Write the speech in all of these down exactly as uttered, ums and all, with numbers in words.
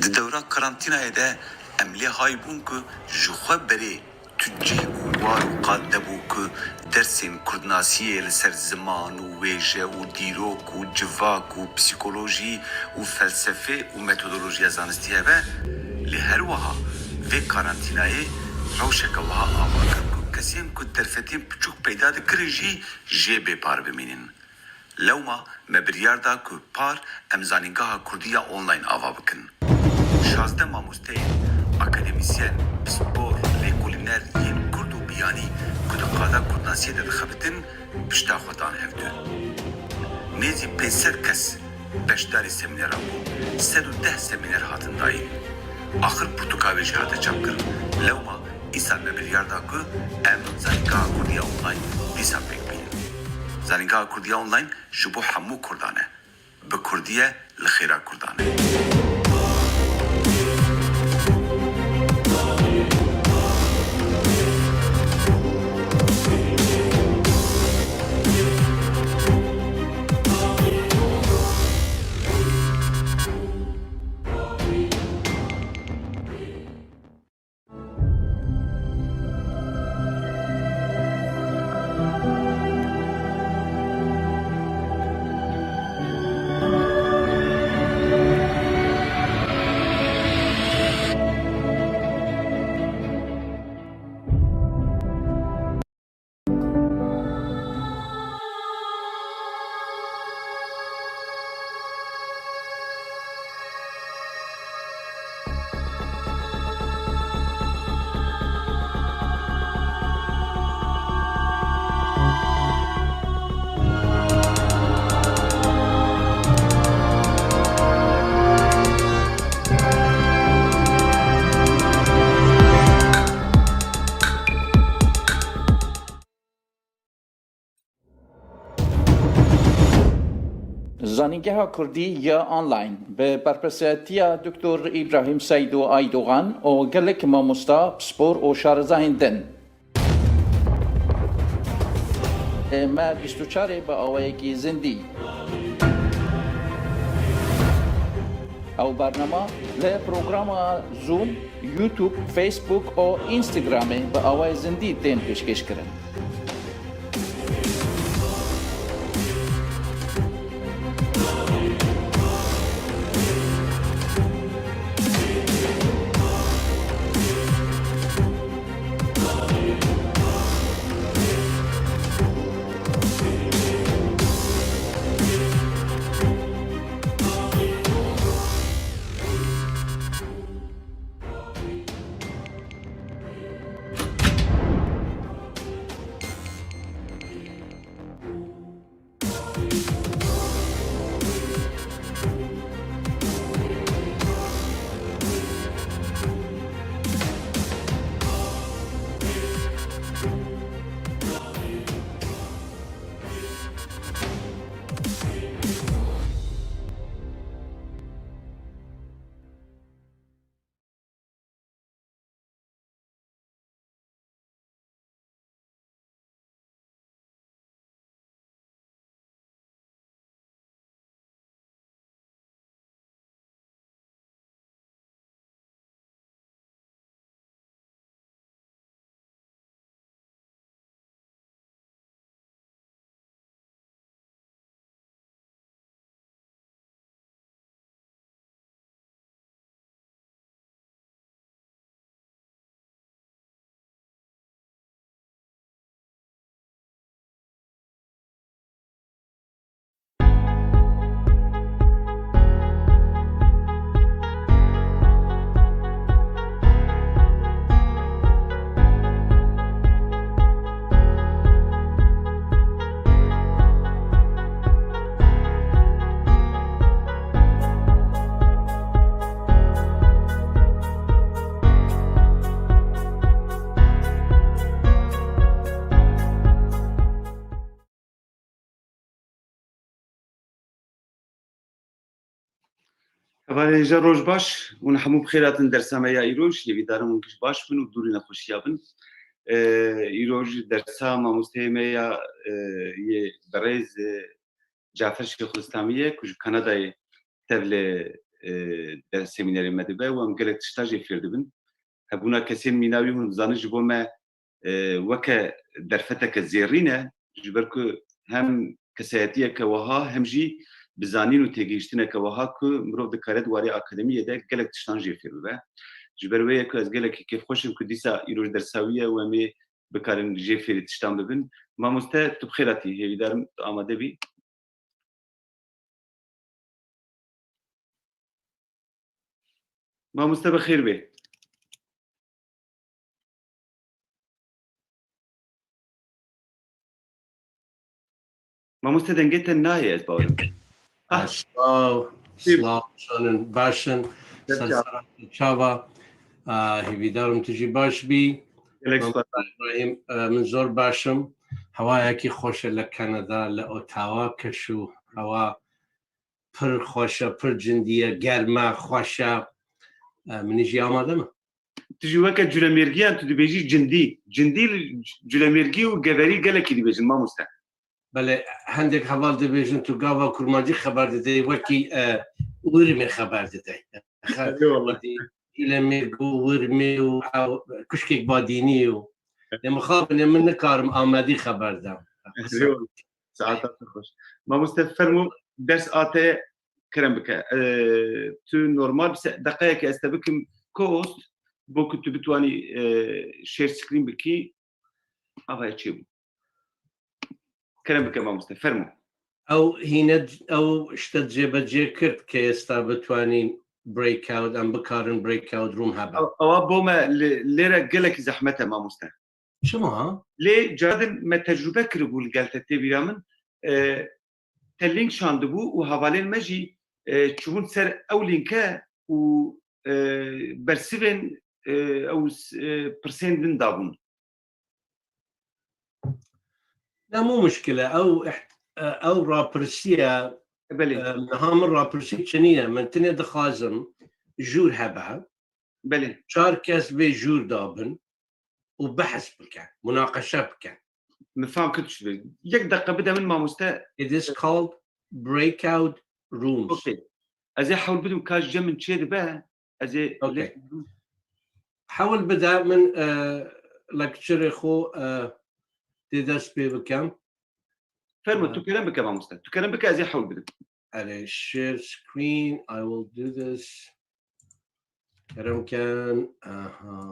Di dewra karantînayê de em lê hay bûn ku ji xwe berê tu cih û war û qad nebû ku dersên kurdnasiyê li ser ziman û wêje û dîrok û civak û psîkolojî û felsefê û metodolojiya zanistî hebe, lê her wiha vê karantînayê rewşeke wiha ava kir ku kesên ku derfetên piçûk peyda dikirin jî jê bê par bimînin. Lewma me biryar da ku par em Zanîngeha Kurdî ya Online ava bikin. Şazdeh mamosteyên, akademîsyen, pispor, lêkolîner yên kurd û biyanî ku di qada kurdnasiyê de dixebitin, pişta xwe dan hevdû. Nêzî pênc sed kes beşdarî semîneran bûn. Sed û deh semîner hatin dayîn. Axir pirtûka wê jî hate çapkirin. Lewma îsal me biryar da ku em Zanîngeha Kurdî ya Online dîsa pêk bînin. Zanîngeha Kurdî ya Online ji bo hemû Kurdan e. Bi Kurdî ye, li xêra Kurdan e. Zanîngeha Kurdî ya Online bi berpirsiyatiya Doktor Îbrahîm Seydo Aydogan û gelek mamosta, pispor û şarezahên din. Me bîst û çarê bi awayekî zindî. Ew bernama li programa Zoom, YouTube, Facebook û Instagramê bi awayê zindî tên pêşkêşkirin. Hevalên hêja, roj baş. Hûn hemû bi xêr hatin dersa me ya îroj. Hêvîdarim hûn giş baş bin û dûrî nexweşiya bin. Ee, îroj dersa mamosteyê me ya, e, yê berêz, e, Cafer Şêxulislamî ye ku ji Kanadayê tevlê e, der semînerê me dibe û em gelek tişta jê fêr dibin. Hebûna kesên mîna wî hûn dizanin ji bo me, e, weke derfeteke zêrîn e, ji ber ku hem kesayetiyeke wiha hem jî bi zanîn û têgihiştineke wiha ku mirov dikare di warê akademiyê de gelek tiştan jê fêr bibe. Ji ber wê ye ku ez gelekî kêfxweş im ku dîsa îroj dersa wî ye û em ê bikarin jê fêrî tiştan bibin. Mamoste, tu bi xêr hatî, hêvîdar im tu amade bî. Mamoste bi xêr bê. Mamoste dengê te nayê ez bawerim. Ah, Silav, silav, şanin, baş in, ser sera te çava. Ah, hêvîdar im tu jî baş bî. Gelek spas. Îbrahîm, eh, min zor baş im. Hewayekî xweş e li Kanada, li Ottawa, keş û hewa pir xweş e, pir cindî ye, germ e, xweş e. Eh, min jî amade me. Tu jî weke culemêrgiyan tu dibêjî cindî. Cindî, culemêrgî û geverî gelekî dibêjin mamoste. Belê, hendek heval dibêjin tu gava kurmancî xeber didey, wekî, e, wirmê xeber didey. Eyvallah. Culemêrg û wirmê û ew kuşkek badînî û. Lê mixabin ê min nikarim Amedî xeber da. Eyvallah. Saeta te xweş. Mamoste fermo ders a te kerem bike. Ee, tu normal bir se-, deqeyekê ez te bikim co-host, bo ku tu bitwanî, e, share screen bikî. Ava çêbû. Kerem bike mamoste, fermo. Ew hîne, ew işte cêbecê kir ke êsta bitwanîn breakout, em bikarin breakout room hebe. Ew, ewa bo me li, lêre gelekî zehmet e mamoste. Çima? Lê caredin me tecrube kiribû li gel te tê bîra min. E, te link şandibû û hevalên me jî, e, çûbûn ser ew linke û, e, bersivên, e, ew, e, pirsên din dabûn. Ne mû muşkil e. Ew iht-, e, ew rapirsî ye. Belê. E, niha min rapirsî çinî ye. Min tinê dixwazim jûr hebe. Belê. Çar kes vê jûr dabin û behs bikin, munaqeşe bikin. Min fam kir tu çi dibêjî. Yek deqe bide min mamoste. It is called breakout rooms. Okey. Ez ê hewl bidim ka ji cem min çê dibe. Ez ê Okey. lê Hewl bide min, e, lecture xwe, e, dê dest pê bikim. Fermo, Aha. tu kerem bike mamoste. Tu kerem bike ez ê hewl bidim. Erê, share screen, I will do this. Kerem ken, aha.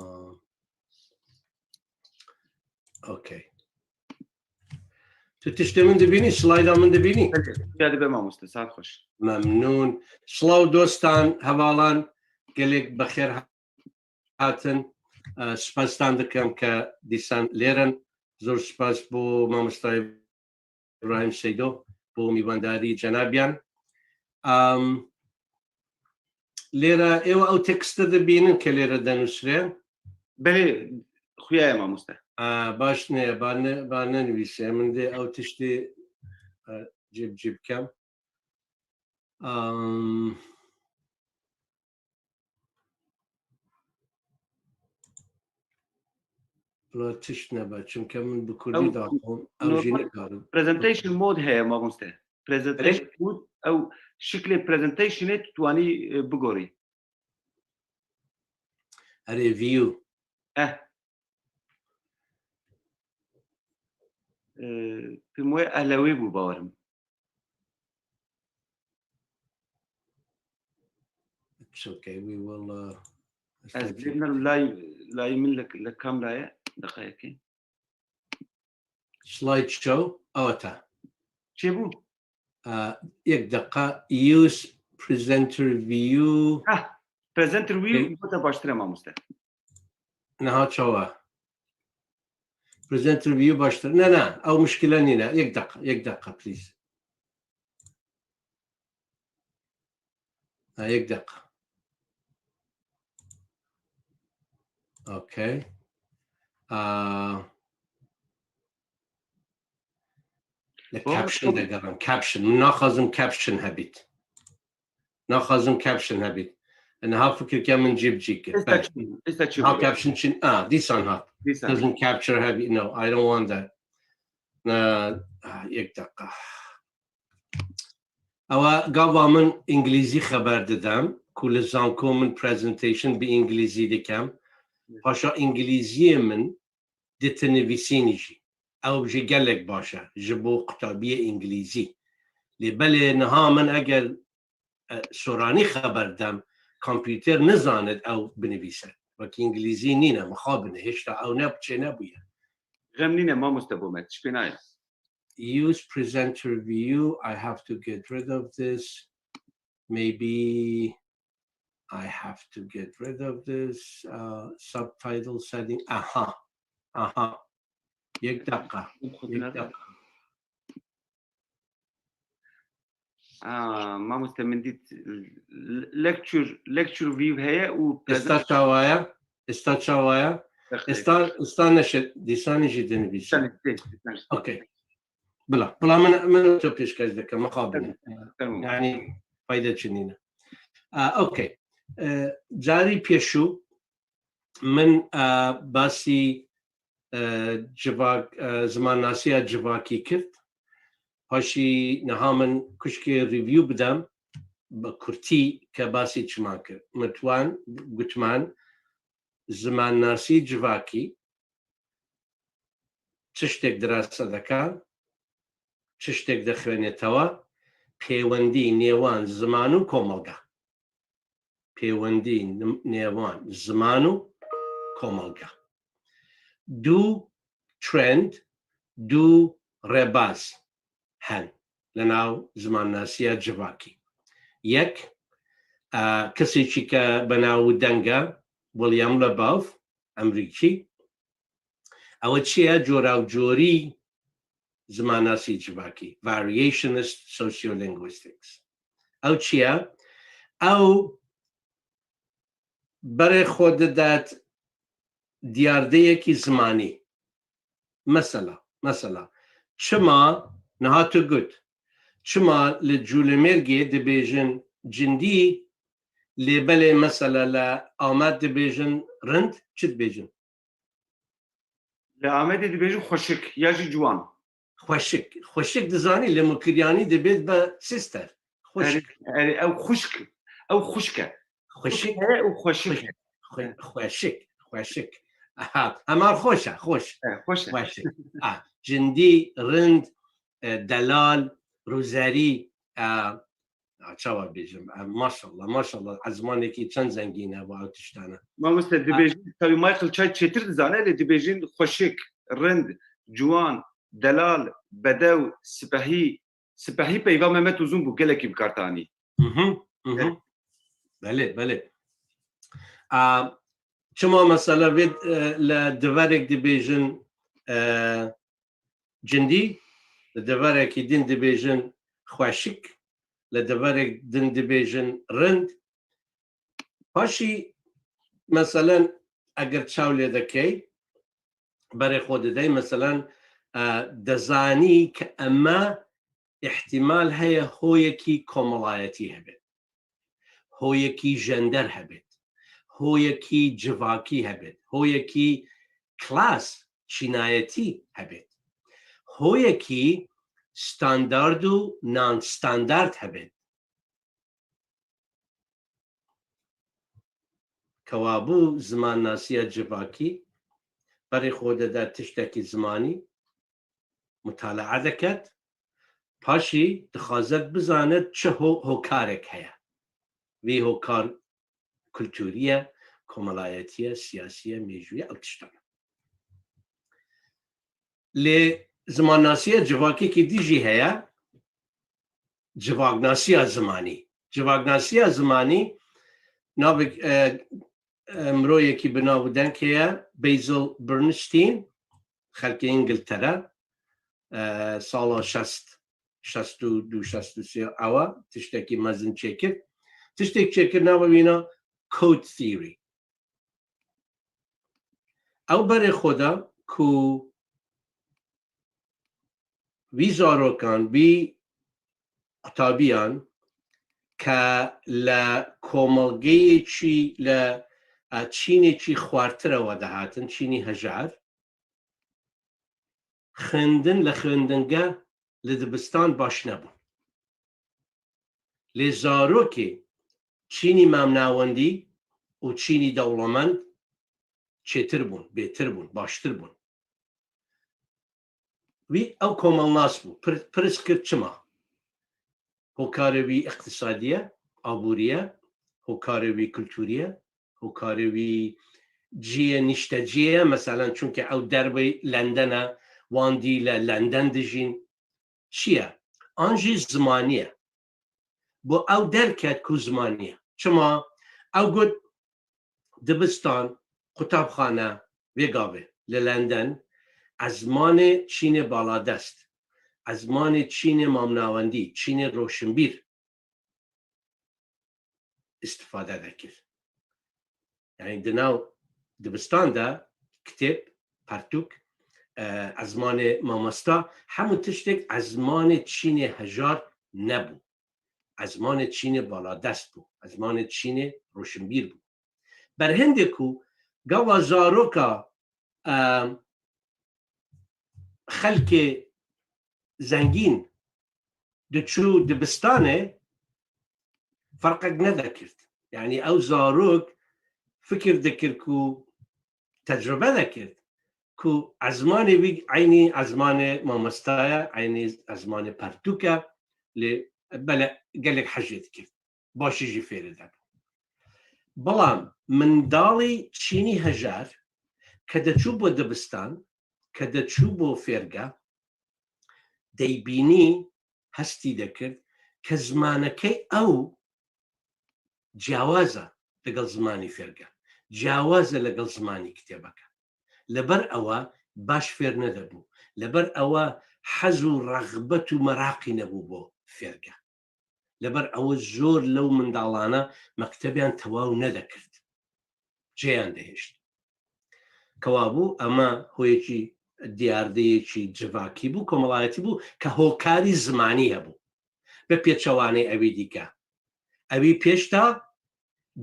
Okey. Tu tiştê min dibînî, slayda min dibînî? Belê, ya dibe mamoste, saet xweş. Memnûn. Silav dostan, hevalan, gelek bi xêr hatin. E, spastan dikim ke dîsan lêrin. Zor spas bo mamosta Îbrahîm Seydo, bo mîvandarî cenabiyan. Am, lêre êwa ew tekste dibînin ke lêre denûsre? Belê, xuya ye mamoste. A, baş ne, ba ne, ba nenivîse. Min dê ew tiştê, e, cîb cîb kem. Am, Bila tişt nebe, çimke min bi kurdî Ew daxwin, ew jî normal nikarim. Presentation mode heye mamoste. Presentation Erê? mode, ew şiklê presentationê tu twanî, e, bigorî. Erê, view. Eh. E, pim wê ehlewê bû bawerim. It's okay, we will, uh, Ez lê nerim lay, layê min li, li kamera ye, deqeyekê. Slide show, ew e te. Çêbû? Uh, yek deqa, use presenter view. Ah, presenter view, Ê- bo te baştir e mamoste. Niha çawa? Presenter view baştir. Ne, ne, ew muşkile nîne. Yek deqa, yek deqa, please. Ha, yek deqa. Okay. Aa, li Baba, caption de gelan. Caption. Min naxwazim caption hebît. Naxwazim caption hebît. Niha fikir ke min cîb cî kir. Êsta Belê. çi? Êsta çi Ha bû? caption çin. Ah, dîsan hat. Dîsan. Doesn't capture hebît. No, I don't want that. Na, ah, yek deqa. Ewa gava min îngilîzî xeber didem, ku li zanko min presentation bi îngilîzî dikem. Paşa îngilîziyê min ditinivîsînî jî. Ew jî gelek baş e ji bo qutabiyê îngilîzî. Lê belê niha min eger, e, soranî xeber dem, kompûter nizanit ew binivîse. Wekî îngilîzî nîne, mixabin e, hêşta ew ne çênebûye. Xem nîne mamoste bo me, tişt pê nayê. Use presenter view, I have to get rid of this. Maybe I have to get rid of this, uh, subtitle setting. Aha, aha. Yek dakika, yek dakika. Aa, mamoste min dît, l-, lecture, lecture view heye û Esta çawa ye? Esta çawa ye? Esta, esta neşe, dîsanî jî dinivîse. Dîsanî, dîsanî. Okey. Bila, bila min, min to pêşkêş dikim, mixabin e. Tamam, tamam. Yani fayda çi nîne. Aa, okey. Ee, carî pêşû min, e, basî, e, civak, e, zimannasiya civakî kir. Paşî niha min kuşkê review bidem, bi kurtî ke basî çiman kir. Min twan, gotman, zimannasî civakî tiştek dirasa dike, tiştek dixwênêtewe, pêwendî nêwan ziman û komelge. Pêwendî n-, nêwan ziman û komelge. Du trend, du rêbaz hen li nav zimannasiya civakî. Yek, e, kesêkî ke bi nav û deng e, William Labov, Emerîkî. Ew çi ye? Cora û corî zimannasî civakî, variationist sociolinguistics. Ew çi ye? Ew berê xwe didet diyardeyekî zimanî. Mesela, mesela, çima niha tu got, çima li Cûlemêrgê dibêjin cindî, lê belê mesela li Amed dibêjin rind, çi dibêjin? Li Amedê dibêjin xweşik ya jî ciwan. Xweşik. Xweşik dizanî, li Mukiryanî dibêt be sister. Xweşik. Erê, erê, ew xwişk, ew xwişk e. Xweşik. Xwişk e û xweşik e. Xwe-, xweşik, xweşik. Aha, hema xweş e, xweş. E, xweş e. Xweş e. A, cindî, rind, e, delal, rûzerî, e, Ya, çawa bêjim? Em, maşallah, maşallah, ezmanekî çend zengîn e, ew tiştane. Mamoste, ha, dibêjin, tabii Michael çay çêtir dizane, lê dibêjin xweşik, rind, ciwan, delal, bedew, sipehî. Sipehî peyva Mehmet Uzun bû, gelekî bi kar tanî. Mhm, mhm. Evet. Belê, belê. A, çima mesela vê, e, li deverek dibêjin, e, cindî, li deverekî din dibêjin xweşik, li deverek din dibêjin rind. Paşî, meselen, eger çaw lê dekey, berê xwe didey, meselen, e, dezanî ke eme îhtîmal heye hoyekî komelayetî hebe. Hoyekî jender hebêt, hoyekî civakî hebêt, hoyekî klas, çînayetî hebêt, hoyekî standard û non-standard hebêt. Kewabû zimannasiya civakî berê xwe dide tiştekî zimanî, mutalaa deket, paşî dixwazet bizanet çi ho-, hokarek heye. Vî hokar kulturî ye, komelayetî ye, siyasî ye, mêjû ye, ew tiştan e. Lê zimannasiya civakekî dî jî heye, civaknasiya zimanî. Civaknasiya zimanî navek, e, e, miroyekî bi nav û deng heye, Basil Bernstein, xelkê Îngiltere, e, sala şest, şest û du, şest û sê ewa tiştekî mezin çêkir. Tiştek çêkir, navê wîna code theory. Ew berê xwe da ku vî zarokan, vî qutabiyan ke li komelgeyekî, li, e, çînekî xwartir e we dihatin, çînî hejar, xwendin li xwendingeh, li dibistan baş nebû. Lê zarokê çînî mamnawendî û çînî dewlemend çêtir bûn, bêtir bûn, baştir bûn. Wî ew komelnas bû. Pir-, pirs kir çima? Hokarê wî îqtisadî ye, aborî ye, hokarê wî kulturî ye, hokarê wî cihê niştecihê ye, meselen, çunke ew derbê Lenden e, wan dî li Lenden dijîn. Çi ye? An jî zimanî ye. Bo ew derket ku zimanî ye. Çima? Ew got, dibistan, qutabxane, vê gavê li Lenden, ezmanê çînê baladest, ezmanê çînê mamnawendî, çînê roşinbîr îstifade dekir. Yani di nav dibistan de kitêb, pertûk, e, ezmanê mamosta, hemû tiştek ezmanê çînê hejar nebû. Ezmanê çînê baladest bû. Ezmanê çînê roşinbîr bû. Berhindê ku gava zaroka, e, xelkê zengîn diçû dibistanê, ferqek nedekird. Yani ew zarok fikir dikir ku tecrube dekird ku ezmanê wî eynî ezmanê mamosta ye, eynî ezmanê pertûk e, lê bele gelek hejê dikird. Başî jî fêrê debû. Belam mindalî çînî hejar ke diçû bo dibistan, ke diçû bo fêrgeh, deybînî hestî dekird ke zimanekey ew ciyawaz e legel zimanî fêrgeh, ciyawaz e legel zimanî kitêbeke. Li ber ew e baş fêr nedebû. Li ber ew e hez û rexbet û meraqî nebû bo fêrgeh. Li ber ew zor lew mindalana mektebiyan tewaw nedekird. Cêyan dihişt. Kewabû, ema hoyekî diyardeyekî civakî bû, komelayetî bû, ke hokarî zimanî hebû. Bi pêçewanê ewî dîke. Ewî pêş de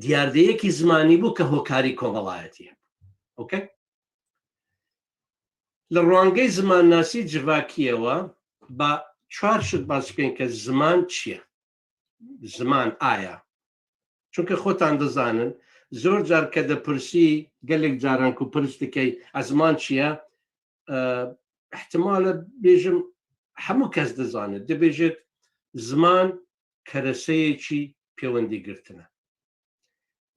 diyardeyekî zimanî bû ke hokarî komelayetî hebû. Okey? Li ruangey zimannasî civakiyê we ba çar şit baş bikin ke ziman çi ye? Ziman aya. Çunke xotan dizanin, zor car ke dipirsî, gelek caran ku pirs dikey, ezman çi ye? E, ihtimale bêjim, hemû kes dizane. Dibêjit, ziman kereseyekî pêwendî girtine.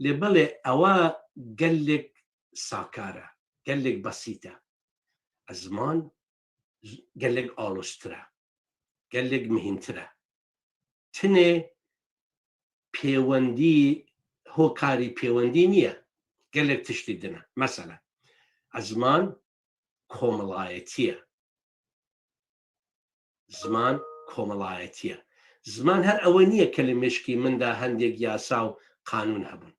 Lê belê ewa gelek sakar e, gelek besît e. Ziman gelek aloztir e, gelek mihîntir e. Tinê pêwendî, hokarî pêwendî niye. Gelek tiştî din e. Mesela, ziman komelayetî ye. Ziman komelayetî ye. Ziman her ewe niye ke li mêşkî min de hendek yasa û qanûn hebûn.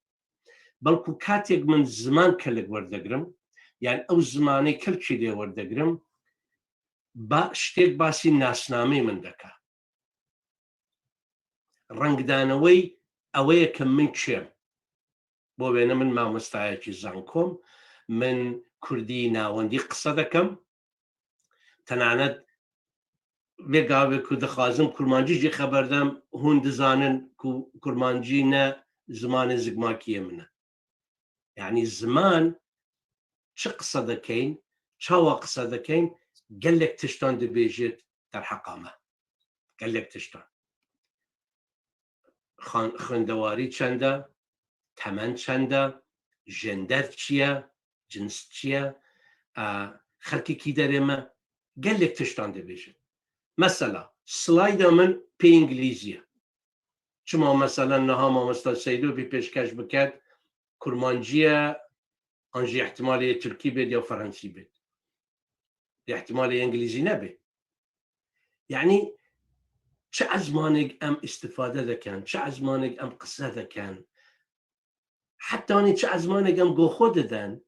Belku katêk min ziman kelek werdegirim, yan ew zimanê kelkî lê werdegirim, ba, ştêk basî nasnameyê min deke. Rengdanewey ewe ye ke min kêm. Bo wêne min mamostayekî zankom, min kurdî navendî qise dekem. Tenanet vê gavê ku dixwazim kurmancî jî xeber dem, hûn dizanin ku kurmancî ne zimanê zikmakiyê min e. Yanî ziman çi qise dikeyn, çawa qise dikeyn, gelek tiştan dibêjit derheqa me. Gelek tiştan. Xan-, xwendewarî çend e, temen çend e, jender çi ye, cins çi ye, e, xelkê kî derê me, gelek tiştan dibêjin. Mesela, slayda min pê îngilîzî ye. Çima mesela niha mamosta Seydo bî pêşkeş biket, kurmancî ye, an jî ihtimalê yê tirkî bêt ya ferensî bêt. Lê ihtimalê yê îngilîzî nebê. Yanî çi ezmanek em îstîfade dikin, çi ezmanek em qise dikin, hetanî çi ezmanek em goxo didin,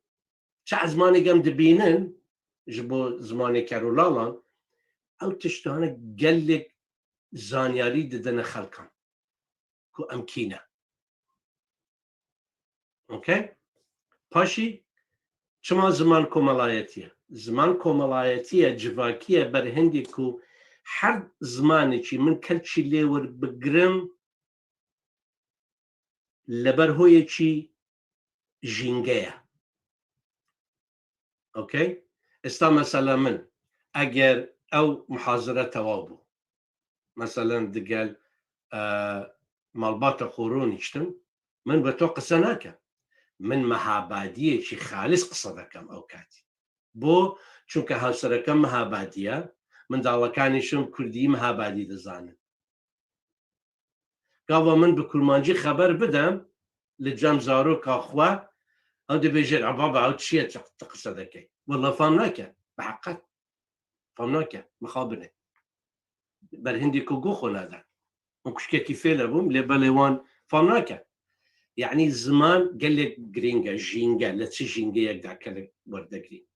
çi ezmanek em dibînin ji bo zimanê kerûlalan, ew tiştane gelek zanyarî didine xelkan ku em kî ne. Okey? Paşî çima ziman komelayetî ye? Ziman komelayetî ye, civakî ye, ber hindî ku her zimanekî min kelkî lê werbigirim, li ber hoyekî jînge ye. Okey? Êsta mesela min, eger ew muhazire tewaw bû, meselen digel, e, malbata xwe rûniştim, min bi to qise nakem. Min mehabadiyekî xalis qise dekem ew katî. Bo, çunke hawsereke mehabadî ye, min dawekaniş in kurdî mehabadî dizanin. Gava min bi kurmancî xeber bidem, li cem zaroka xwe, ew dibêjin, "A baba, ew çi ye, tu qise dekey?" Wela fam nake, bi heqet. Fam nake, mixabin e. Ber hindî ku go xwe nade. Hûn kuşkekî fêle bûm, lê belê wan fam nake. Yanî ziman gelek girîng e, jînge, li çi jîngeyek de gelek werdegirî.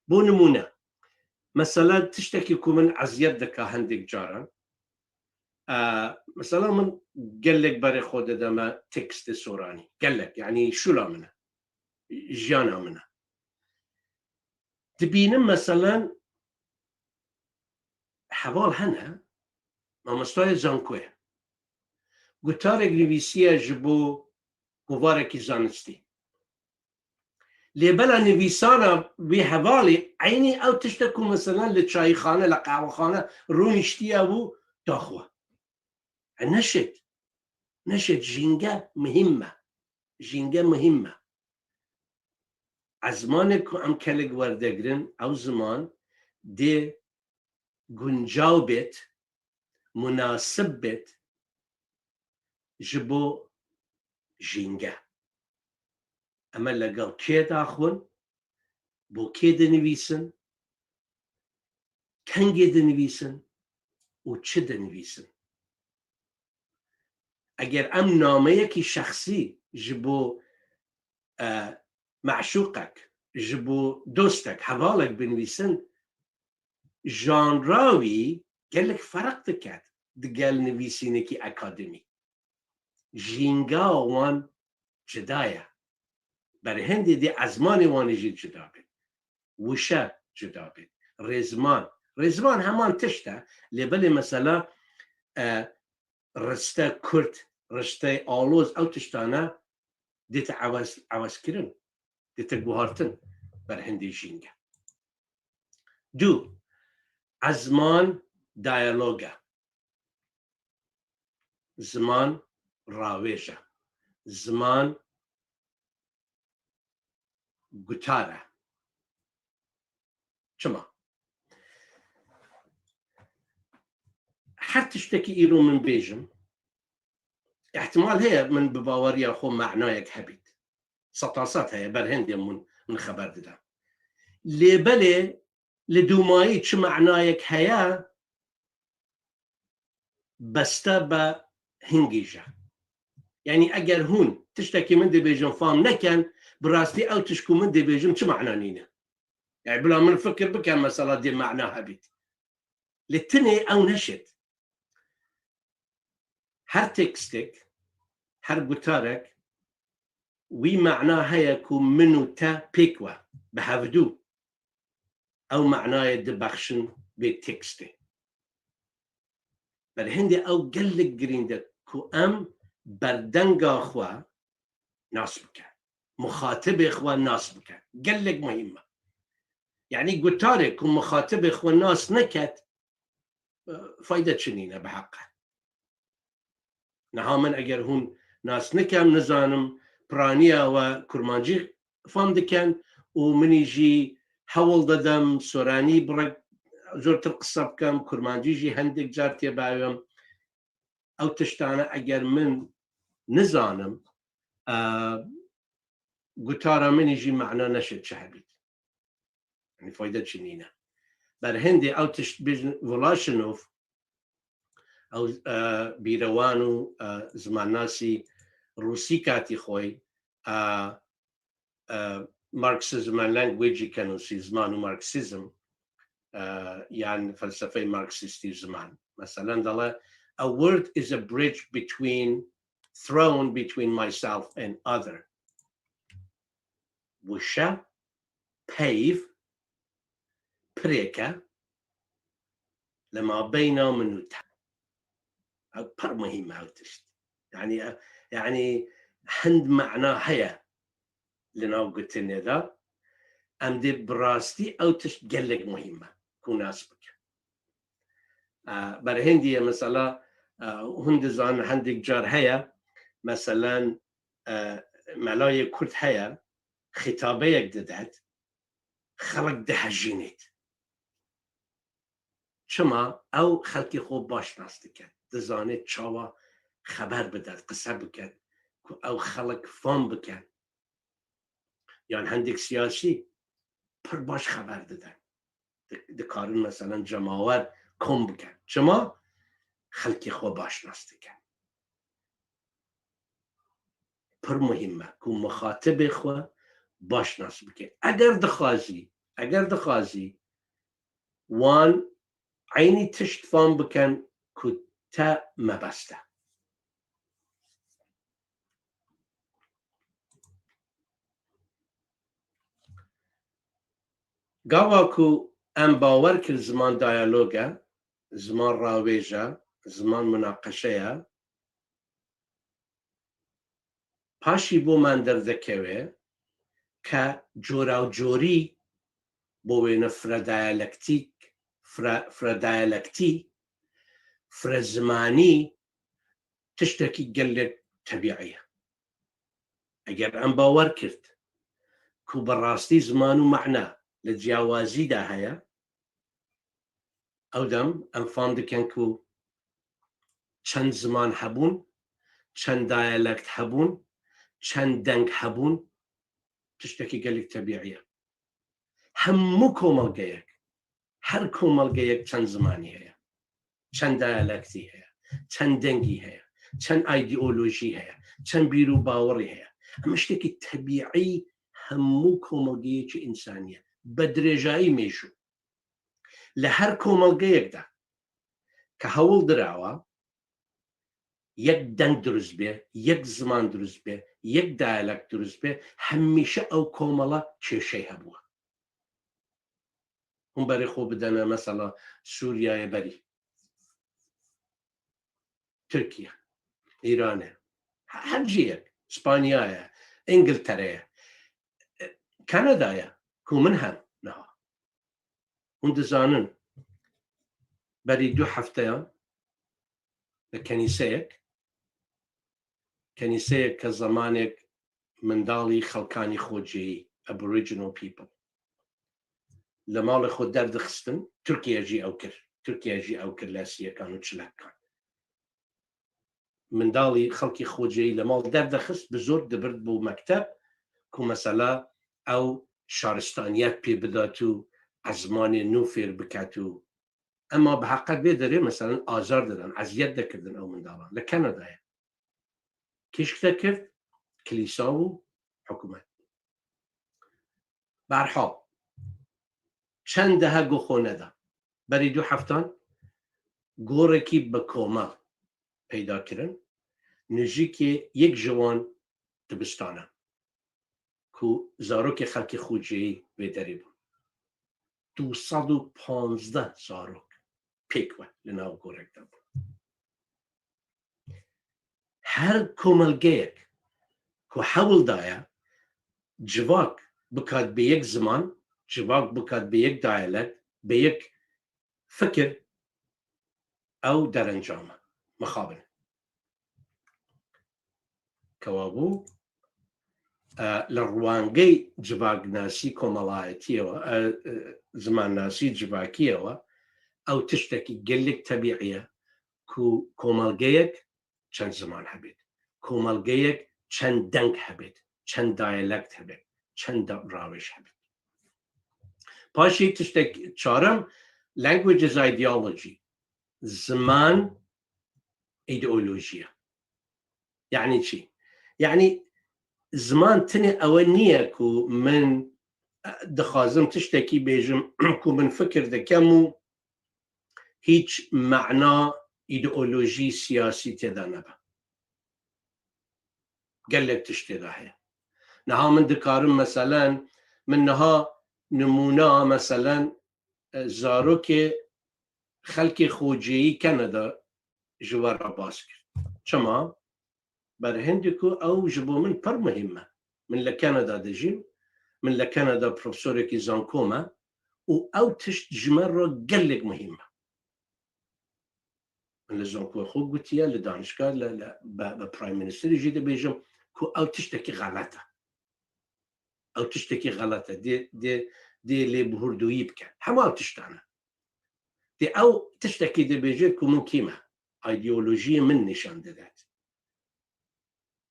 Bo nimûne, mesela tiştekî ku min eziyet dika hindek caran, e, mesela min gelek berê xwe dideme tekstê soranî. Gelek, yanî şûla min e. Jiyana min e. Dibînim meselen heval hene, mamostayê zankoyê. Gutarek nivîsiye ji bo kovarekî zanistî. Lê bela nivîsana wî hevalî eynî ew tişte ku meselen li çayîxane, li qehwexane rûniştiye û daxwe. E, neşêt. Neşêt, jînge muhîm e. Jînge muhîm e. Ezmanê ku em kelek werdegirin, ew ziman dê guncaw bêt, munasib bêt ji bo jînge. Em ê legel kê daxwin, bo kê dinivîsin, kengê dinivîsin û çi dinivîsin. Eger em nameyekî şexsî ji bo, e, meşûqek, ji bo dostek, hevalek binivîsin, janra wî gelek ferq diket digel nivîsînekî akademî. Jînga wan cuda ye. Berhindê dê ezmanê wan jî cuda bê. Wişe cuda bê. Rêzman. Rêzman heman tişt e. Lê belê mesela, e, riste kurt, risteyê aloz, ew tiştane dê te ewez, ewez kirin. Dê te guhartin. Berhindê jînge. Du, ezman diyalog e. Ziman rawêj e. Ziman gutar e. Çima? Her tiştekî îro min bêjim, îhtimal heye min bi baweriya xwe manayek hebît. Seta sed heye, berhindê min, min xeber dide. Lê belê li dûmayî çi manayek heye, beste be hingî jî. Yanî eger hûn tiştekî min dibêjin fam nekin, bi rastî ew tişt ku min dibêjim çi mana nîne. Yanî bila min fikir bikin mesela dê mana hebît. Lê tinê ew neşêt. Her tekstek, her gutarek wî mana heye ku min û te pêk we, bi hevdû ew manayê dibexşin vê tekstê. Berhindê ew gelek girîng e ku em berdenga xwe nas bikin, muxatibê xwe nas bikin. Gelek muhîm e. Yanî gutarê ku muxatibê xwe nas neket, e, fayde çi nîne bi heqe. Niha min eger hûn nas nikem, nizanim piraniya we kurmancî fam dikin û minî jî hewl didim soranî bi rek zortir qise bikim, kurmancî jî hindek car tê biawim. Ew tiştane eger min nizanim, e, gutara min jî mana neşê çi hebît. Yanî fayde çi nîne. Berhindê ew tişt bêjin Voloshinov, ew, e, bîrewan û, e, zimannasî rûsî katî xwe, e, e, Marxism and Language jî kenûsî, ziman û Marksîzm, e, yan felsefeyê Marksîstî ziman. Meselen dale, "A word is a bridge between, thrown between myself and other." Wişe, peyv, pirêk e li mabeyna min û te. Ew pir muhîm e ew tişt. Yanî, e, yanî hind mana heye li nav gotinê de, em dê bi rastî ew tişt gelek muhîm e ku nas bikin. E, berhêndî ye, mesela, e, hûn dizanin, hindik car heye, meselen, e, melayê Kurd heye, xitabeyek didet, xelk dihejînêt. Çima? Ew xelkê xwe baş nas diket. Dizanê çawa xeber bidet, qise biket, ku ew xelk fam biken. Yan hindik siyasî pir baş xeber dide. Di-, dikarin, meselen, cemawer kom biken. Çima? Xelkê xwe baş nas dikin. Pir muhîm e ku mixatibê xwe baş nas bike. Eger dixwazî, eger dixwazî wan eynî tişt fam bikin ku te mebest e. Gava ku em bawer kir ziman diyalog e, ziman rawêj e, ziman munaqeşe ye, paşî bo me derdikeve ke coracorî, bo wêne frediyalektîk, fre-, frediyalektî, frezimanî tiştekî gelek tebîî ye. Eger em bawer kirt ku bi rastî ziman û mana li ciyawazî de heye, ew dem em fam dikin ku çend ziman hebûn, çend diyalekt hebûn, çend deng hebûn, tiştekî gelek tebîî ye. Hemû komelgeyek, her komelgeyek çend zimanî heye, çend diyalektî heye, çend dengî heye, çend îdeolojî heye, çend bîr û bawerî heye. Em tiştekî tebîî hemû komelgeyekî însanî ye. Bi dirêjayî mêjû. Li her komelgeyek de ke hewl dirawa yek deng dirust be, yek ziman dirust be, yek diyalekt dirust be, hemîşe ew komela kêşey hebûye. Hûn berê xwe bidene, mesela, Sûriyeyê berî. Tirkiye, Îranê, he-, her cihek, Spanyayê, Îngiltereyê, Kanadayê, ku min hem niha. Hûn dizanin, berî du hefteyan li kenîseyek, kenîseyek ke zemanek mindalî xelkanî xoceyî, Aboriginal people, li malê xwe derdixistin, Tirkiye jî ew kir. Tirkiye jî ew kir li sî yekan û çil yekan. Mindalî xelkê xoceyî li mal derdixist, bi zor dibird bo mekteb, ku mesela ew şaristaniyet pê bidat û ezmanê nû fêr biket û, ema bi heqet vê derê, meselen, azar didan, eziyet dekirdin ew mindalan. Li Kanadayê kişk dekir kilîsa û hikûmet. Berhal, çend dehe go xwe neda. Berî du heftan gorekî bi komel peyda kirin. Nijîkê yek ji wan dibistana ku zarokê xelkê xoceyî vê derê bûn. Du sed û panzdeh zarok pêk we li nav gorek de bûn. Her komelgeyek ku hewl daye civak bikat bê yek ziman, civak bikat bê yek diyalekt, bê yek fikir, ew derencam e, mixabin e. Kewabû, e, li ruangey civaknasî komelayetiyê we, e, e, zimannasî civakiyê we, ew tiştekî gelek tebîî ye ku komelgeyek çend ziman hebêt, komelgeyek çend deng hebêt, çend diyalekt hebêt, çend da-, rawêj hebêt. Paşê tiştek çarem, language is ideology. Ziman îdeolojî ye. Yanî çi? Yanî ziman tenê ewe niye ku min, e, dixwazim tiştekî bêjim ku min fikir dikem û hîç mana îdeolojî siyasî tê de nebe. Gelek tişt tê de heye. Niha min dikarim, meselen, min niha nimûna, meselen, e, zarokê xelkê xoceyî Kanada ji we re bas kir. Çima? Berhindî ku ew ji bo min pir muhîm e. Min li Kanada dijîm, min li Kanada profesorekî zanko me û ew tişt ji me re gelek muhîm e. Min li zankoya xwe gotiye, li danişgah, li, li, bi, bi Prime Ministerî jî dibêjim ku ew tiştekî xelet e. Ew tiştekî xelet e. Dê, dê, dê lê bihurdoyî bike. Hema ew tiştan e. Dê ew tiştekî dibêje ku min kî me. Îdeolojiyê min nîşan didet.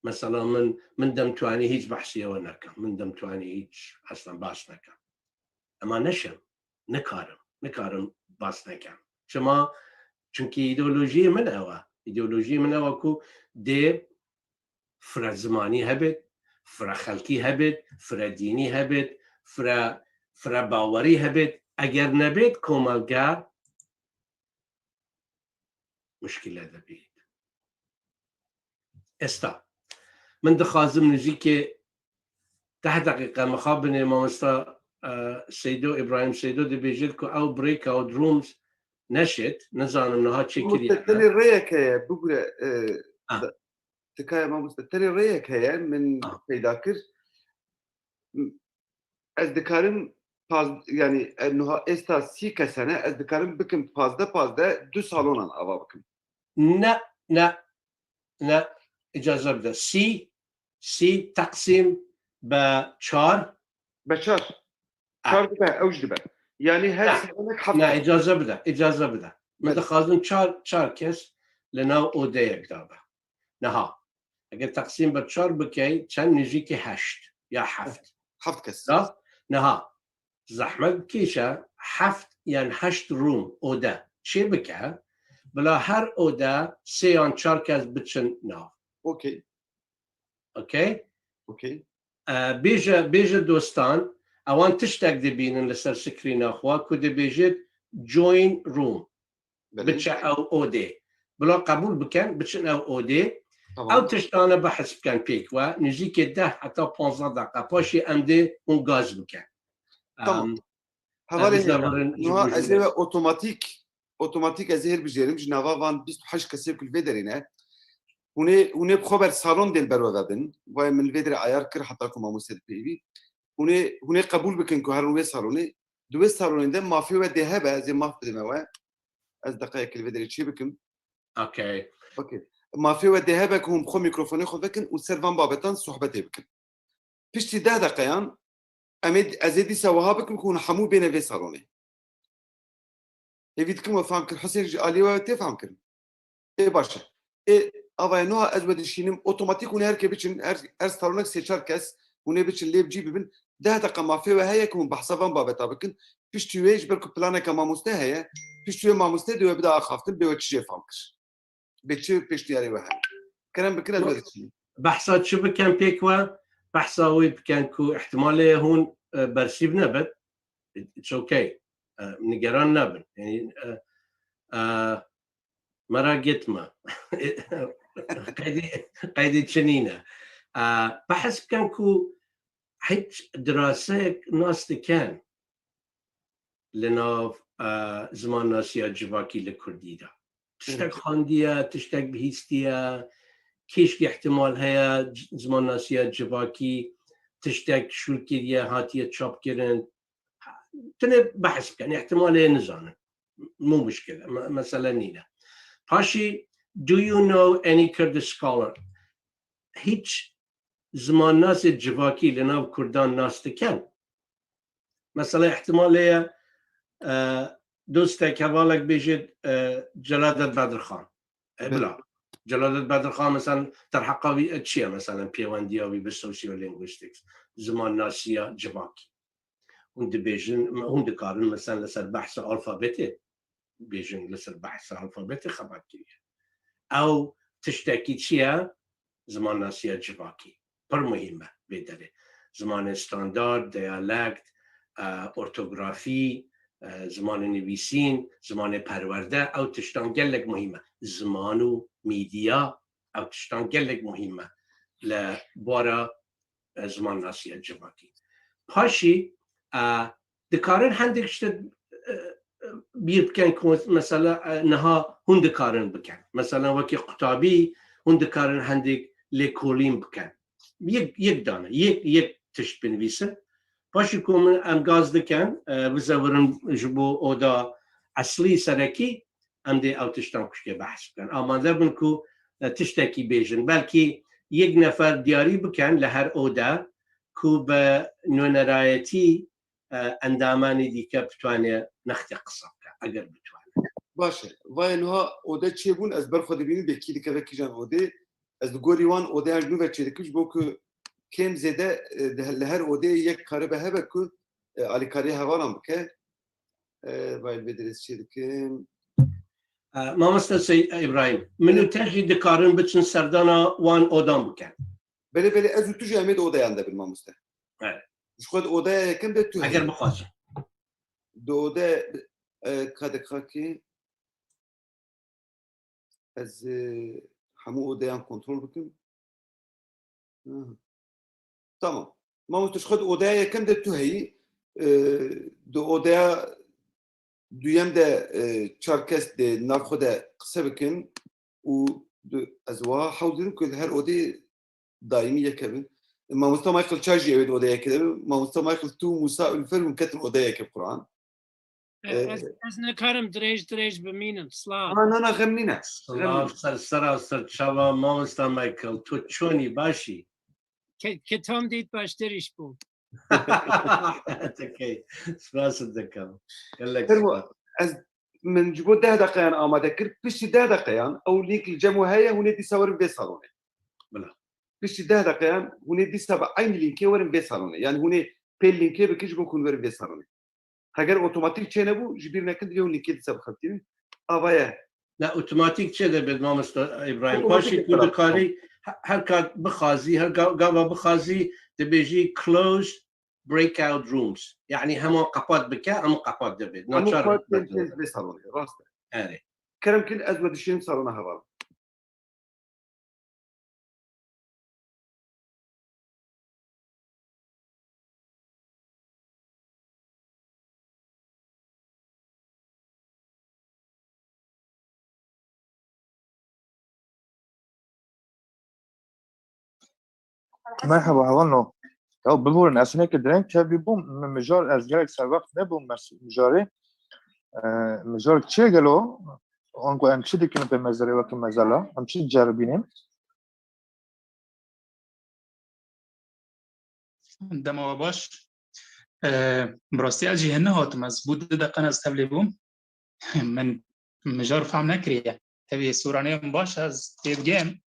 Mesela min, min demtwanî hîç behsî ewe nekim. Min demtwanî hîç eslen bas nekim. Ema neşim, nikarim, nikarim bas nekim. Çima? Çunkî îdeolojiyê min ew e. Îdeolojiyê min ew e ku dê fire zimanî hebit, fire xelkî hebit, fire dînî hebit, fire, fire bawerî hebit. Eger nebit, komelge muşkile dibît. Esta. Min dixwazim nizîkê deh deqîqe mixabinê mamosta, e, Seydo, Îbrahîm Seydo dibêjit ku ew breakout rooms neşit, nizanim niha çêkiriye. Mamoste, tenê rêyek heye, bigure, e, Ha. da-, tikaya mamoste, tenê rêyek heye, min Ha. peyda kir. Ez dikarim paz-, yani, e, nuha êsta sî kesene, ez dikarim bikim pazdeh pazdeh, du salonan ava bikim. Ne, ne, ne, îcaze bide. Sî, sî teqsîm be çar. Be çar. Ah. Çar dibe, ew jî dibe. Yani her Ne, salonek heft ne, kes. îcaze bide, îcaze bide. Min Bele. dixwazin çar, çar kes li nav odeyek de be. Niha, eger teqsîm be çar bikey, çend nêzîkî heşt ya heft. Heft kes. Da? Niha, zehmet kêş e, heft yan heşt room, ode çê bike, bila her ode sê yan çar kes biçin nav. Okey. Okey? Okey. E, bêje, bêje dostan, ewan tiştek dibînin li ser screen-a xwe ku dibêjit join room. Belê. Biçe ew odê. Bila qebûl bikin, biçin ew odê. Tamam. Ew tiştane behs bikin pêk we. Nêzîkê deh heta panzdeh deqa. Paşê em dê hûn gaz bikin. Tamam. Em, Hevalê em hêja. Niha ez ê we otomatîk, otomatîk ez ê hilbijêrim. Ji nava van bîst û heşt kesê ku li vê derê ne. Hûn ê, hûn ê bi xwe ber salon dê li ber we vebin. Vay min li vê derê ayar kir heta ku mamoste dipeyivî. Hûn ê, hûn ê qebûl bikin ku herin wê salonê. Di wê salonê de mafê we dê hebe, ez ê maf bidime we. Ez deqeyek li vê derê çê bikim. Okey. Okey. Mafê we dê hebe ku hûn bi xwe mîkrofonê xwe vekin û ser van babetan sohbetê bikin. Piştî deh deqeyan em ê, ez ê dîsa wiha bikim ku hûn hemû bêne vê salonê. Hêvî dikim we fam kir. Husên, ji aliyê we tê fam kirin? Ê baş e. Ê, avayê nuha ez we dişînim, otomatîk hûn ê her kê biçin, her, her salonek sê çar kes, hûn ê biçin lê bi cî bibin. Deh deqa mafê we heye ku hûn behsa van babeta bikin. Piştî wê ji ber ku planeke mamoste heye, piştî wê mamoste dê we bide axaftin, bê we çi jê fam kir. Bê çi pêşniyarê we heye. Kerem bikin ez we dişînim. Behsa çi bikin pêk we? Behsa wê bikin ku ihtimalê hûn, e, bersîv nebin. It's okay. E, nigeran nebin. Yani, e, e, merak etme. Qeydê, qeydê çi nîne. E, behs bikin ku hiç diraseyek nas dikin li nav, e, zimannasiya civakî li kurdî de. Tiştek Evet. xwendiye, tiştek bihîstiye, kêşkî ihtimal heye, c-, zimannasiya civakî, tiştek şûl kiriye, hatiye çapkirin. Tenê behs bikin, ihtimalê nizanin. Mû muşkil e, me-, mesele nîne. Paşî, do you know any Kurdish scholar? Hiç zimannasê civakî li nav kurdan nas dikin? Mesela ihtimal heye, e, dostek, hevalek bêje, e, Celadet Bedirxan. E, Belê. bila. Celadet Bedirxan mesela derheqa wî, e, çi ye mesela pêwendiya wî bi sociolinguistics, zimannasiya civakî? Hûn dibêjin, hûn dikarin mesela li ser behsa alfabetê bêjin, li ser behsa alfabetê xebat kiriye. Ew tiştekî çi ye? Zimannasiya civakî. Pir muhîm e vê derê. Zimanê standard, diyalekt, e, ortografî, e, zimanê nivîsîn, zimanê perwerde, ew tiştan gelek muhîm e. Ziman û mîdya, ew tiştan gelek muhîm e li bara, e, zimannasiya civakî. Paşî, e, dikarin hendek işte, e, e, bîr bikin ku mesela, e, niha hûn dikarin bikin. Mesela wekî qutabî hûn dikarin hendek lêkolîn bikin. Yek, yek dane, yek, yek tişt binivîsin. Paşê ku min em gaz dikin, e, bizevirin ji bo oda eslî serekî, em dê ew tiştan kuşkê behs bikin. Amade bin ku, e, tiştekî bêjin. Belkî yek nefer diyarî bikin li her oda ku bi nûnerayetî, e, endamanê dîke bitwane nextê qisa bike, eger bitwane. Baş e. Vayê niha ode çêbûn, ez ber xwe dibînim, bê kî dikeve kîjan odê. Ez li gorî wan odeyan ji nû ve çêdikim, ji bo ku kêm zêde, e, de, li her odeyê yek karibe hebe ku, e, alîkariyê hevalan bike. E, vay vê dirêz çêdikim. E, Mamoste Sey-, Îbrahîm, min û te jî dikarin biçin serdana wan odan bikin. Belê, belê, ez û tu jî em ê di odeyan de bin, mamoste. Evet. Ji xwe di odeya yekem de tu heyî. Eger bixwazin. Di ode, e, ka deqakê ez, e, hemû odeyan kontrol bikim. Hı. Tamam. Mamoste, ji xwe di odeya yekem de tu heyî. E, di odeya duyem de, e, çar kes dê nav xwe de qise bikin û di, ez wiha hewl didim ku li her odê daîmî yek hebin. Mamosta Michael Çay jî ew ê di odeyekê de be. Mamosta Michael, tu û Musa Ülfer hûn ketin odeyekê bi Quran. E, e, ez, ez nikarim dirêj dirêj bimînim. Silav. Na, na, na, xem nîne. Xem nîne. Silav ser sera ser çava mamosta Michael. Tu çonî, başî? Ke-, ketam dît baştir iş bû. Tekey. Spas dikim. Gelek spas. Ez, min ji bo deh deqeyan amade kir. Piştî deh deqeyan ew lînk li cem we heye, hûn ê dîsa werin vê salonê. Bila. Piştî deh deqeyan hûn ê dîsa bi eynî lînkê werin vê salonê. Yani hûn ê pê lînkê bikin ji bo ku hûn werin vê salonê. Heger otomatîk çênebû, ji bîr nekin, divê hûn lînkê dîsa bixebitînin. Ava ye. Ne, otomatîk çêdibêt, mamosta Îbrahîm. Otomatîk Paşê ku dikarî, he-, her kat bixazî, her ga-, gava bixazî, dibêjî close breakout rooms. Yani hema qepat bike, hema qepat dibêt. Hema naçar qepat dibêt. Vê salonê, rast e. Erê. Kerem kin, ez we dişînim salona heval. Merhaba, hevalno. Ya biborin, ez hinekî direng kevî bûm. Mi-, mijar, ez gelek serwext nebûm mes-, mijarê. E, mijar çi ye gelo? Anku em çi dikin pê mezelê weke mezela? Em çi diceribînin? Dema we baş. E, bi rastî ez jî hene hatim. Ez bû du deqan ez tevlî bûm. Min mijar fehm nekiriye. Tevî sûranê min baş ez têdigêm.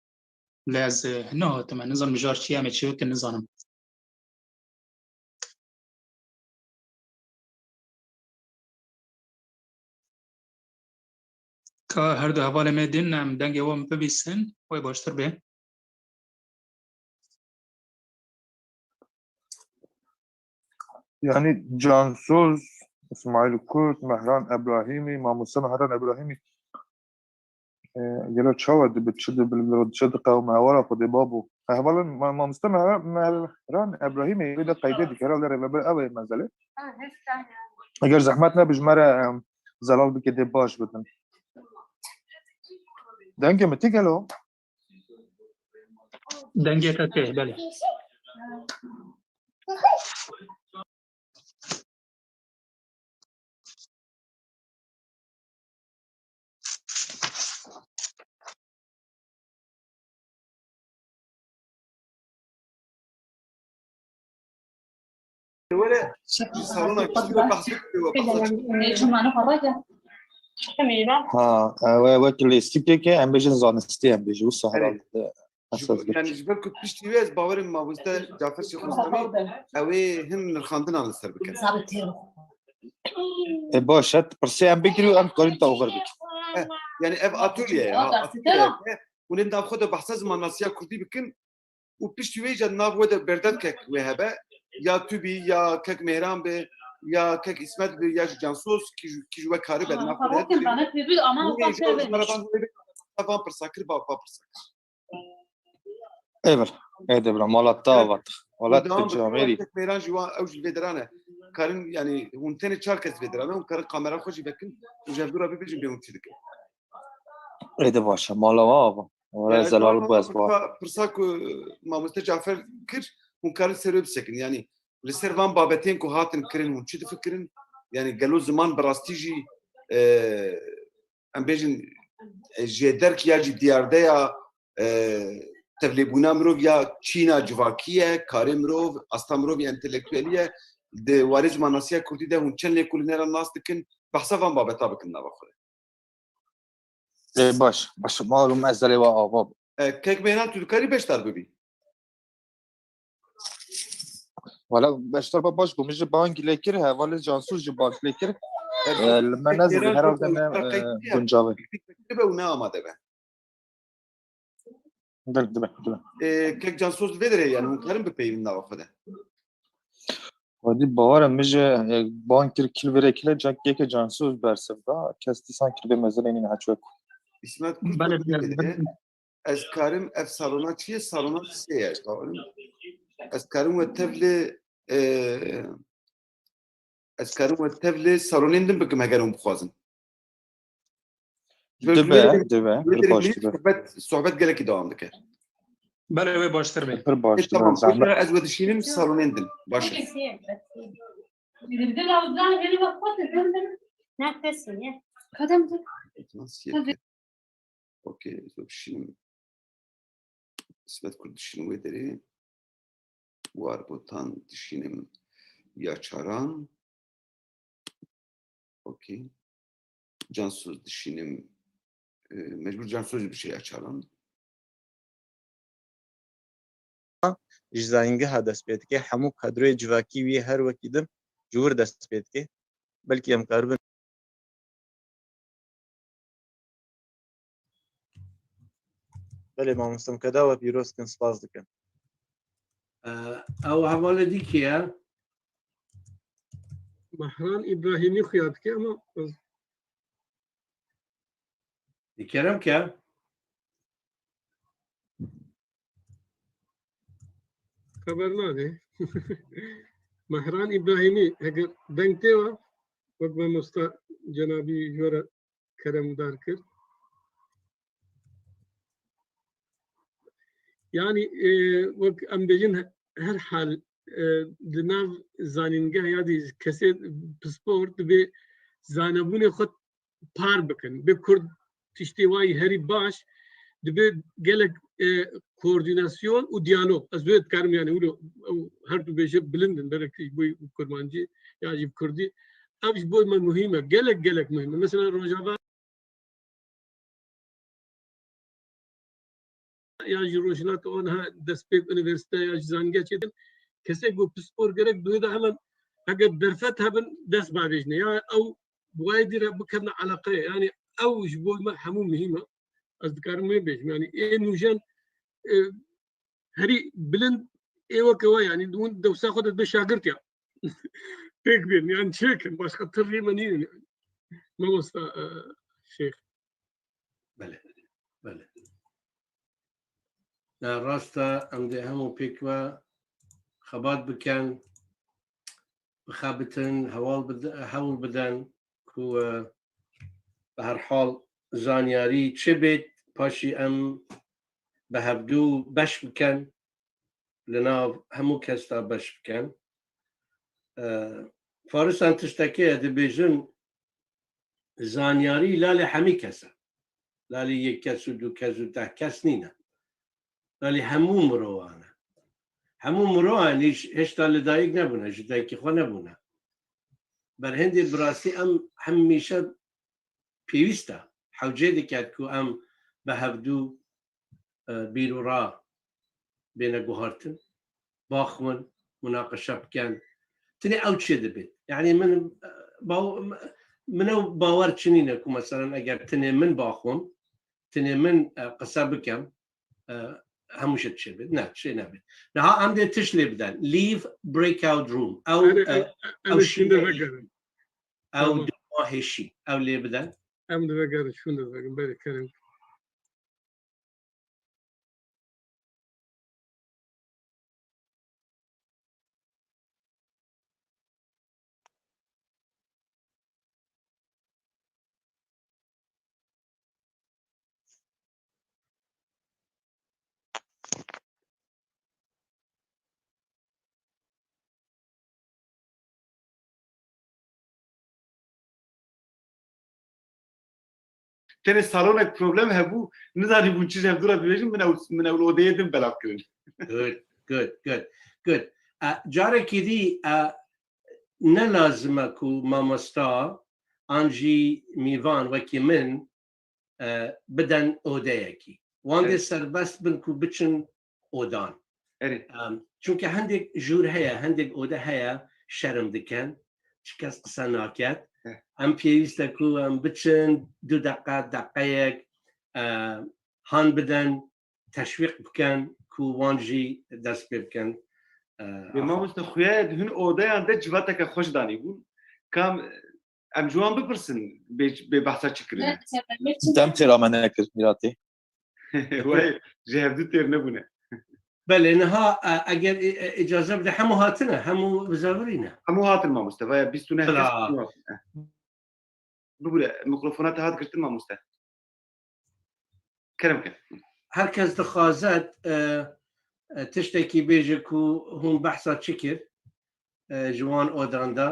Lê ez, e, hene hatim. Ez nizanim mijar çi ye, em ê çi bikin nizanim. Ka her du hevalê me din em dengê wan bibîsin, wê baştir bê. Yani Cansoz, İsmail Kurt, Mehran Ebrahimi, Mamoste Mehran Ebrahimi. E, gelo çawa dibe, çi dibe, li çi diqewime, hewara Xwedê babo. E, hevalên ma-, mamoste Mehra-, Mehran Ebrahîmê wê de qeydê dike, herhalde rêveber ew ê mezelê. Eger zehmet nebe ji me re, em, zelal bike dê baş bidin. Dengê min tê gelo? Dengê te tê, belê. Were, salona kişî ve behs bikiriyor, behs açık. Ha, e, we, wek lêstikê ke em bêjin zanistî em bêjin, wisa herhalde. Ji bo, yani ji ber ku piştî wê ez bawerim mamoste Cafer Şêxoslamî ew ê hin nirxandinan li ser bikin. E, baş e, pirsê em bigirî û em dikarin te oxir bikin. E, yani ev atölye ye, ha, atölye ye. Hûn ê nav xwe de behsa zimannasiya kurdî bikin û piştî wê jî nav we de berdev kek wê hebe, ya tu bî, ya kek Mêhran be, ya kek Îsmet be, ya jî Cansoz, kî ji, kî ji we karibe nav xwe de hebe. Hûn ê ji ew ji me re ban, hûn ê bê, van pirsa kir, va, va pirsa kir. Êvir. Êdî bira, mala te ava te. Wala tu camêrî. Mêran jî wan, ew jî vê deran e. Karin, yani, hûn tenê çar kes vê deran e, hûn karin kamera xwe jî vekin, û ji hevdû re bibêjin bê hûn çi dikin. Êdî baş e, mala we ava. Wala, e, zelal bû, ez pirsa, pirsa ku mamoste Cafer kir, hûn karin ser wê bisekin. Yanî li ser van babetên ku hatin kirin, hûn çi difikirin? Yanî gelo ziman bi rastî jî, e, em bêjin, e, jêderk ya jî diyardeya, e, tevlêbûna mirov ya çîna civakî ye, karê mirov, asta mirov ya entelektuelî ye. Di warê zimannasiya kurdî de hûn çend lêkolînera nas dikin, behsa van babeta bikin nava xwe de. Ê, baş, baş, malum ez zelê we ava bû. E, kek Mêhran, tu dikarî beşdar bibî? Wala, beşdar ba baş bû. Min ji bangî lê kir, hevalê Cansûz ji bang lê kir. E, e, li me kek nezî Mêhran herhalde çok ne, e, qeydî ye. Guncav e. Dibe û ne amade be. Dibe, dibe, dibe. E, kek Cansûz li vê derê, yani hûn karin bipeyivin nava xwe de. Xwedî bawer e, min ji, e, ban kir kil vêrê kile, cak yeke Cansûz bersiv da, kes dîsan kir bê mezin nîne heçwek. Îsmet Kurt Belê, belê, belê. Ez karim ev salona çi ye? Salona sê ye. Ez karim we tevlê, e, ez karim we tevlê salonên din bikim heger hûn bixwazin. Dibe, dibe, pir baş dibe. Sohbet, sohbet gelekî dewam dike. Belê, wê baştir be. Pir baş dibe, tamam, zehmet. Ez we dişînim salonên din. Baş e. Nefes ye. Kadem dur. Nasıl ye? Okey, ez we dişînim. Îsmet Kurt dişînim wê derê. Warbotan dişînim ya çaran. Okey. Cansûz dişînim. E, mecbûr Cansûz jî bişe ya çaran. Ji zanîngeha dest pê dike. Hemû kadroyê civakî wî her wekî din ji wir dest pê dike. Belkî em karibin. Belê mamoste, em keda we pîroz dikin, spas dikin. Ee, ew hevalê dî kî ye? Mehran Îbrahîmî xuya dike ama ez Dî kerem ke. Xeber nade. Mehran Îbrahîmî, heger deng tê we, wek mamosta cenabî ji we re keremdar kir. Yanî, e, wek em bêjin, he-, her hal, e, di nav zanîngeh ya dî kesê pispor dibê zanebûnê xwe par bikin. Bi kurd tiştê wayî herî baş, dibe gelek, e, koordînasyon û diyalog. Ez wê dikarim, yani, wilo, ew her du bêje bilind in, belek ji bo kurmancî ya jî kurdî. Ev ji bo me muhîm e. Gelek, gelek muhîm e. Mesela Rojava ya jî rojhilata wan ha destpêk unîversîte ya jî zanîngeha çêdikin. Kesê ku pispor gerek di wê de hemen eger derfet hebin dest bavêjine. Ya ew bi wayê dî re bikevne eleqeyê. Yani ew ji bo me hemû muhîm e. Ez dikarim wê bêjim. Yani ê nûjen, e, herî bilind ê weke we, yani hûn dewsa xwe de dibe şagirt ya. Pêk bên, yani çêkin, başqa tirrî me nînin yani. Mamosta, e, Şêx. Belê, belê. Ne, rast e, em dê hemû pêk ve xebat bikin, bixebitin, hewl bid-, hewl bidin ku, e, bi her hal zanyarî çi bêt, paşî em bi hevdû beş bikin, li nav hemû kes de beş bikin. E, Farisan tiştekê ye, dibêjin, zanyarî lalê hemî kes e. Lalê yek kes û du kes û deh kes nîne. Lalê hemû mirovan e. Hemû mirovan hîç, hêşta li dayik nebûne, ji dayikê xwe nebûne. Berhindê bi rastî em hemîşe pêwîst e. Hewcê diket ku em bi hevdû, e, bîr û ra bêne guhartin, baxwin, munaqeşe bikin. Tinê ew çê dibê. Yani min, e, baw-, min ew bawer çinîne ku meselen eger tinê min baxwim, tinê min, e, qise bikim, e, hemû şey çê bê. Ne, çê nebê. Niha em dê tişt lê biden. Leave breakout room. Ew, Erê, e, em, em ew ê şûnde şînê vegerin. Ew Tamam. dema hêşî. Ew lê biden. Em divegerin, şûnde vegerin. Berê kerem. Tenê salonek problem hebû, nizanîbûn çi ji hevdû re bibêjin, min ew, min ew li odeyê din belav kirin. Good, good, good, good. E, carekî dî, e, ne lazim e ku mamosta an jî mîvan wekî min, e, biden odeyekî. Wan dê Evet. serbest bin ku biçin odan. Erê. Em, çunke hindek jûr heye, hindek ode heye, şerm dikin, çi kes qise naket. Eh. Em pêwîst e ku em biçin du deqe, deqeyek, e, han bidin, teşwîq bikin ku wan jî dest pê bikin. E, Ê, afa. Mamoste, xuya hin odeyan de civateke xweş danîbûn. Kam, em ji wan bipirsin bê, bê behsa çi kirine? Dem têra me nekir, Mîratê. Wê ji hevdû têr nebûne. Belê, niha, e, eger, e, e, îcaze bide, hemû hatine, hemû bizavurî ne. Hemû hatin mamoste, vaya bîst û neh kes Bra. hemû hatin. Eh. Bibûre, mikrofona te hat girtin mamoste. Kerem ke. Her kes dixwazet, e, e, tiştekî bêje ku hûn behsa çi kir, e, ji wan odan de.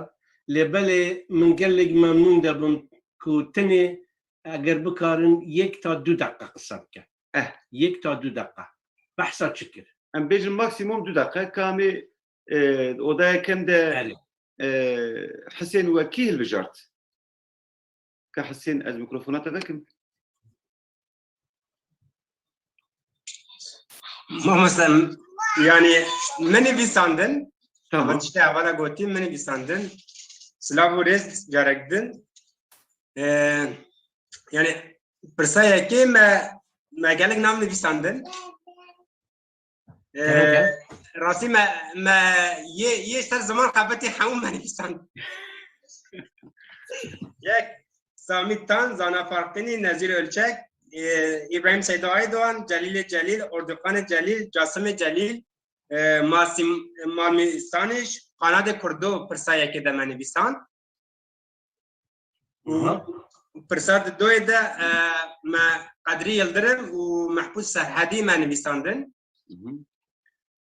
Lê belê min gelek memnûn debim ku tenê eger bikarin yek ta du deqe qise bikin. Eh. Yek ta du deqe. Behsa çi kir? Em bêjin maksimum du deqe. Kamê, e, oda yekem de, Erê. e, Hisên we kî hilbijart? Ka Hisên, ez mikrofona te vekim. Mamoste, yani, min nivîsandin. Tamam. Min tiştê hevala gotî, min nivîsandin. Silav û rêz carek din. Ee, yani, pirsa yekê me, me gelek nav nivîsandin. Ee, Gerek e. Rastî me, me yê, yê ser ziman xebetî hemû me nivîsand. Yek, Samî Tan, Zana Farqînî, Nezîr Ölçek, e, Îbrahîm Seyda Aydoğan, Celîlê Celîl, Orduxanê Celîl, Casimê Celîl, e, Masim, Malmî Saniş, Qanadê Kurdo pirsa yekê de me nivîsand. Û Aha. pirsa di doyê de, e, me Qedrî Yildirim û Mehbûs Serhedî me nivîsandin. Mhm.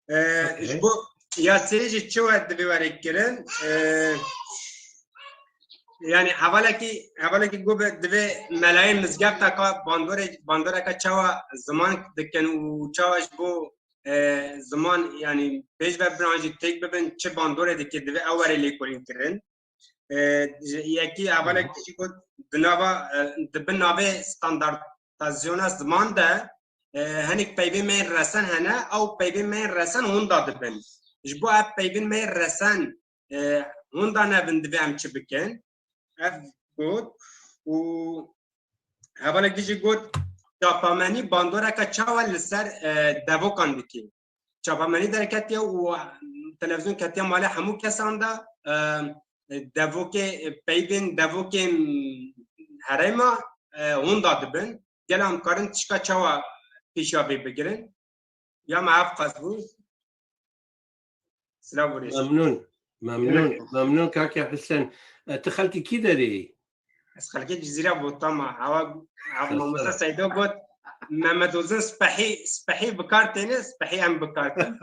E, Okey. Ji bo ya sê jî çi we divê were kirin? E, yani hevalekî, hevalekî got be divê melayên mizgefta ka bandorê, bandoreka çawa ziman dikin û çawa ji bo, e, ziman, yani pêş ve bin an jî têk bibin, çi bandorê dike divê ew were lêkolîn kirin. E, ji yekî hevalek Hı hı. jî got, di nava, e, di bin navê standartasyona ziman de, e, hinek peyvên me yên resen hene, ew peyvên me yên resen hûn da dibin. Ji bo ev peyvên me yên resen, e, hûn da nebin, divê em çi bikin? Ev got û hevalek jî got, çapamenî bandoreke çawa li ser, e, devokan dike. Çapamenî derketiye û televîzyon ketiye malê hemû kesan de, e, devokê, e, peyvên devokên herêma, e, hûn da dibin. Gel em karin tişka çawa pêşiya vê bigirin? Ya me ev qas bû. Silav û rêz. Memnûn. Memnûn. Memnûn kake Hisen. E, tu xelkî kî derê yî? Ez xelkê Cizîra Botama. Ewa, ewa Ser mamoste ser. Seydo got, Mehmet Uzun spehî, spehî bi kar têne, spehî em bi kar têne.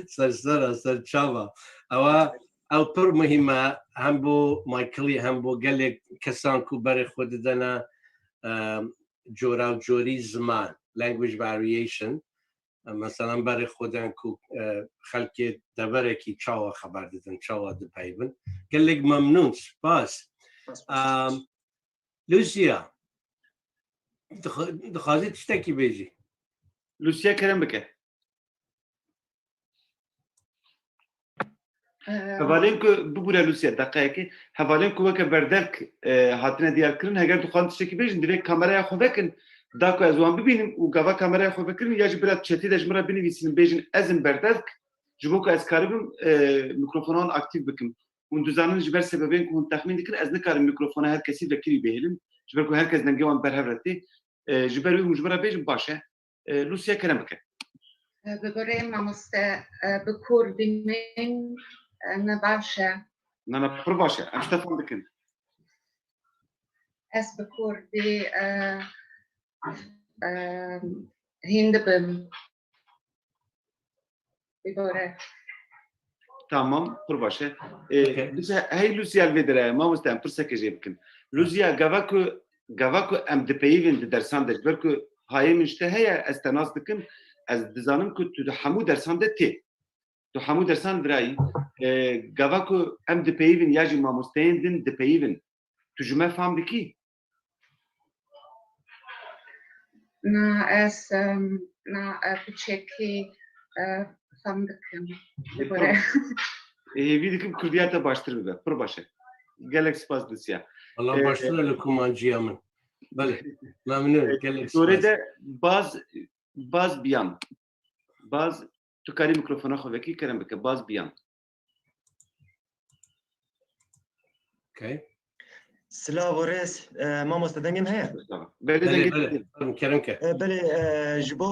Ser ser, ser çava. Ewa, ew pir muhîm e, hem bo Michaelî, hem bo gelek kesan ku berê xwe didene, e, cora û corî ziman, language variation. Mesela berê xwe den ku, e, xelkê deverekî çawa xeber didin, çawa dipeyvin. Gelek memnûn, spas. Spas, spas. Em, Lucia, dixwa-, dixwazî tiştekî bêjî? Lucia, kerem bike. Ee, Hevalên ku, bibûre Lucia, deqeyekê. Hevalên ku weke berdevk, e, hatine diyarkirin, heger dixwazin tiştekî bêjin, divê kameraya xwe vekin, da ku ez wan bibînim û gava kameraya xwe vekirin, ya jî bira chatê de ji min re binivîsînin, bêjin, "Ez im berdevk", ji bo ku ez karibim, e, mikrofona wan aktîf bikim. Hûn dizanin ji ber sebebên ku hûn texmîn dikin, ez nikarim mikrofona her kesî vekirî bihêlim, ji ber ku her kes dengê wan berhev re tê. E, ji ber wê hûn ji min re bêjin, baş e. E, Lucia, kerem bike. E, bi goreyê mamoste, e, bi kurdî min, e, ne baş e. Na, na, pir baş e. Em ji te fam dikin. Ez bi kurdî, e, e, hîn dibim. Îbare. Tamam, pir baş e. Ee, Okey. Bize, hey Lucia, li vê dire, mamoste, em pirsekê jê bikin. Lucia, gava ku, gava ku em dipeyivin di dersan de, ji ber ku hayê min ji te heye, ez te nas dikim, ez dizanim ku tu di hemû dersan de tê. Tu hemû dersan virayî, e, gava ku em dipeyivin ya jî mamosteyên din dipeyivin, tu ji me fam dikî? Na, ez, em, na, e, piçekî, e, fam dikim. Ji Pir- gore. E, hêvî dikim Kurdiya te baştir bibe. Pir baş e. Gelek spas Lucia. Valla Ee, baştir e li kumanciya min. Belê. Memnun. Gelek Dore spas. de baz, baz biyan. Baz, tu karî mikrofona xwe vekî kerem bike. Baz biyan. Okey. Silav û rêz, e, mamoste, dengê min heye? Belê Belê, dengê belê. Kerem, kerem ke. E, belê, e, ji bo,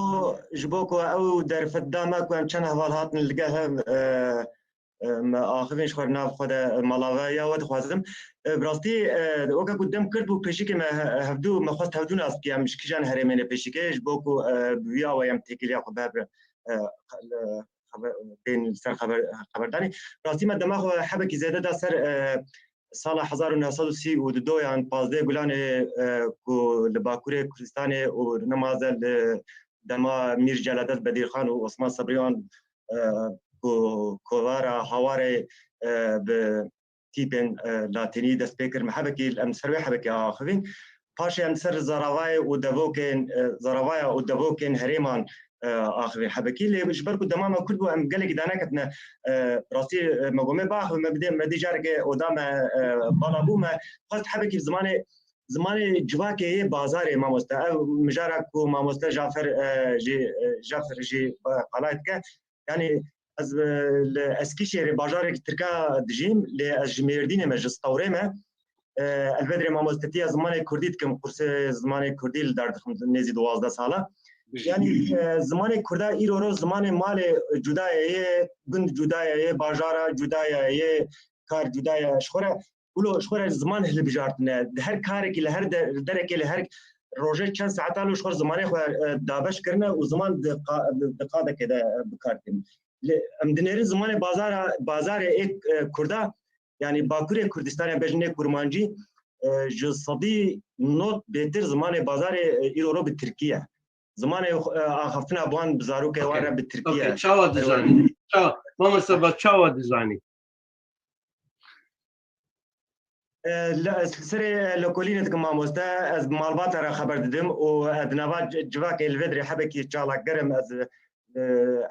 ji bo ku ew derfet da me ku em çend heval hatin li gel hev, e, e, me axivîn ji xwe nav xwe de mala ve ya we dixwazim. E, bi rastî, e, weke ku dem kirt bû pêşikê me he-, hevdû, me xwest hevdû nas bike, em ji kîjan herêmê ne pêşikê, ji bo ku, e, bi vî awayê em têkiliya xwe bi hev re, e, li xeber-, bên li ser xeber-, xeberdanê. Rastî me dema xwe hebekî zêde da ser, e, sala hezar û neh sed û sî û du yan pazdeh Gulanê, e, ku li Bakurê Kurdistanê û nimaze li dema Mîr Celadet Bedirxan û Osman Sebriyan, e, ku kovara Hawarê, e, bi tîpên, e, latînî dest pê kir, me hebekî, em ser wê hebekî axivîn. Paşê em ser zaravayê û devokên, e, zaravaya û devokên herêman, e, axivîn hebekî. Lê ji ber ku dema me kurt bû, em gelekî daneketine, e, rastî, e, me got me biaxivin, me bidê, me dî carekê oda me, e, bala bû, me xwest hebekî zimanê, zimanê civakê yê bazarê mamoste. Ev mijara ku mamoste Cafer, e, jî, e, Cafer jî, e, qalay dike. Yanî ez, e, li Eskîşehirê bajarekî Tirka dijîm, lê ez ji Mêrdînê me, ji Stawrê me. E, ez vê dirê mamostetiya zimanê Kurdî dikim, kursê zimanê Kurdî li dar dixim nêzî duwazdeh sala. Yanî, e, zimanê Kurda îro ro zimanê malê cuda ye, yê gund cuda ye, yê bajara cuda ye, yê kar cuda ye. Ji xwe re wilo, ji xwe re ziman hilbijartine. Di her karekî, li her de-, derekê, li her rojê çend saeta lo ji xwe zimanê xwe, e, dabeş kirine û ziman di qa-, di, di qadekê de, e, bi kar tîne. Lê em dinêrin zimanê bazara, bazarê ê, e, Kurda, yanî Bakurê Kurdistanê bejinê Kurmancî, e, ji sedî nod bêtir zimanê bazarê, e, îro ro bi Tirkî ye. Zimanê, e, axaftina bi wan, bi zarokê wan re bi Tirkî ye. Okey, çawa dizanî? Çawa? Mamoste, ba çawa dizanî? E, li, ez li serê, e, lekolînê dikim mamoste, ez bi malbata re xeber didim û, e, di nava c-, civakê li vê dirê hebekî çalakger im, ez, e,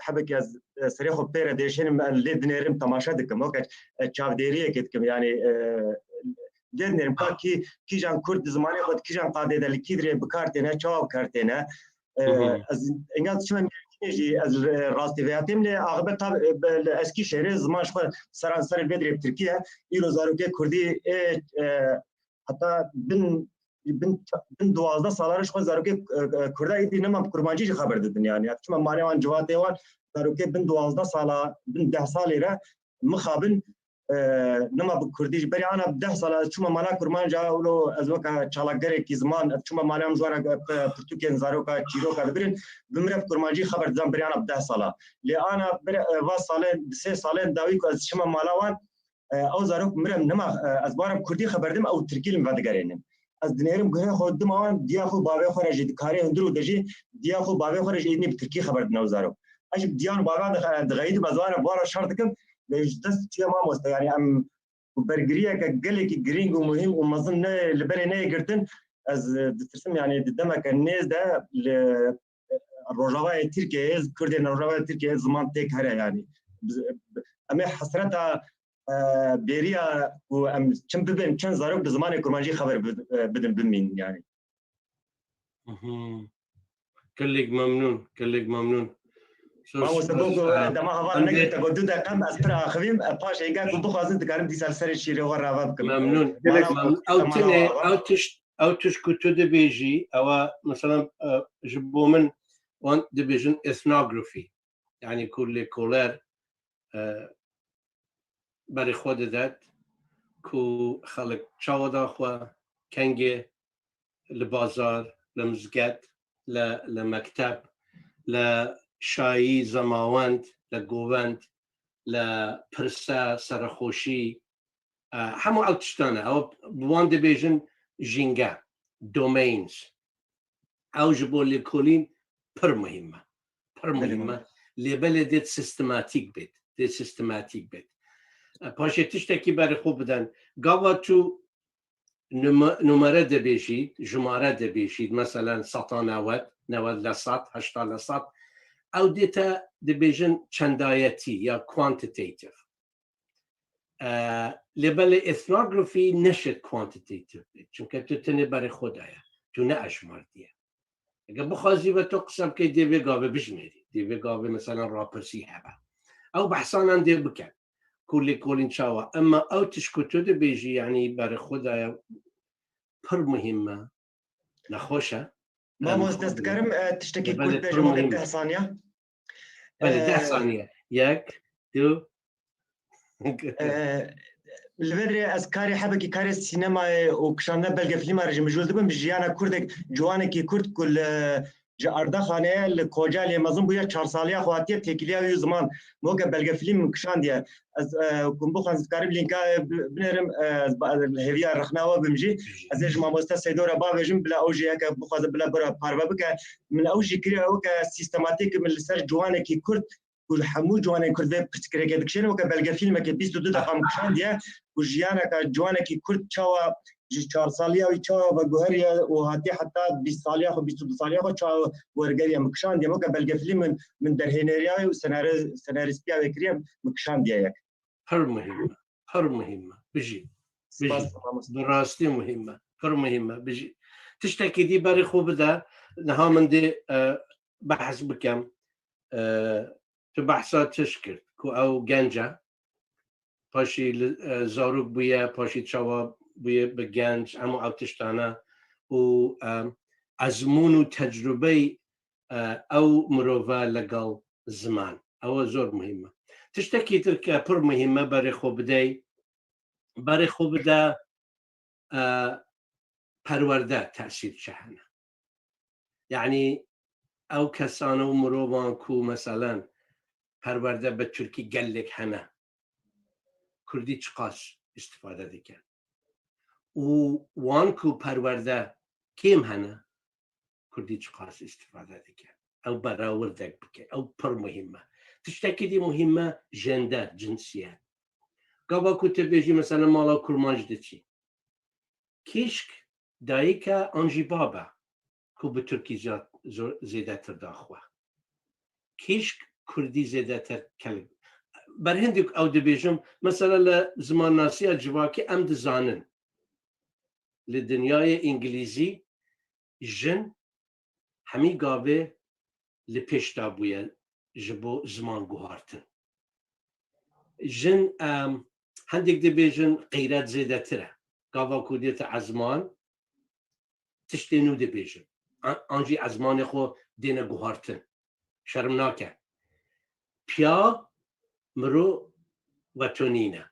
hebekî ez, e, serê xwe pê re dêşênim, e, lê dinêrim, temaşe dikim. Weke, e, çavdêriyekê dikim, yanî, e, lê dinêrim ka kî, kîjan Kurd di zimanê xwe, di kîjan qadê de, li kî dirê bi kar têne, çawa bi kar têne. E, Hı hı. Ez enga diçime Mêrdînê jî ez, e, rastî vêya têm, lê axibet tab-, e, be-, li Eskîşehirê ziman ji xwe seranserê vê dirê bi Tirkî ye. Îro zarokê Kurdî ê, e, heta bin, bin, bin duwazdeh sala re ji xwe zarokê, e, e, Kurda êdî nema bi Kurmancî jî xeber didin, yanî. Çima malê wan, civatê wan, zarokê bin duwazdeh sala, bin deh salê re mixabin, e, nema bi Kurdî jî. Berî ana bi deh sala ez çûme mala Kurmanca, wilo ez weke çalakgerekî ziman, ez çûme mala em ji wan re, e, pirtûkên zaroka, çîroka dibirin, bi min re bi Kurmancî xeber didan berî ana bi deh sala. Lê ana bir, e, va salên, bi sê salên dawî ku ez çime mala wan, e, ew zarok min re nema, e, ez bi wan re bi Kurdî xeber didim, ew Tirkî li min vedigerênin. Ez dinêrim guhê xwe didim wan, diya xwe bavê xwe re jî di karê hundir û de jî diya xwe bavê xwe re jî êdî bi Tirkî xeber didin ew zarok. Ez jî bi diyan û bavan dixe-, dixeyîdim, ez wan re, wan re şer dikim. Lê ji dest çûye mamoste, yanî em ku bergiriyeke gelekî girîng û muhîm û mezin ne, li berê neyê girtin, ez, e, ditirsim, yanî di demeke nêz de li, e, Rojavayê Tirkiyeyê, Kurdên Rojavayê Tirkiyeyê ziman têk here, yanî. Biz, em ê hesreta, e, bêriya ku em çim bibin, çend zarok bi zimanê Kurmancî xeber bid-, e, bidin, bimînin, yanî. Mhm. Gelek memnûn, gelek memnûn. Zor Mamoste, spas, bo ku, e, dema heval em dê negirte, got du deqe em ez pir axivîm, e, paş hêga ku bixwazin dikarim dîsa li serê şîrê xwe rava bikim. Memnûn. Gelek Mala memnûn. xwe Ew temawa tinê, ava. ew tişt, ew tişt ku tu dibêjî, ewa, mesela, e, ji bo min wan dibêjin ethnography. Yanî ku lêkoler, e, berê xwe didet ku xelk çawa da xwe, kengê, li bazar, li mizget, li, li mekteb, li şayî, zemawend, li govend, li pirse, serexweşî, e, hemû ew tiştane. Ew bi wan dibêjin jînge, domains. Ew ji bo lêkolîn pir muhîm e. Pir Belê muhîm e. Lê belê dê sistematîk bêt. Dê sistematîk bêt. E, paşê tiştekî berê xwe biden. Gava tu numa-, numere dibêjî, jumare dibêjî, meselen seta newed, newed le sed, heşta le sed. Ew dê te dibêjin çendayetî ya quantitative. E, lê belê ethnography neşêt quantitative bê. Çunke tu tenê berê xwe daye. Tu ne ejimardiye. Eger bixwazî ve tu qise bikey, dê vê gavê bijmêrî. Dê vê gavê, meselen, rapirsî hebe. Ew behsanan dê bikin. Ku lêkolîn çawa. Emma ew tişt ku tu dibêjî, yanî berê xwe daye, pir muhîm e. Nexweş e. Mamoste, ez dikarim, e, tiştekî kurt bêjim, weke deh saniye? Belê, deh saniye. Yek, du. E, li vê derê ez karê hebekî karê sînemayê û kişandina belgefîlma re jî mijûl dibim, bi jiyana kurdek, ciwanekî kurd ku li, ji Ardaxanê ye, li Kocaeliyê mezin bûye, çar saliya xwe hatiye têkiliya wî ziman. Weke belgefîlm min kişandiye. Ez, e, ku bixwazim, dikarim lînka, e, bi-, binêrim, e, ez ba-, hêviya rexna we bim jî. Ez ê ji mamoste Seydo re bavêjim, bila ew jî heke bixwaze bila bira parve bike. Min ew jî kiriye weke sîstematîk, min li ser ciwanekî kurd, ku li hemû ciwanên kurd vê pirsgirêkê dikişêne, weke belgefîlmekê bîst û du deqa min kişandiye, ku jiyaneke ciwanekî kurd çawa ji çar saliya wî çawa veguheriye û hatiye heta bîst saliya xwe, bîst û du saliya xwe çawa wergeriye, min kişandiye. Weke belgefîlm min, min derhêneriya wê û senare-, senarîstiya wê kiriye, min kişandiye yek. Pir muhîm e. Pir muhîm e. Bijî. Bijî. Spas, mamoste. Bi rastî muhîm e. Pir muhîm e. Bijî. Tiştekî dî berê xwe bide. Niha min dê, e, behs bikem. E, tu behsa tişt kir ku ew genc e. Paşî li, e, zarok bûye, paşî çawa bûye bi genc, hemû ew tiştane û, e, ezmûn û tecrubey, e, ew mirove legal ziman. Ew zor muhîm e. Tiştekî tir ke pir muhîm e, berê xwe bidey, berê xwe bide, e, perwerde tesîr çi hene. Yanî ew kesan û mirovan ku meselen perwerde bi tirkî gelek hene, kurdî çiqas îstifade dikin? Û wan ku perwerde kêm hene, kurdî çiqas îstifade dike? Ew berawirdek bike. Ew pir muhîm e. Tiştekî dî muhîm e, jender, cinsiyet. Gava ku tu bêjî, mesela, mala kurmanc diçî. Kîşk dayik e an jî bab e ku bi tirkî ziyad, zor-, zêdetir daxwe. Kîşk kurdî zêdetir kel-, berhindî ku ew dibêjim, mesela, li zimannasiya civakî em dizanin. Li dinyayê îngilîzî jin hemî gavê li pêş de bûye ji bo ziman guhartin. Jin, em, hendek dibêjin qeyret zêdetir e. Gava ku dête ezman, tiştê nû dibêjin. An, an jî ezmanê xwe dêne guhartin. Şerm nake. Piya miro wetonî ne.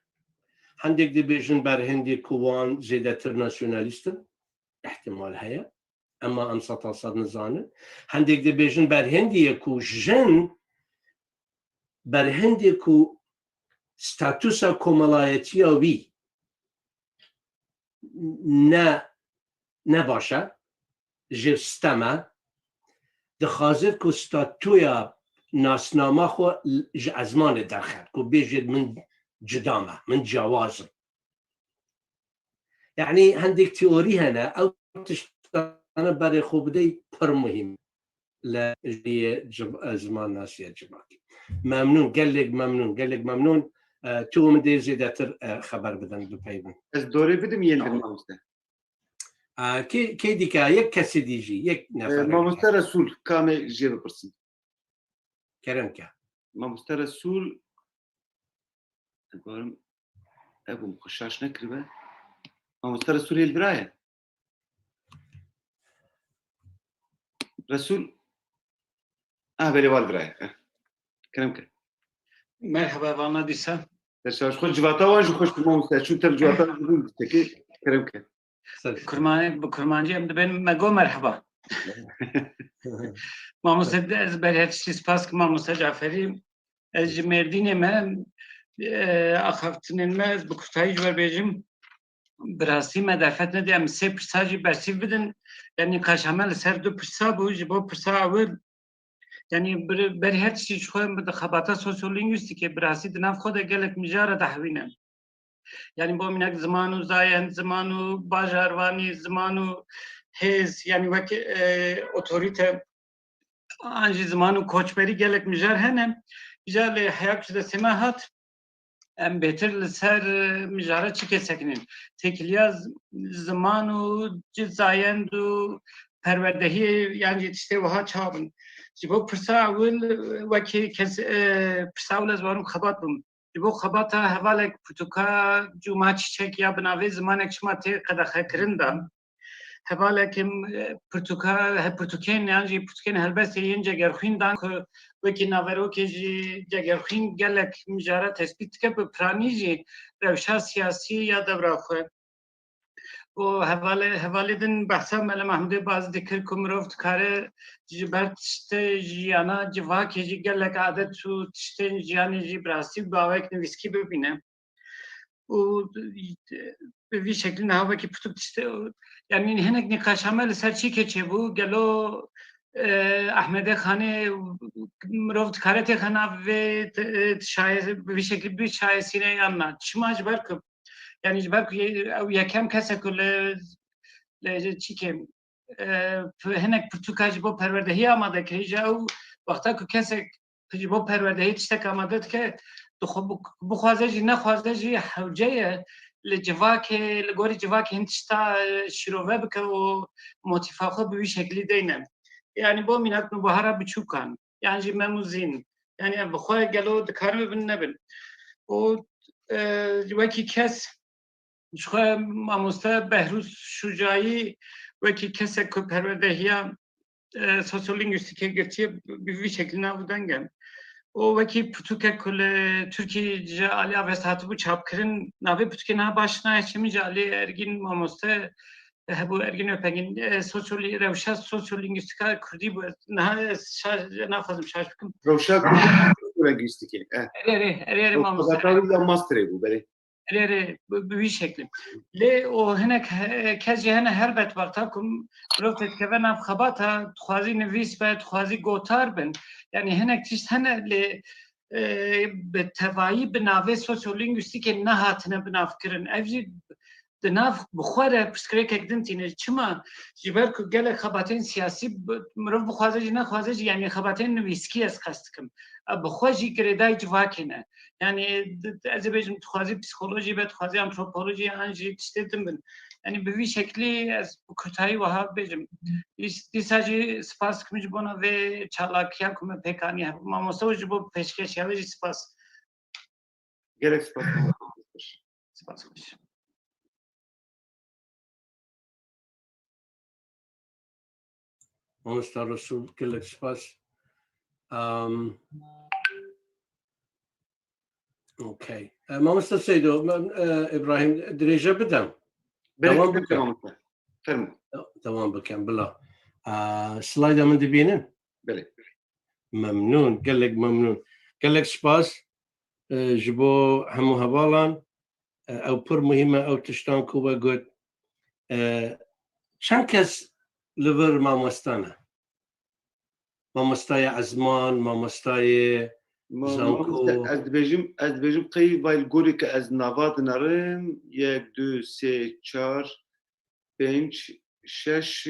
Hendek dibêjin berhindê ku wan zêdetir nasyonalîst in, îhtimal heye. Ema em seta sed nizanin. Hendek dibêjin berhindê ye ku jin, berhindê ku statusa komelayetiya wî ne, ne baş e, ji stem e, dixwaze ku statuya nasnama xwe ji ezmanê derxe, ku bêje min cuda me, min ciyawaz im. Yanî hendek teorî hene, ew tiştane berê xwe bidey pir muhîm li jiyê civ-, e, zimannasiya civakî. Memnûn, gelek memnûn, gelek memnûn. E, tu min dê zêdetir, e, xeber bidin, bipeyvin. Ez dorê bidim yên din, mamoste. E, kê, kê dike, yek kesê dî jî, yek nefer. E, mamoste Resûl, kamê jê bipirsin. Kerem ke. Mamoste Resûl, ez bawerim, ev bû xwe şaş nekiribe. Mamoste Resûl hêl viraye. Resûl, ah, belê, wal viraye. Eh. Kerem ke. Merhaba, vana dîsa. Te şaş xwe civata wan jî xweş bi, mamoste. Çû te civata wan jî bûn, teke kerem ke. Ser. Kurmanî, bi kurmancî em dibên me go merhaba. Mamoste, ez berê tiştî spas ki mamoste Caferî. Ez ji Mêrdînê me, e, axaftinên me, ez bi kurtayî ji we bêjim, bi rastî me derfet nedî, em sê pirsa jî bersîv bidin, yanî nîqaşa me li ser du pirsa bû, ji bo pirsa ewil, yanî bir-, berî her tiştî ji xwe min di xebata sosyolîngwîstîkê bi rastî di nav xwe de gelek mijara dihewîne. Yanî bo mînak ziman û zayend, ziman û bajarvanî, ziman û hêz, yanî wek, e, otorîte, an jî ziman û koçberî gelek mijar hene. Îca lê heya ku ji destê me hat, em bêtir li ser, e, mijara çi kesekinin. Têkiliya z-, ziman û ci zayend û perwerdehiyê yan jî tiştê wiha çawa bin. Ji bo pirsa ewil, e, wekî kes, e, pirsa ewil ez warim xebat bim. Ji bo xebata hevalek pirtûka Cuma Çiçek ya bi navê Zimanek Çima Tê Qedexekirin de, hevalek em, e, pirtûka, he, pirtûkên yan jî pirtûkên helbestê yên Cegerxwîn dan ku wekî naverokê jî Cegerxwîn gelek mijara tespît dike, bi piranî jî rewşa siyasî ya dewra xwe. û hevalê, hevalê din behsa Mele Mehmûdê Baz dikir ku mirov dikare ji ber tiştê jiyana civakê jî gelek adet û tiştên jiyanê jî bi rastî bi awayek nivîskî bibîne. Û bi vî şeklî niha wekî pirtûk tiştê, yanî hinek nîqaşa me li ser çîkê çêbû, gelo, e, Ehmedê Xanê mirov dikare têxe nav vê, e, şaye-, bi vî şeklî bir şayesîne yan na? Çima? Ji ber ku Yanî ji ber ku ye-, ew yekem kes e ku li, li çi ke, e, p-, hinek pirtûka ji bo perwerdehiyê amade kirî, ji ew wexta ku kesek ji bo perwerdehiyê tiştek amade dike, dixwe-, bixwaze jî nexwaze jî hewce ye li civakê, li gorî civakê hin tişta, e, şîrove bike û motîfa xwe bi wî şeklî deyne. Yanî bo mînak nûbahara biçûkan, yan jî Mem û Zîn. Yanî ev bi xwe gelo dikarin bibin nebin. Û, e, wekî kes, ji xwe mamoste Behrûz Şûcayî wekî kesek ku perwerdehiya, e, sosyolîngwîstîkê girtiye, bi vî şeklî nav û deng e. Û wekî pirtûkek ku li Tirkiyê ji alî Avesta hatibû çapkirin, navê pirtûkê niha baş nayê çi min ji alî Ergîn mamoste hebû, Ergîn Öpengîn, e, sosyolî-, rewşa sosyolîngwîstîka kurdî bû. Niha ez şaş, naxwazim şaş bikim. Rewşa kurdî sosyolîngwîstîkê, e. Erê, erê, erê, erê, mamoste. Xebata wî ya masterê bû, belê. Erê, erê, bi, bi wî şeklî. Lê o hinek he-, kes jî hene helbet wexta ku mirov têdikeve nav xebata, dixwazî nivîs be, dixwazî gotar bin. Yanî hinek tişt hene lê, e, bi tevayî bi navê sosyolîngwîstîkê nehatine binavkirin. Ev jî di nav bi xwe re pirsgirêkek din tîne. Çima? Ji ber ku gelek xebatên siyasî bi, mirov bixwaze jî nexwaze jî, yanî xebatên nivîskî ez qest dikim. Ev bi xwe jî girêdayî civakê ne. Yanî di, di, ez ê bêjim, dixwazî psîkolojî be, dixwazî antropolojî an jî tiştê din bin. Yanî bi vî şeklî ez bi kurtayî wiha bêjim. Dîs-, dîsa jî spas dikim ji bona vê çalakiya ku me pêk aniye. Mamoste ji bo pêşkêşiya wê jî spas. Gelek spas. Spas xweş. Mamosta Resul, gelek spas. Am, okey. E, Mamosta Seydo, e, Îbrahîm, dirêje bidem. Belê, dewam bikim. Mamosta. Fermo. Dewam bikim, bila. E, slayda min dibînin? Belê. Memnûn, gelek memnûn. Gelek spas, e, ji bo hemû hevalan. E, ew pir muhîm e, ew tiştan ku we got. E, çend kes li vir mamoste ne? Mamostayê ezman, mamostayê Ma-, zanko. Mamoste, ez dibêjim, ez dibêjim qey vay li gorî ke ez nava dinerim, yek, du, sê, çar, pênc, şeş,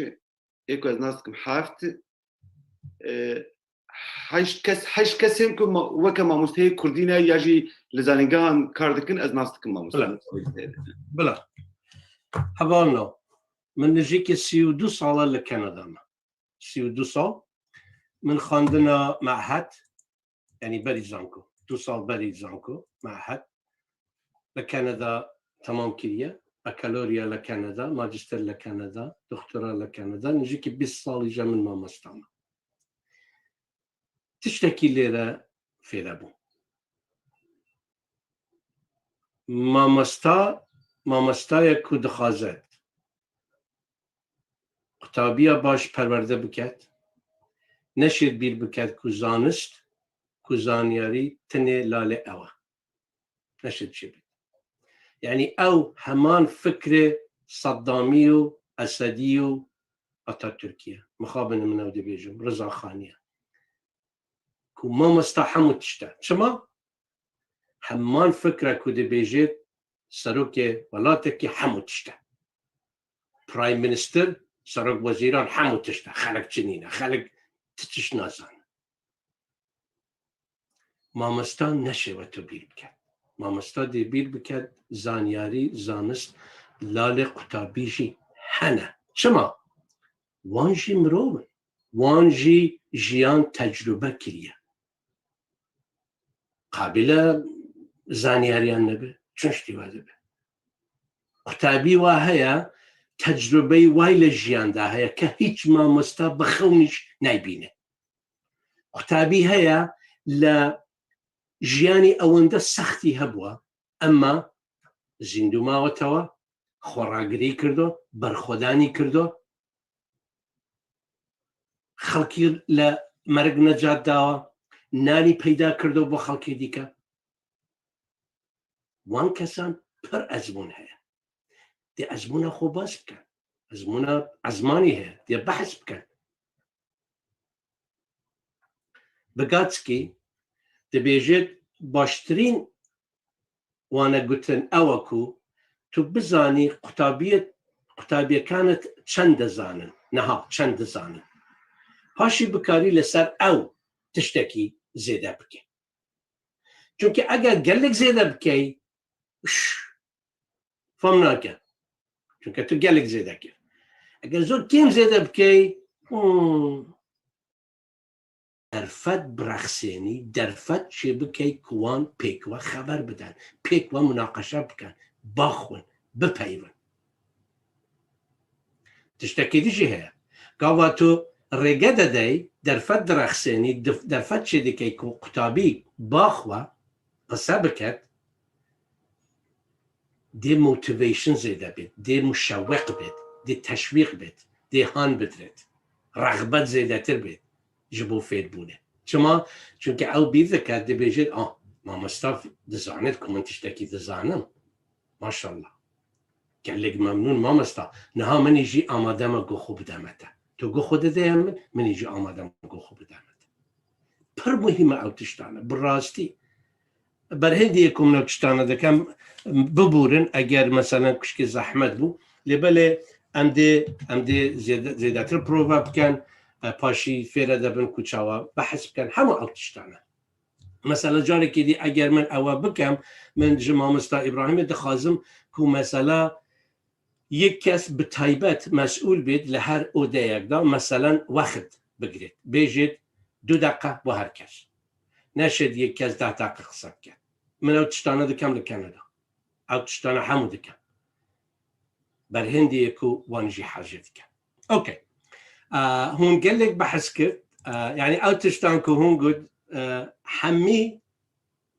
ê ku ez nas dikim heft, e, heşt kes, heşt kesên ku ma-, weke mamosteyê kurdî ne ya jî li zanîngehan kar dikin, ez nas dikim mamoste. Bila. Bila. Hevalno, min nijîkî sî û du sal e li Kanada me. Sî û du sal. Min xwendina mehed, yanî berî zanko, du sal berî zanko, mehed li Kanada temam kiriye. Bakalorya li Kanada, majîster li Kanada, doktora li Kanada. Nijîkî bîst salî je min mamosta me. Tiştekî lêre fêre bû. Mamosta, mamostayek ku dixwaze qutabîya baş perwerde biket, ne şêrbîr biket ku zanist ku zanyarî tenê lalê ew e. Neşê çi bit. Yanî ew heman fikrê Seddamî û Esedî û Atatürkî ye. Mixabin min ew dibêjim, Rizaxanî ye. Ku mamosta hemû tişt e. Çima? Heman fikre ku dibêjêt serokê welatekî hemû tişt e. Prime Minister, serok wezîran hemû tişt e. Xelk çi nîne, xelk ti tişt nazane. Mamosta neşêwe tu bîr biket. Mamosta dê bîr biket, zanyarî, zanist, lalê qutabî jî hene. Çima? Wan jî mirov in. Wan jî jiyan tecrube kiriye. Qabîle zanyariyan nebe, çi tiştî we dibe. Qutabî wa heye, tecrubeyî way li jiyan de heye ke hîç mamosta bi xewnîş neybîne. Qutabî heye, li jiyanî ewinde sextî hebûa, emma zîndû mawetewa, xweragirî kirdo, berxwedanî kirdo, xelkî li merg necat dawa, nanî peyda kirdo bo xelkê dîke. Wan kesan pir ezmûn heye. Dê ezmûna xwe bas bikin. Ezmûna ezmanî heye. Dê behs bikin. Vygotsky dibêjit, baştirîn wanegutin ew e ku tu bizanî qutabiyê, qutabiyekane çend dizanin. Niha çend dizanin. Paşî bikarî li ser ew tiştekî zêde bike. Çunke eger gelek zêde bikey, şş, fam nake. Çunke tu gelek zêde kir. Eger zor kêm zêde bikey, hmm, derfet birexsênî, derfet çê bikey ku wan pêk we xeber biden, pêk we munaqeşe bikin, baxwin, bipeyvin. Tiştekî dî jî heye. Gava tu rêge dedey, derfet direxsênî, dif-, derfet çê dikey ku qutabî baxwe, qise biket, dê motivation zêde bêt, dê muşeweq bêt, dê teşwîq bêt, dê han bidrêt, rexbet zêdetir bêt ji bo fêrbûnê. Çima? Çunke ew bîr dike, dibêjit, ah, mamosta dizanit ku min tiştekî dizanim. Maşallah. Gelek memnûn mamosta. Niha min î jî amade me ku xwe bideme te. Tu ku xwe dideye min, min î jî amade me ku xwe bideme te. Pir muhîm e ew tiştane. Bi rastî. Berhêndiyê ku min ew tiştane dikem, bibûrin, eger meselen kuşkê zehmet bû. Lê belê em dê, em dê zêde-, zêdetir prova bikin, e, paşî fêre debin ku çawa behs bikin. Hema ew tiştane. Mesela carekê dî eger min ewe bikem, min ji mamosta Îbrahîmê dixwazim ku mesela yek kes bi taybet mesûl bêt li her odeyek de, meselen wext bigirêt. Bêjêt du deqe bo her kes. Neşêt yek kes deh deqe qise bike. Min ew tiştane dikem li Kanada. Ew tiştane hemû dikem. Berhêndiyê ku wan jî hejê dike. Okey. Aa, hûn gelek behs kir. Aa, yani ew tiştan ku hûn got, aa, hemî,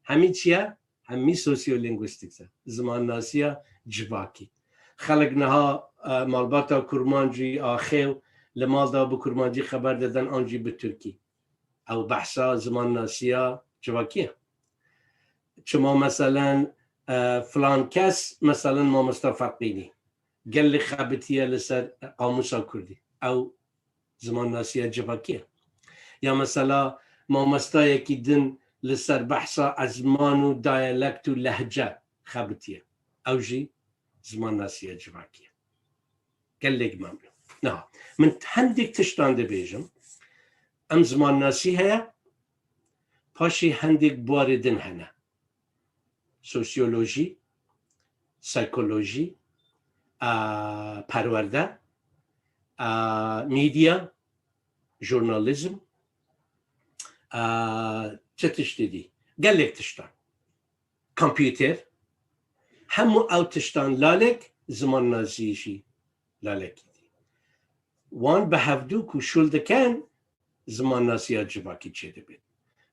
hemî çi ye? Hemî sosyolinguîstîk e. Zimannasiya civakî. Xelk niha, aa, malbata kurmancî a xêw li mal de bi kurmancî xeber didin an jî bi tirkî. Ew behsa zimannasiya civakî ye. Çima meselen, e, filan kes, meselen mamosta Feqînî, gelek xebitiye li ser qamûsa kurdî. Ew zimannasiya civakî ye. Ya mesela mamostayekî din li ser behsa ezman û diyalekt û lehce xebitiye. Ew jî zimannasiya civakî ye. Gelek memnûn. Niha, min hendek tiştan dibêjim. Em zimannasî heye, paşê hendek buwarê din hene. Sosyolojî, psîkolojî, a, perwerde, a, medya, jurnalîzm, a, çi tiştê dî? Gelek tiştan. Kompûter, hemû ew tiştan lalek, zimannasî jî lalekî dî. Wan bi hevdû ku şûl dikin, zimannasiya civakî çêdibê.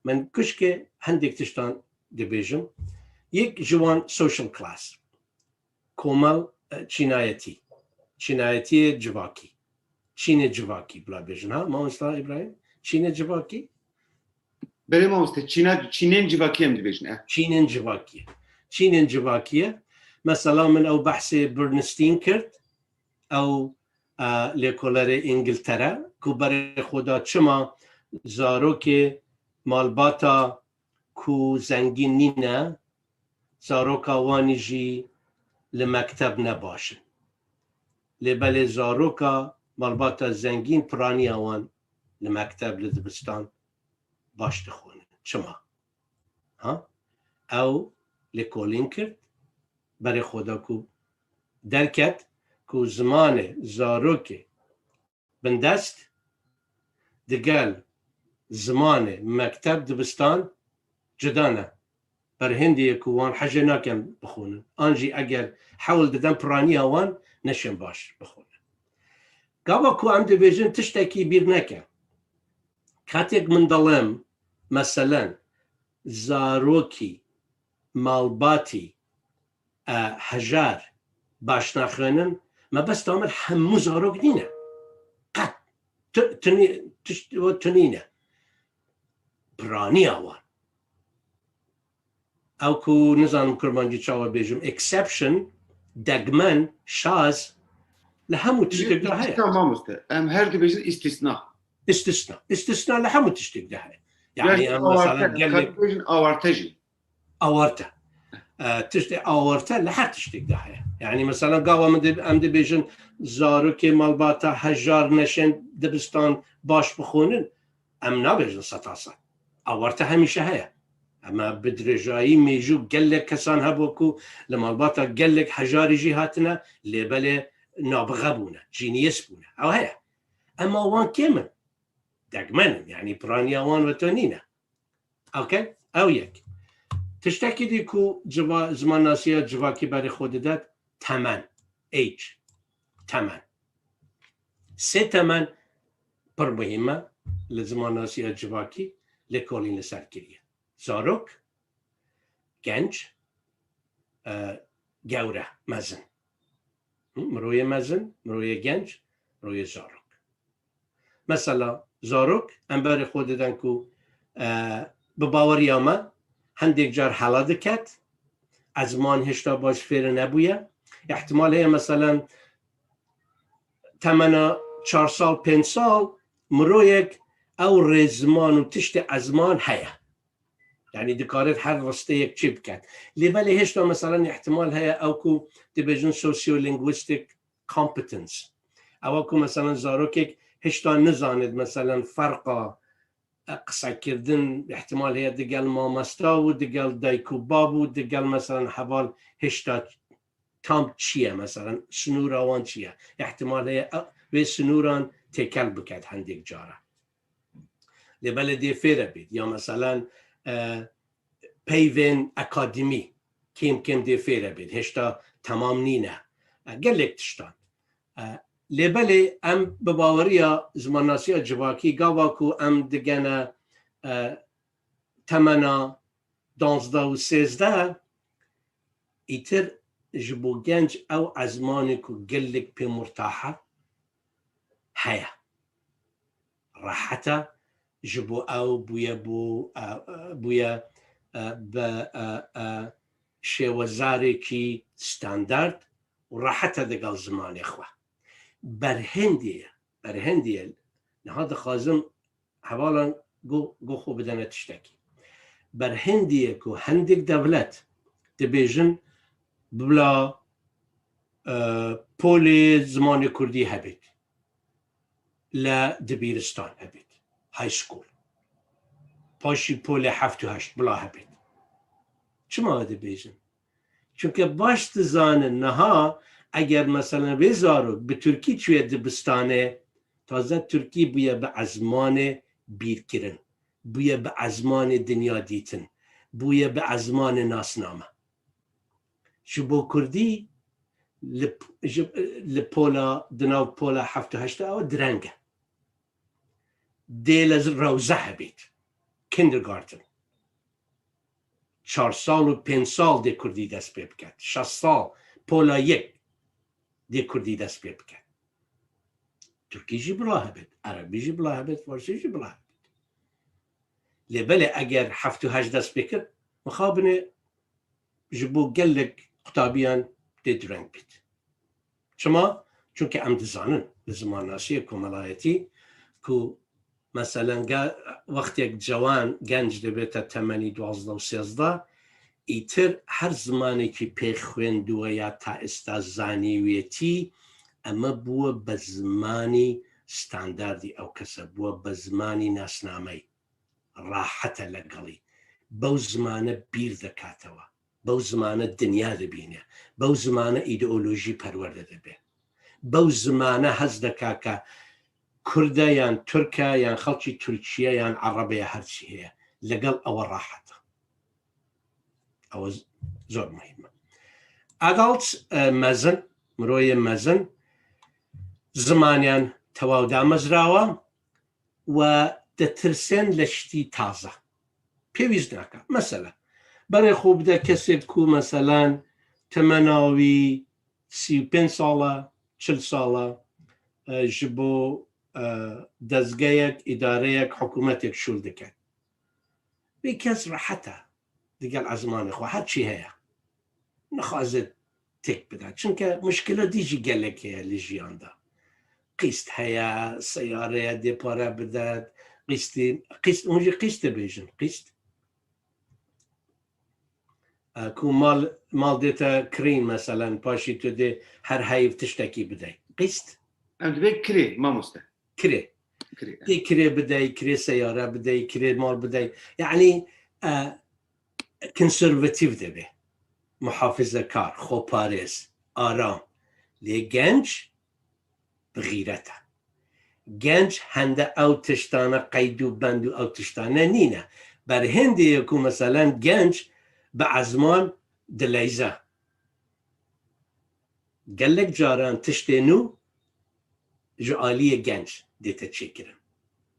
Min kuşkê hendek tiştan dibêjim. Yek ji wan social class, komal, e, çînayetî, çînayetiyê civakî, çînê civakî bila bêjin, ha, mamosta Îbrahîm? Çînê civakî? Belê mamoste, çîna, çînên civakî em dibêjin, eh. Çînên civakî. Çînên civakî. Mesela min ew behsê Bernstein kir, ew, e, lêkolerê Îngiltere, ku berê xwe da çima zarokê malbata ku zengîn nîne, zaroka wan jî li mekteb ne baş in. Lê belê zaroka malbata zengîn piraniya wan li mekteb, li dibistan baş dixwînin. Çima? Ha? Ew lêkolîn kir, berê xwe da ku derket ku zimanê zarokê bindest digel zimanê mekteb, dibistan cuda ne. Berhêndê ye ku wan hejê nakin bixwînin. An jî eger hewl didin piraniya wan neşên baş bixwînin. Gava ku em dibêjin tiştekî bîr neke. Katek min dilim, meselen, zarokî, malbatî, e, hejar baş naxwînin, mebesta min hemû zarok nîne. Qet. Tu-, tunî-, tişt-, o tunîne. Piraniya wan. Ew ku nizanim kurmancî çawa bêjim, exception, degmen, şaz, li hemû tiştek de heye. Îstisna mamoste. Em her dibêjin îstisna. Îstisna. Îstisna li hemû tiştek de heye. Yani, Yani, mesela awarte, gelek dibêjin awarte jî. Awarte. E, tiştê awarte li her tiştek de heye. Yani, mesela gava min dib-, em dibêjin zarokê malbata hejar neşên dibistan baş bixwînin, em nabêjin seta sed. Awarte hemîşe heye. Ema bi dirêjayî mêjû gelek kesan hebû ku li malbata gelek hejarî jî hatine, lê belê nabixe bûne, cîniyes bûne. Ew heye. Ema wan kêm in. Degmen in, yani piraniya wan weto nîne. Okey? Ew yek. Tiştekî dî ku civa-, zimannasiya civakî berê xwe dide, temen. Age. Temen. Sê temen pir muhîm e li zimannasiya civakî, lêkolîn li ser kiriye. Zarok, genc, e, gewre, mezin. Hı? Miroyê mezin, miroyê genc, miroyê zarok. Mesela, zarok, em berê xwe didin ku, e, bi baweriya me, hindek car hela diket, ezman hêşta baş fêr nebûye. Îhtimal heye, meselen, temena çar sal, pênc sal, miroyek ew rêzman û tiştê ezman heye. Yani dikare her risteyek çê biket. Lê belê hêşta, meselen, îhtimal heye ew ku dibêjin sociolinguistic competence. Ewa ku, meselen, zarokek hêşta nizanit, meselen, ferqa, e, qisekirdin, îhtimal heye digel mamesta û digel dayik û bab û digel, meselen, heval hêşta tam çi ye, meselen, sinûra wan çi ye? Îhtimal heye, e, vê sinûran têkel biket hindek cara. Lê belê dê fêre bêt. Ya, meselen, e, peyvên akademî kêm kêm dê fêre bêt. Hêşta temam nîne. E, gelek tiştan. E, lê belê em bi baweriya zimannasiya civakî, gava ku em digene, e, temena duwazdeh û sêzdeh, îtir ji bo genc ew ezmanê ku gelek pê murtahe heye. Rehet e, ji bo ew bûye bo, e, e, bûye, e, bi, e, e, şêwezarekî standard û rehet e digel zimanê xwe. Berhêndê ye, berhêndê ye. Niha dixwazim hevalan go, go xwe bidene tiştekî. Berhêndê ye ku hindek dewlet dibêjin bila, e, polê zimanê kurdî hebêt li dibîristan hebêt, high school. Paşî polê heft û heşt bila hebêt. Çima dibêjin? Çunke baş dizanin niha eger, meselen, vê zarok bi tirkî çûye dibistanê, taze tirkî bûye bi ezmanê bîrkirin, bûye bi ezmanê dinya dîtin, bûye bi ezmanê nasname. Ji bo kurdî li, ji, li pola, di nav pola heft û heşt ew direng e. Dê li rewze hebêt. Kindergarten. Çar sal û pênc sal dê kurdî dest pê biket. Şeş sal, pola yek dê kurdî dest pê biket. Tirkî jî bila hebêt, erebî jî bila hebêt, farsî jî bila hebêt. Lê belê eger heft û heşt dest pê kir, mixabine ji bo gelek qutabîyan tê direng bît. Çima? Çunke em dizanin li zimannasiyê komelayetî ku meselen ge-, wextêk cewan, genc dibête temenî duwazdeh û sêzdeh, îtir her zimanekî pê xwêndiwe ya ta êsta zanîwêtî, eme bûwe be zimanî standardî ew kese, bûwe be zimanî nasnameyî. Rahet e legelî. Bew zimane bîr dikatewe. Bew zimane dinya dibîne. Bew zimane îdeolojî perwerde dibe. Bew zimane hez dika ke Kurd e yan Tirk e yan xelkî Tirkiye yan Ereb e ya her çi heye. Legel ew rahet e. Ew z-, zor muhîm e. Adult, e, mezin, miroyê mezin, zimaniyan tewaw damezrawa, we ditirsên li ştî taze. Pêwîst nake. Mesela, berê xwe bide kesek ku, meselan, temena wî sî û pênc sal e, çil sal e, e, ji bo, e, dezgeyek, îdareyek, hikûmetek şûl dike. Vê kes rehet e digel ezmanê xwe, her çi heye. Nixwaze têk bide. Çunke muşkila dî jî gelek heye li jiyan de. Qîst heye, seyare ye, dê pare bide, qîstî, qîst, hûn jî qîst dibêjin, qîst. E, ku mal, mal dê te kirîn, meselen, paşî tu dê her heyv tiştekî bidey. Qîst? Em dibê kirê, mamoste. Kirê. Kirê, e. Dê kirê bidey, kirê seyare bidey, kirê mal bidey. Yani, e, konservatîf dibê. Muhafizekar, xweparêz, aram. Lê genc bi xîret e. Genc hende ew tiştane qeyd û bend û ew tiştane nîne. Berhêndê ye ku meselen genc bi ezman dileyze. Gelek caran tiştê nû ji aliyê genc dête çêkirin.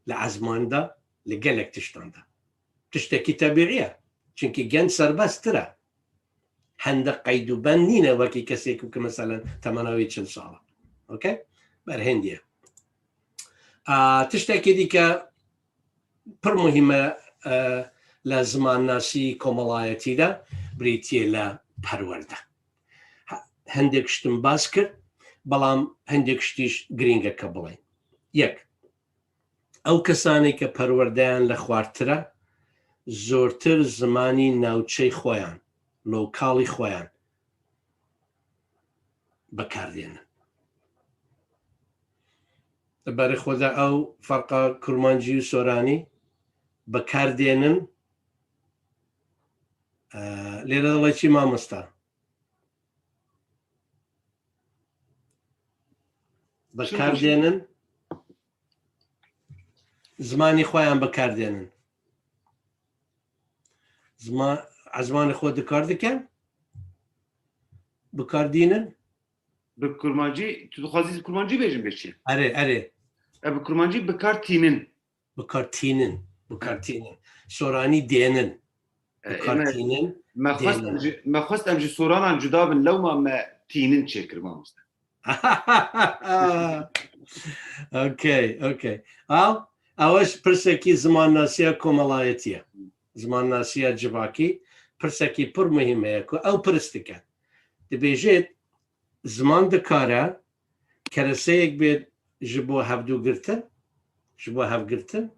Li ezman de, li gelek tiştan de. Tiştekî tebîî ye. Çunkî genc serbesttir e. Hende qeyd û bend nîne wekî kesê ku, ku meselen temena wî çil sal e. Okey? Berhêndî ye. A, tiştekî dîke pir muhîm e, e, li zimannasî komelayetî de, birîtiyê li perwerde. He-, hindek ştin bas kir, belam hindek ştîş girîng e ke bilên. Yek, ew kesanê ke perwerdeyan li xwartir e, zortir zimanî navçeyî xweyan, lokalî xweyan bi kar dênin. Li berê xwe de ew ferqa kurmancî û soranî bi kar dênin. E, lêre dile çi mamosta? Bi kar dênin. Zimanî xwe yan bi kar dênin. Zima-, ezmanê xwe dikar dikin? Bi kar dînin? Bi kurmancî, tu dixwazî kurmancî bêjin bê çi? Erê, erê. E, bi kurmancî bi kar tînin. Bi kar tînin. Bi kar tînin. Soranî dênin. E, bi kar tînin, me xwest em ji, me xwest em ji soranan cuda bin, lewma me tînin çêkir, mamoste. Okey, okey. Ew, ew ji pirsekî zimannasiya komelayetî ye. Zimannasiya civakî pirsekî pir muhîm heye ku ew pirs dike. Dibêjêt, ziman dikare kereseyek bê ji bo hevdûgirtin, ji bo hevgirtin.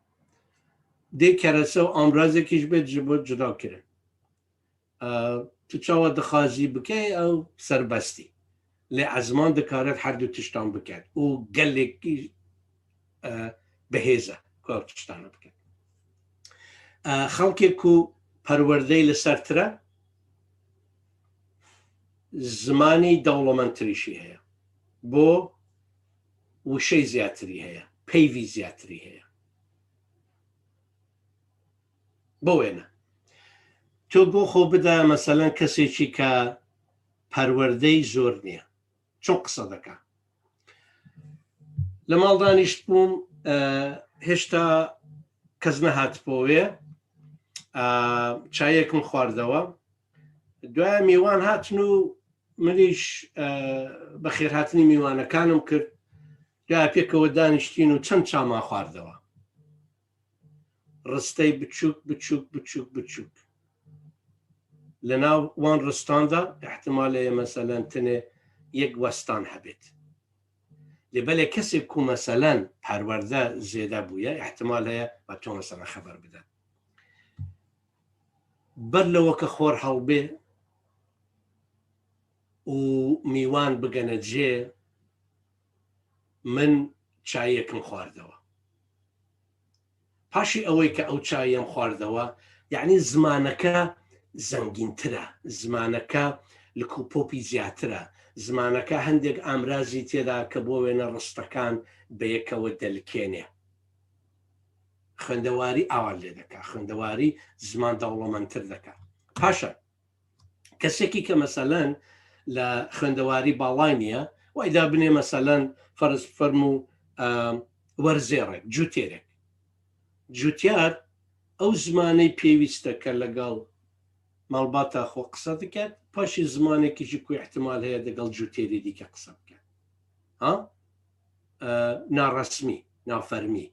Dê kerese û amrazekî jî bê ji bo cuda kirin. E, tu çawa dixwazî bikey, ew serbestî. Lê ezman dikare her du tiştan biket û gelekî, e, bihêz e ku ew tiştane biket. E, xelkê ku perwerdeyê li ser tire, zimanî dewlemendtirî jî heye. Bo wişey ziyadtirî heye, peyvî ziyadtirî heye. Bo wêne. Tu bo xwe bide, meselen, kesêkî ke perwerdeyî zor niye. Çon qise dike. Li mal danîştbûm, e, hêşta kes nehatibû wê. E, çayek min xwardewe. Duaya mîwan hatin û min îş, e, bi xêrhatinî mîwanekan im kir. Duaya pêkeve danîştîn û çend çaman xwardewe. ristey biçûk, biçûk, biçûk, biçûk. Li nav wan ristan de ihtimal heye, meselen, tenê yek westan hebêt. Lê belê kesê ku, meselen, perwerde zêde bûye, ihtimal heye ve to, meselen, xeber bide. Ber leweke xor helbê û mîwan bigene cê, min çayekim xwardewa. Paşê ewê ke ew çayê em xwardewa, yanî zimaneke zengîntir e, zimaneke li ku popî zêdetir e, zimaneke hindek amrazî tê de ke bo wêne ristekan bi yek we delikêne. Xwendewarî awa lê dike, xwendewarî ziman dewlemendtir dike. Paşa, kesekî ke, meselen, li xwendewarî balay niye, wey de binê, meselen, ferz fermû, e, werzêrek, cûtêrek. Cûtyar ew zimanê pêwîst e ke legel malbata xwe qise diket, paşê zimanekî jî ku ihtimal heye digel cûtêrê dîke qise biket. Ha? E, naresmî, nafermî.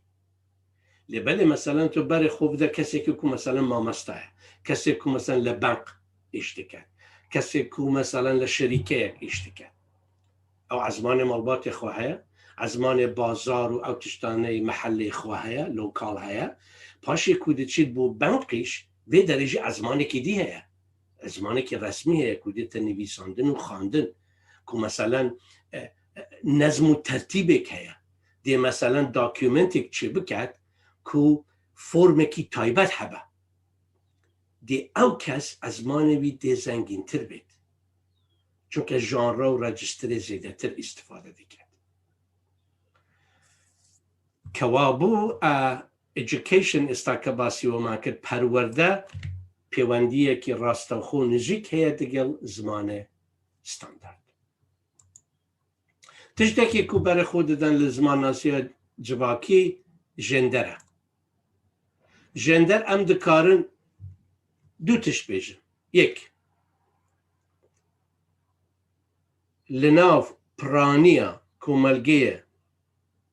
Lê belê, meselen, tu berê xwe bide kesekî ku, meselen, mamosta ye, kesê ku, meselen, li bank îş dike, kesê ku, meselen, li şerîkeyek îş dike. Ew ezmanê malbatê xwe heye, ezmanê bazar û ew tiştanê mehellê xwe heye, lokal heye. Paşê ku diçît bo bank îş, vê derê jî ezmanekî dî heye. Ezmanekî resmî heye ku dê te nivîsandin û xwendin. Ku, meselen, e, e, nezm û tertîbek heye. Dê, meselen, dokumentek çêbiket ku formekî taybet hebe. Dê ew kes ezmanê wî dê zengîntir bêt. Çunke janre û registrê zêdetir îstifade diket. Kewabû, e, education, êsta ke basî we me kir, perwerde pêwendiyekî rastexo nijîk heye digel zimanê standard. Tiştekî ku berê xwe didin li zimannasiya civakî jênder e. Jênder em dikarin du tişt bêjin. Yek, li nav piraniya komelgeyê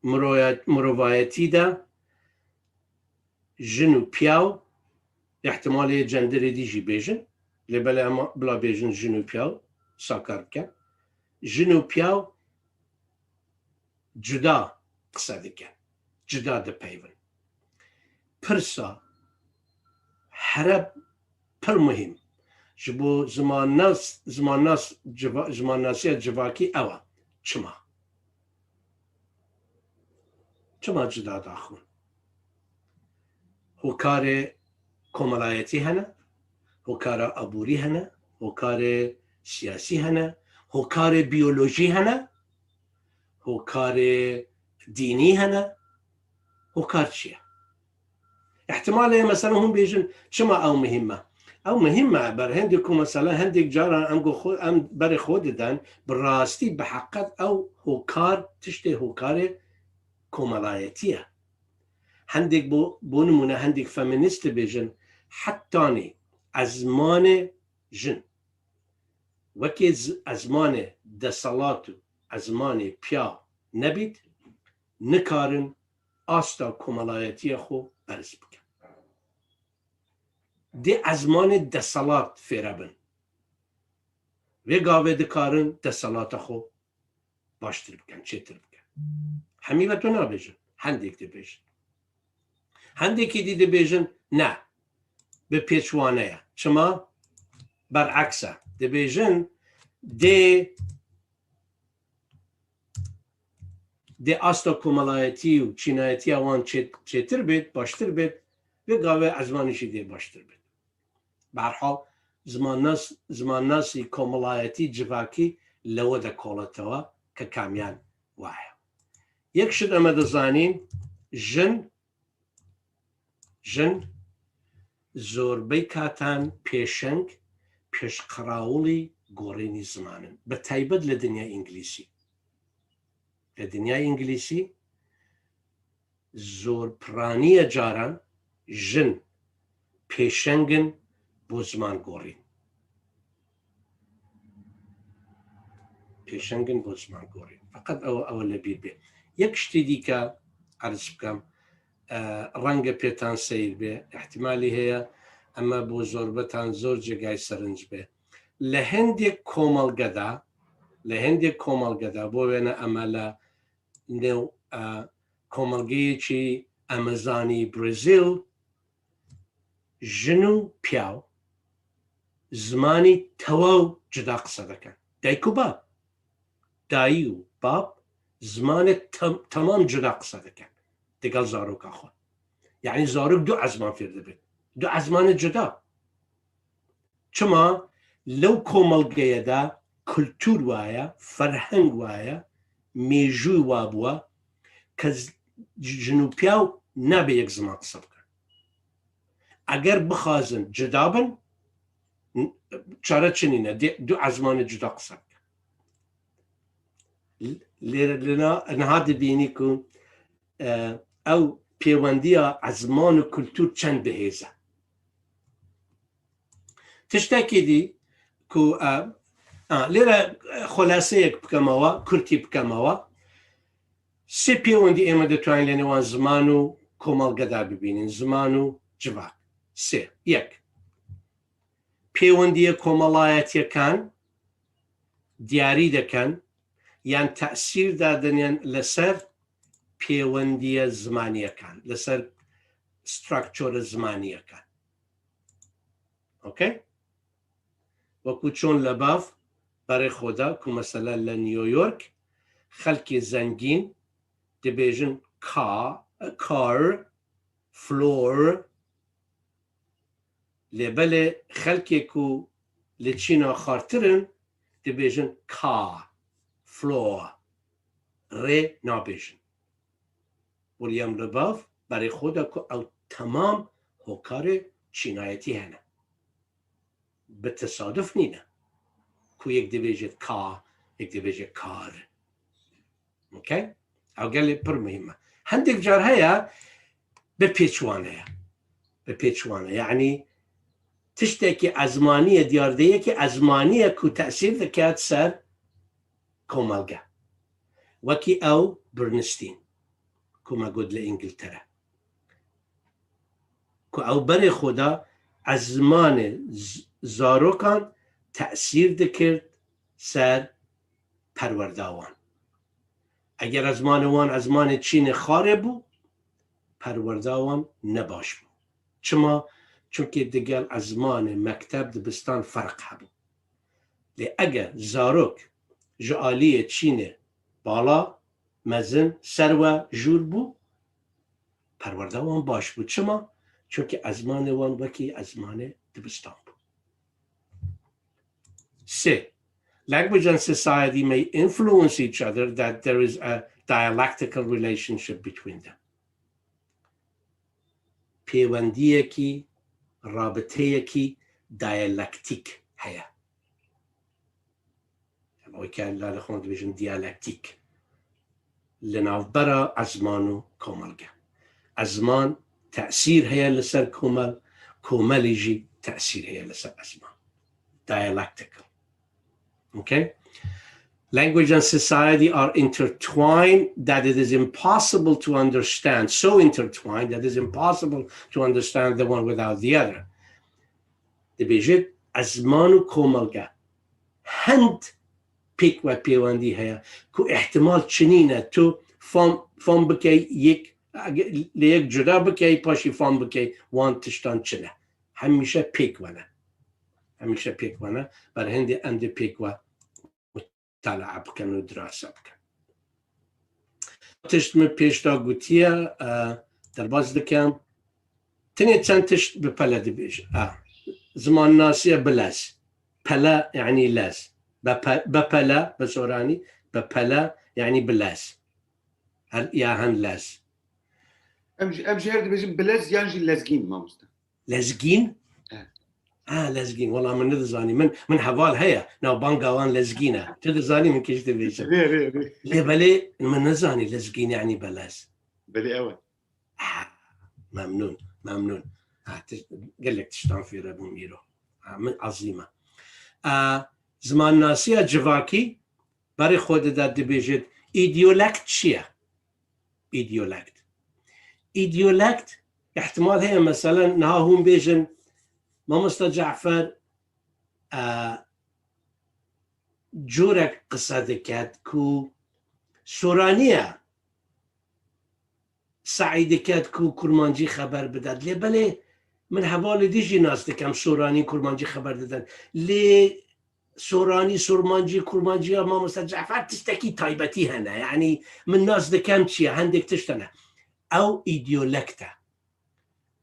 miroya-, mirovayetî de jin û piyaw, ihtimalê genderê dî jî bêjin, lê belê em bila bêjin jin û piyaw, sakar bikin. Jin û piyaw cuda qise dikin, cuda dipeyvin. Pirsa here pir muhîm ji bo zimannas-, zimannas-, civa-, zimannasiya civakî ew e. Çima? Çima cuda daxwin? Hokarê komelayetî hene, hokara aborî hene, hokarê siyasî hene, hokarê biyolojî hene, hokarê dînî hene. Hokar çi ye? Îhtimal heye, mesela, hûn bêjin, çima ew muhîm e? Ew muhîm e, ber hindê ku, mesela, hindek caran em go xwe, em berê xwe didin, bi rastî, bi heqet ew hokar, tiştê hokarê komelayetî ye. Hindek bo, bo nimûne, hindek feminîst dibêjin, hetanî ezmanê jin wekê z-, ezmanê deselat û ezmanê piya nebît, nikarin asta komelayetiya xwe berz bikin. Dê ezmanê deselat fêre bin. Vê gavê dikarin deselata xwe baştir bikin, çêtir bikin. Hemî ve tu nabêjin. Hendek dibêjin. Hendekî dî dibêjin, ne. Bi pêçwane ye. Çima? Ber'eks e. Dibêjin, dê, dê asta komelayetî û çînayetiya wan çê-, çêtir bêt, baştir bêt, vê gavê ezmanî jî dê baştir bêt. Bi her hal, zimannas-, zimannasî komelayetî civakî lewe de koletewa ke kamiyan waye. Yek şit em ê dizanîn, jin, jin zorbey katan pêşeng, pêşqerawilî gorînî ziman in. Bi taybet li dinya îngilîzî. Li dinya îngilîzî zor piraniye caran jin pêşeng in bo ziman gorîn. Pêşeng in bo ziman gorîn. Feqet ew, ew li bîr bê. Yek ştê dî ke erz bikim, e, renge pêtan seyr be. Îhtimalî heye eme bo zorbetan zor cegay serinc be. Li hindê komelge de, li hindê komelge de, bo wêne eme li nêw, e, komelgeyekî em zanî Brazil, jin û piyaw zimanî tewaw cuda qise dikin. Dayik û bab, dayî û bab zimanê tem-, temam cuda qise dikin digel zaroka xwe. Yanî zarok du ezman fêr dibin. Du ezmanê cuda. Çima? Lew komelgeye de kultur waye, ferheng waye, mêjû wa bûye, ke z-, jin û piyaw nabe yek ziman qise bikin. Eger bixwazin cuda bin, n-, çare çi nîne, dê du ezmanê cuda qise bikin. Lê, lê na-, niha dibînî ku, e, ew pêwendiya ezman û kultur çend bihêz e. Tiştekî dî ku, e, a, lêre, e, xulaseyek bikemewa, kurtî bikemewa. Sê pêwendî ême ditwanîn lê nêwan ziman û komelge de bibînin, ziman û civak. Sê. Yek. Pêwendiye komelayetyekan diyarî dikin, yan tesîr dadinên li ser pêwendiye zimanîyekan, li ser structure zimanîyekan. Okey? Wekû çon li bav berê xwe da ku mesela li New York xelkê zengîn dibêjin ka, car, floor, lê belê xelkê ku li Çîna xartir in dibêjin ka, floor, rê nabêjin. William li bav berê xwe da ku ew temam hokarê çînayetî hene. Bi tesaduf nîne ku yek dibêje ka, yek dibêje kar. Okey? Ew gelê pir muhîm e. Hindek car heye bi pêçwan e. Bi pêçwan e. Yanî tiştekî ezmanî ye, diyardeyekî ezmanî ye ku tesîr diket ser komelge. Wekî ew Bernstein, ku me got li Îngiltere. Ku ew berê xwe da ezmanê z-, zarokan tesîr dikir ser perwerda wan. Eger ezmanê wan ezmanê çînê xarê bû, perwerda wan ne baş bû. Çima? Çunkî digel ezmanê mekteb, dibistan ferq hebû. Lê eger zarok ji aliyê çînê bala, mezin, serwe, jûr bû, perwerda wan baş bû. Çima? Çunkî ezmanê wan wekî ezmanê dibistan bû. Sê, language and society may influence each other, that there is a dialectical relationship between them. Pêwendiyekî, rabiteyekî diyalektîk heye. Weke li Alexon dibêjin diyalektîk. Li navbera ezman û komelge. Ezman tesîr heye li ser komel, komelî jî tesîr heye li ser ezman. Dialectical. Okay? Language and society are intertwined that it is impossible to understand, so intertwined that it is impossible to understand the one without the other. Dibêjit ezman û komelge hend pêk ve pêwendî heye ku îhtimal çinîne tu fam, fam bikey yek, lê yek cuda bikey, paşî fam bikey wan tiştan çi ne. Hemîşe pêk ve ne. Hemîşe pêk ve ne. Ber hindê em dê pêk ve mutalaa bikin û dirase bikin. Tişt min pêş de gotiye, e, derbas dikim. Tenê çend tişt bi pele dibêje. A, zimannasiya bi lez. Pele yanî lez. Be pe-, be pele, bi soranî, be pele yanî bi lez. Her, ya hen lez. Em jî, em jî her dibêjin bilez yan jî lezgîn, mamoste. Lezgîn? Evet. Ha, lezgîn. Wela min nedizanî. Min, min heval heye. Navbanga wan lezgîn e. Tu dizanî min kî jî dibêjim. Rê, rê, rê. Lê belê min nizanî lezgîn yanî belez. Belê ew e. Ha, memnûn, memnûn. Ha, ti-, gelek tiştan fêr bûm îro. Ha, min ezîm e. A, zimannasiya civakî berê xwe dide dibêjit, îdiyolekt çi ye? Îdiyolekt. Îdeolekt, ihtimal heye, meselen, niha hûn bêjin, Mamosta Cafer, e, corek qise diket ku Soranî ye, se'y diket ku kurmancî xeber bidet. Lê belê min hevalê dî jî nas dikem, Soranî, kurmancî xeber didin. Lê Soranî, Sormancî, kurmanciya Mamosta Cafer tiştekî taybetî hene. Yanî min nas dikem çi ye, hindek tişt hene. Ew îdeolekt e.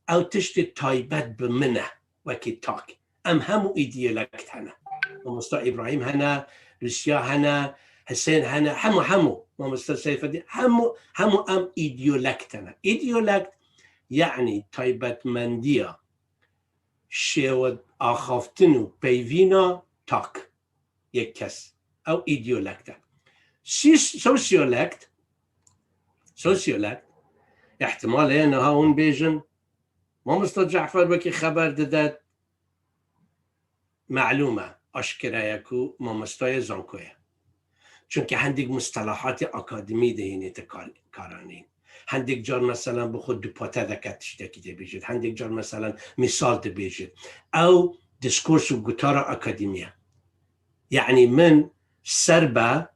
Ew tiştê taybet bi min e, wekî tak. Em hemû îdeolekt hene. Mamosta Îbrahîm hene, Rûsya hene, Hisên hene, hemû, hemû. Mamosta Seyfeddîn, hemû, hemû em îdeolekt hene. Îdeolekt, yanî taybetmendiya şêwe axaftin û peyvîna tak. Yek kes. Ew îdeolekt e. Sis-, sosyolekt, sosyolekt, ihtimal heye niha hûn bêjin, Mamosta Cafer wekî xeber didet, melûm e, aşkere ye ku mamosta ye, zanko ye. Çunke hindek mustelahatê akademî dihênê te kar-, karanîn. Hindek car, meselen, bi xwe dupate deke tiştekî dibêjit. Hindek car, meselen, mîsal dibêjit. Ew diskurs û gotara akademî ye. Yanî min ser be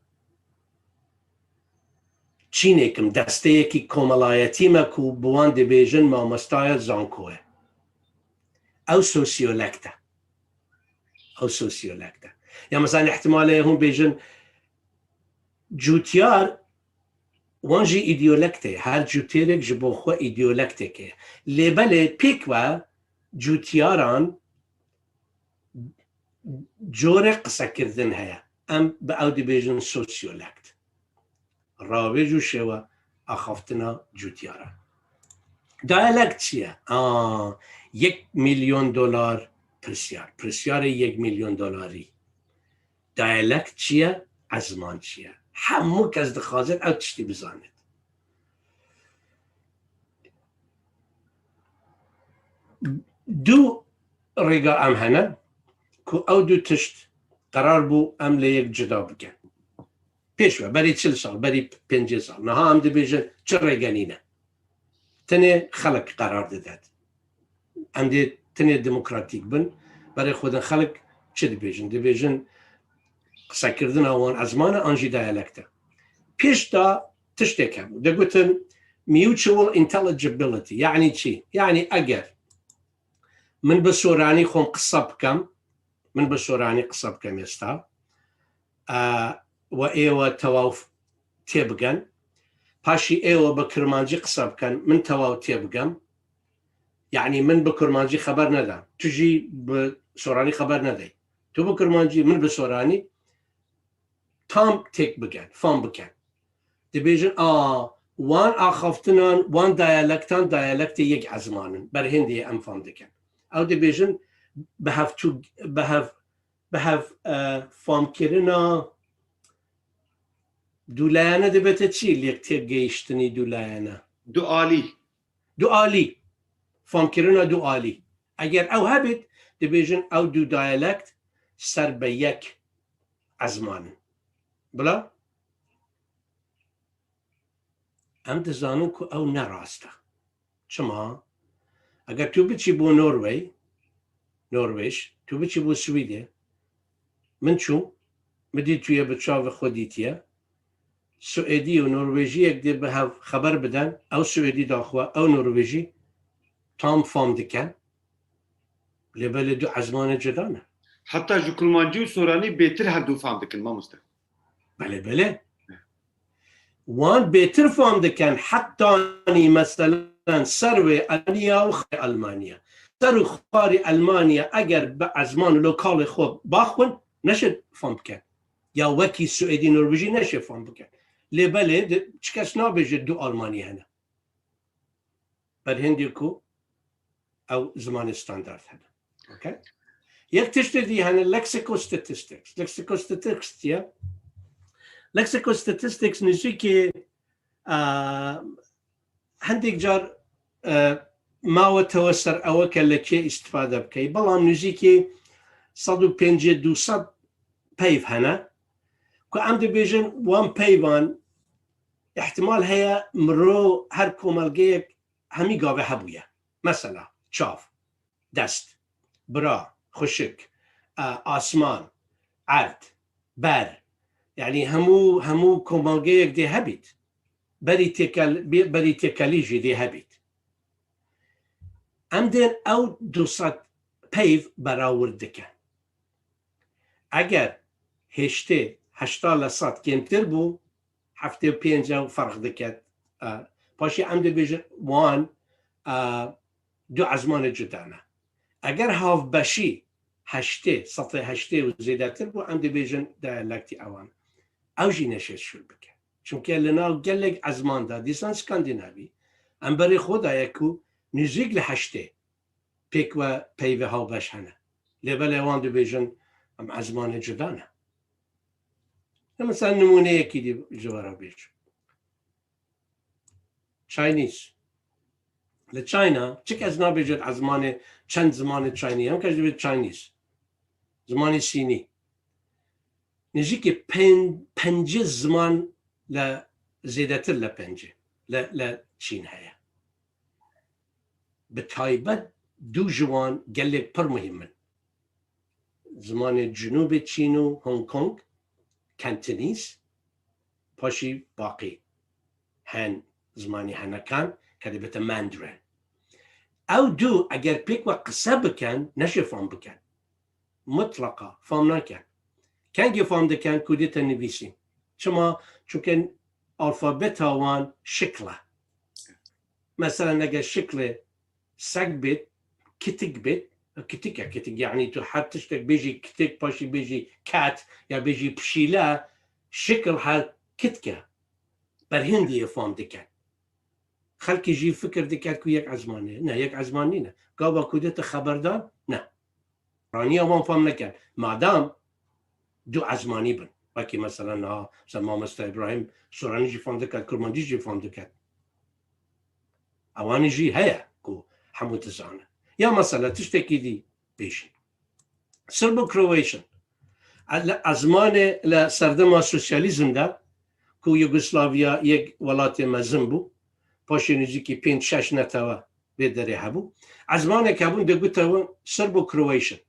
çînêkim, desteyekî komelayetî me ku bi wan dibêjin mamosta ye, zanko ye. Ew sosyolekt e. Ew sosyolekt e. Ya mesela, ihtimal heye hûn bêjin cûtiyar, wan jî îdeolekt e. Her cûtêrek ji bo xwe îdeolektek e. Lê belê pêk ve cûtiyaran corek qisekirdin heye. Em bi ew dibêjin sosyolekt. Rawêj û şêwe axaftina cûtiyaran. Diyalekt çi ye? Aa, yek milyon dolar pirsyar. Pirsyarê yek milyon dolarî. Diyalekt çi ye? Ezman çi ye? Hemû kes dixwazin ew tiştî bizanit. Du rêga em hene ku ew du tişt qerar bû em lê yek cuda bikin. Pêş ve, berî çil sal, berî pêncî sal. Niha em dibêjin çi rêge nîne. Tenê xelk qerar didet. Em dê tenê demokratîk bin. Berê xwe din xelk çi dibêjin? Dibêjin qisekirina wan ezman e an jî diyalekt e. Pêş de tiştek hebû. Digotin mutual intelligibility. Yanî çi? Yanî eger min bi soranî xwe qise bikim, min bi soranî qise bikim êsta, e, we êwe tewaw têbigen, paşî êwe bi kirmancî qise bikin, min tewaw têbigem. Yanî min bi kirmancî xeber neda. Tu jî bi soranî xeber nedey. Tu bi kirmancî, min bi soranî, tam têk bigen, fam bikin. Dibêjin, a, wan axaftinan, wan diyalektan, diyalektê yek ezman in. Berhêndê em fam dikin. Ew dibêjin, bi hev tu, bi hev, bi hev, e, famkirina dûlayene dibete çi? Lêk têgehiştinî dûlayene. Dualî. Dualî. Famkirina dualî. Eger ew hebit, dibêjin ew du diyalekt ser be yek ezman in. Bila? Em dizanin ku ew ne rast e. Çima? Eger tu biçî bo Norway, Norwêj, tu biçî bo Swîdê, min çû, min dî tu yê bi çavê xwe dîtiye, Swêdî û Norwêjiyek dê bi hev xeber biden, ew Swêdî daxwe, ew Norwêjî tam fam dikin. Lê belê du ezmanê cuda ne. Heta ji kurmancî û soranî bêtir hevdu fam dikin, mamoste. Belê, belê. Wan bêtir fam dikin, hetanî meselen ser wê Elmaniya û xarê Elmaniya. Ser û xarê Elmaniya eger bi ezman û lokalê xwe baxwin, neşê fam bikin. Ya wekî Swêdî, Norwêjî neşê fam bikin. Lê belê di, çi kes nabêje du Almanî hene. Berhêndê ku ew zimanê standard hene. Okay? Yek tiştê dî hene lexicostatistics. Lexicostatistics çi ye? Lexicostatistics nêzîkî, a, hindek car, e, mawetewe ser ewe ke li kê îstifade bikey. Belam nêzîkî sed û pêncî du sed peyv hene ku em dibêjin wan peyvan ihtimal heye mirov her komelgeyek hemî gavê hebûye. Mesela, çav, dest, bira, xwişik, e, asman, erd, ber. Yanî hemû, hemû komageyek dê hebît. Berî têkel-, bê-, berî têkelî jî dê hebît. Em dên ew du sed peyv berawird dikin. Eger hêştê heşta li sed kêmtir bû, heftê û pênc ew ferq diket. E, paşê em dibêjin wan, e, du ezmanê cuda ne. Eger havbeşî heştê, sedê heştê û zêdetir bû, em dibêjin diyalektî ewan. Ew jî neşêt şûr bike. Çunke li nav gelek ezman de, dîsan Skandinavî, em berê xwe daye ku nêzîk li heştê pêk we peyvê hawbeş hene. Lê belê wan dibêjin em ezmanê cuda ne. Em mesela nimûneyekî dî ji we re bêjim. Chinese. Li China, çik ez nabêjim ezmanê, çend zimanê Chinese, em kes dibêjin Chinese. Zimanê Sînî. Nêzîkî pên-, pencî ziman le zêdetir le pencî le, le Çîn heye. Bi taybet du ji wan gelek pir muhîm in. Zimanê Cinûbê Çîn û Hong Kong, Cantonese, paşî baqî hen zimanî henekan ke dibite Mandarin. Ew du eger pêk we qise bikin, neşê fam bikin. Mutleqa fam nakin. Kengê fam dikin ku dê te nivîsîn. Çima? Çunke alfabeta wan şikl e. Mesela, eger şiklê seg bêt, kitik bêt, kitik e, kitik. Yanî tu her tiştek bêjî kitik, paşî bêjî cat ya bêjî pişîle, şikl her kitik e. Berhindî yê fam dikin. Xelkî jî fikir diket ku yek ezmanî ye. Ne, yek ezman nîne. Gava ku dê te xeber dan, ne. Raniya wan fam neken. Madam du ezmanî bin. Wekî mesela niha, mesela mamosta Îbrahîm Soranî jî fam diket, Kurmancî jî fam diket. Ewanî jî heye ku hemû dizane. Ya mesela tiştekî dî bêjin. Sirbo-Croatian. Li ezmanê li serdema sosyalîzm de ku Yugoslavya yek welatê mezin bû, paşê nêzîkî pênc şeş netewe vê derê hebû. Ezmanek hebûn, digote wan Sirbo-Croatian.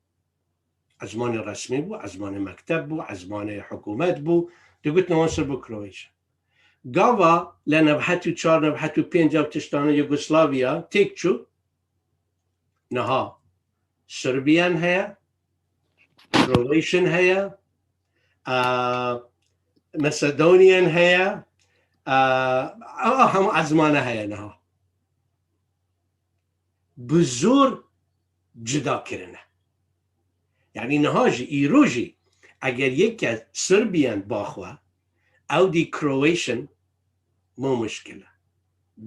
Ezmanê resmî bû, ezmanê mekteb bû, ezmanê hikûmet bû, digotin wan Sirbo-Croatian. Gava li newhet û çar, newhet û pênc ew tiştane Yugoslavya têk çû, niha Serbian heye, Croatian heye, a, Macedonian heye, a, a, hemû ezmane heye niha. Bi zor cuda kirine. Yanî niha jî, îro jî eger yek kes Serbian baxwe, ew dî Croatian, mo muşkil e.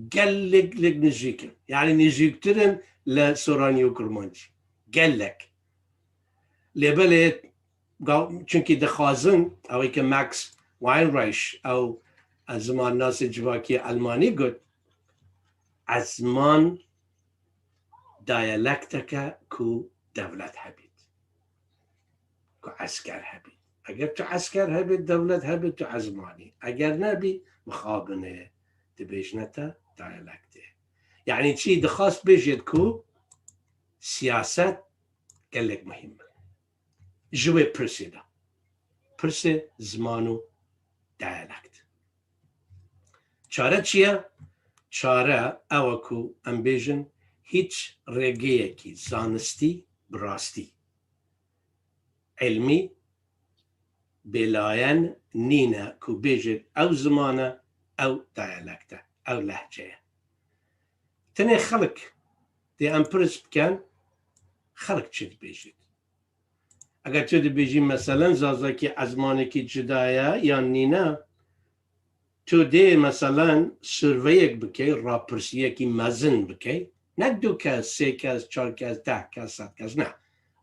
Gelek lek nêzîk in. Yanî nêzîktir in li Soranî û Kurmancî. Gelek. Lê belê, ga-, çunkî dixwazin, ew ê ke Max Weinreich, ew zimannasê civakî Elmanî got, ezman diyalekteke ku dewlet hebît, ku esker hebît. Eger tu esker hebît, dewlet hebît, tu ezmanî. Eger nebî, mixabin ê, dibêjine te diyalektê. Yanî çi dixwast bêjêt ku siyaset gelek muhîm e. Ji wê pirsê de. Pirsê ziman û diyalekt. Çare çi ye? Çare ew e ku em bêjin hîç rêgeyekî zanistî bi rastî, ilmî, bêlayen nîne ku bêjêt ew ziman e, ew diyalekt e, ew lehçe ye. Tenê xelk dê em pirs bikin, xelk çi dibêjit? Eger tu dibêjî, meselen, zazakî ezmanekî cuda ye yan nîne, tu dê, meselen, surveyek bikey, rapirsiyekî mezin bikey, ne du kes, sê kes, çar kes, deh kes, sed kes, ne.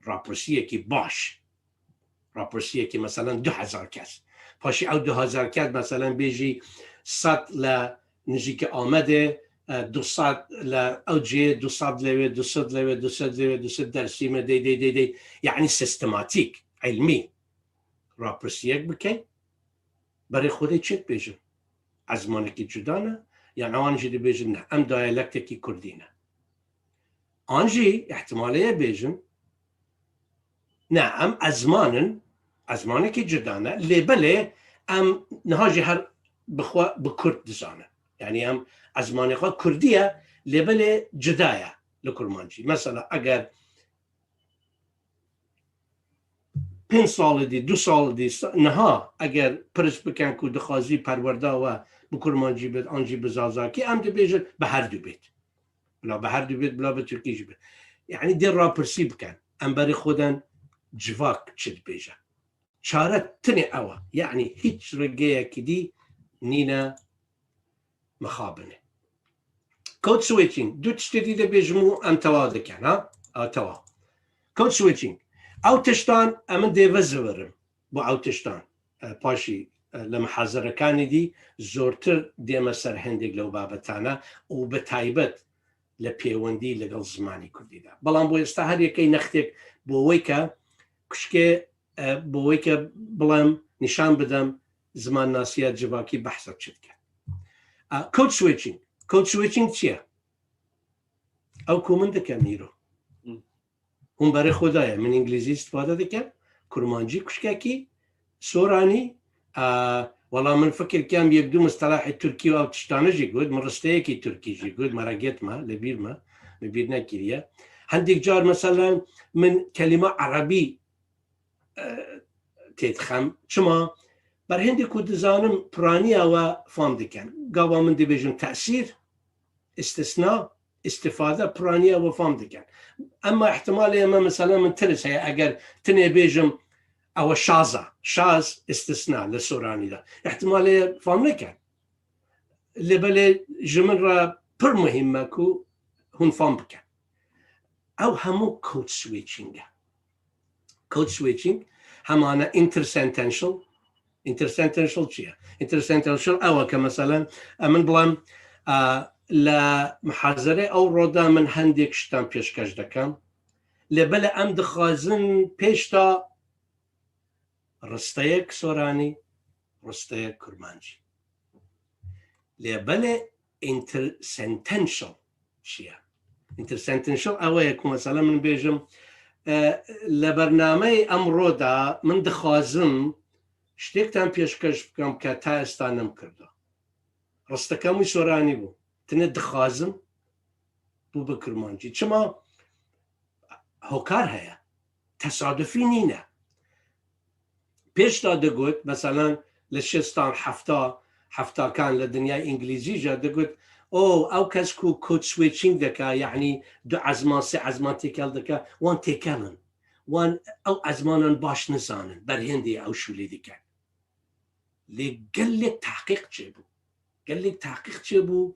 Rapirsiyekî baş. Rapirsiyekî, meselen, du hezar kes. Paşê ew du hezar kes, meselen, bêjî sed le nijîkî Amedê, e, du sed le ew cihê, du sed lê wê, du sed lê wê, du sed lê wê, du sed Dersîmê, dey, dey, dey, dey. Yanî sistematîk, ilmî rapirsiyek bikey, berê Xwedê çi dibêjin? Ezmanekî cuda ne, Yan wan jî dibêjin ne, em diyalektekî kurdî ne. An jî ihtimalê ye bêjin, ne, em ezman in, ezmanekî cuda ne, lê belê em niha jî her bi xwe bi kurd dizanin. Yanî em ezmanê xwe kurdî ye, lê belê cuda ye li kurmancî. Mesela eger pênc salî dî, du salî dî, sa-, niha eger pirs bikin ku dixwazî perwerda we bi kurmancî bit, an jî bi zazakî, em dibêjin bi her du bêt. Bila bi her du bêt, bila bi tirkî jî bêt. Yanî dê rapirsî bikin. Em berê xwe den civak çi dibêje. Çare tinê ew e. Yanî hîç ringeyekî dî nîne mixabin e. Code switching, du tiştê dî de bêjim û em tewa dikin, ha? A, tewa. Code switching. Ew tiştan em in dê vezivirim. Bo ew tiştan, e, paşî, e, li mihazerekanê dî zortir dême ser hindek lew babetane û bi taybet li pêwendî li gel zimanî kurdî de. Belam bo êsta her yekey nextêk bo wê ke kuşkê, e, bo wê ke bilem, nîşan bidem, zimannasiya civakî behsa çi dike. E, code switching. Code switching çi ye? Ew ku min dikem îro. Hı. Hûn berê xwe daye. Min îngilîzî îstifade dikem, kurmancî kuşkekî, soranî, a, wela min fikir kem yek du mistelahê tirkî û ew tiştane jî got, min risteyekî tirkî jî got, me re get me, li bîr me, min bîr nekiriye. Hendek car, meselen, min kelîma erebî, e, têdixem. Çima? Berhêndê ku dizanim piraniya we fam dikin. Gava min dibêjim tesîr, istisna, istifade, piraniya we fam dikin. Emma ihtimalê me, mesela min tirs heye, eger tinê bêjim ew şaz e, şaz, istisna li soranî de. Ihtimalê fam nekin. Lê belê ji min re pir muhîm e ku hûn fam bikin. Ew hemû code switching e. Code switching hemane intersentential. Intersentential çi ye? Intersentential ew e ke, meselen, e, min biڵێم, e, li mihazerê ew roda min hendek ştan pêşkeş dikim. Lê belê em dixwazin pêş de risteyek soranî, risteyek kurmancî. Lê belê intersentential çi ye? Intersentential ew e ku, mesela, min bêjim, e, li bernameyê emro de min dixwazim ştêktan pêşkeş bikim ke ta êsta nemkirdo. Risteke min soranî bû. Tinê dixwazim bû bi kurmancî. Çima? Hokar heye. Tesadufî nîne. Pêş de digot, meselen, li şêstan, hefta, heftakan li dinyay îngilîzî jî digot, o, ew kes ku code switching dike, yanî du ezman, sê ezman têkel dike, wan têkel in. Wan ew ezmanan baş nizanin, berhêndê ew şûlî dikin. Lê gelek tehqîq çêbû. Gelek tehqîq çêbû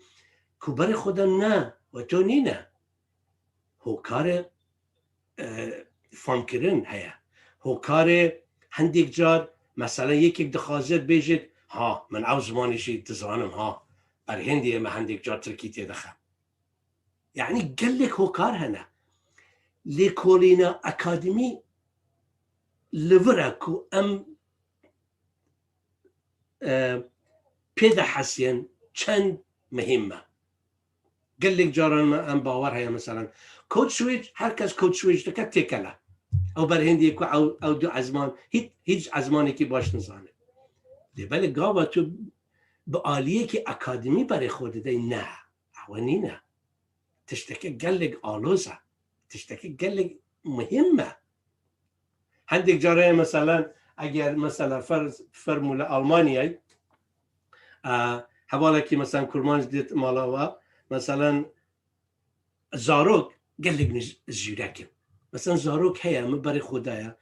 ku berê xwe de ne, we to nîne. Hokarê, e, famkirin heye. Hokarê hendek car, mesela, yekek dixwazet bêjit, ha, min ew zimanê jî dizanim, ha, berhêndê me hendek car tirkî têdixe. Yanî gelek hokar hene. Lêkolîna akademî li vir e ku em, e, pê de hesiyên çend muhîm e. Gelek caran me em bawer heye, meselen, code switch, her kes code switch dike têkel e. Ew berhêndî ye ku ew, ew du ezman, hîç, hîç ezmanekî baş nizane. Lê belê gava tu bi aliyekî akademî berê xwe didey, ne, ew nîne. Tişteke gelek aloz e. Tişteke gelek muhîm e. Hendek carê, meselen, eger, mesela, ferz, fermû li Almanyayê, e, hevalekî, meselen, kurmanc dêt mala we, meselen, zarok gelek nî zîrek in. Meselen, zarok heye, min berê xwe daye.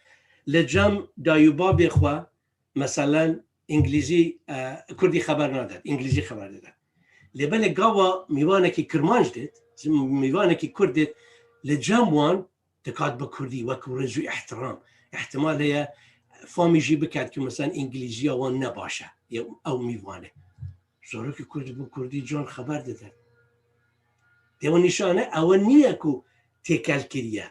Li cem dayû babê xwe, meselen, îngilîzî, e, kurdî xeber nadet, îngilîzî xeber didet. Lê belê gava mîvanekî kirmanc dêt, mîvanekî kurd dêt, li cem wan dikat bi kurdî wek rêz û îhtiram. Îhtimal heye famî jî biket ku, meselen, îngilîziya wan ne baş e, ya ew mîvan e. Zarokê kurd bi kurdî can xeber dide. Dê ew nîşane ew nîye ku têkel kiriye.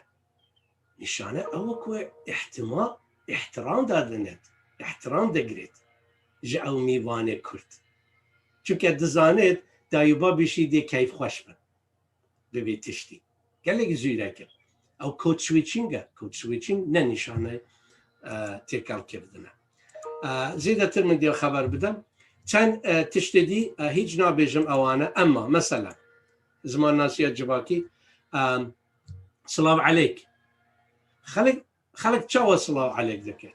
Nîşane ew ku îhtima-, îhtiram dadinêt, îhtiram digirêt ji ew mîvanê kurd. Çunke dizanêt dayî û babî jî dê keyfxweş bin bi vê tiştî. Gelek zûrek e. Ew code switching e. Code switching ne nîşaneyê, e, têkelkevdin e. E, zêdetir min dê xeber bidim. Çend, e, tiştê dî, e, hîç nabêjim ewane, emma mesela zimannasiya civakî, e, silav eleyk. Xelk Xelk çawa silav eleyk dike?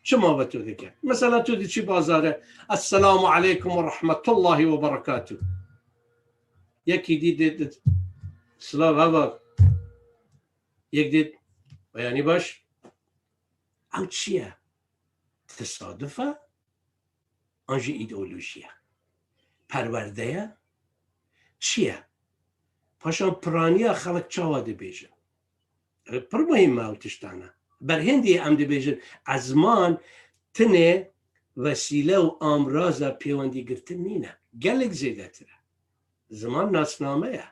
Çima ve tu dike? Mesela tu diçî bazarê, Esselamu aleykum ve rahmetullahi ve berekatuh. Yekî dî dê, dê, silav heva. Yek dê, beyanî baş. Ew çi ye? Tesaduf e? An jî îdeolojî ye? Perwerde ye? Çi ye? Paşan piraniya xelk çawa dibêjin? Pir muhîm e ew tiştane. Berhêndî em dibêjin, ezman tinê wesîle û amraza pêwendî girtin nîne. Gelek zêdetir e. Ziman nasname ye.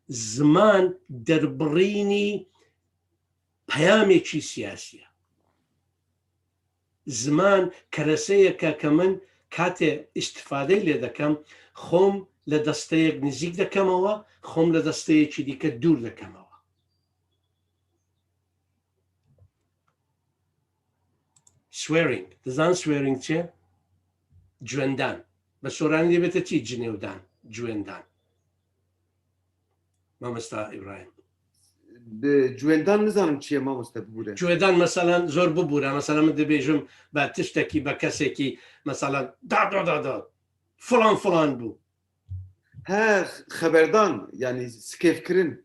Ziman derbirînî peyamekî siyasî ye. Ziman kereseyeke ke min katê îstifadeyê lê dikem, xwem li desteyek nizîk dikemewe, xwem li desteyekî dîke dûr dikemewe. Swearing. Dizan swearing çi? Ciwendan. Bi soranî dê bête çi? Cinêwdan. Ciwendan. Mamosta Îbrahîm. Bi ciwendan nizanim çi ye mamoste, bibûre. Ciwendan, meselen, zor bibûre. Mesela min dibêjim be tiştekî, be kesekî, mesela, da, da, da, da, filan, filan bû. He, xeberdan, yanî sikêfkirin.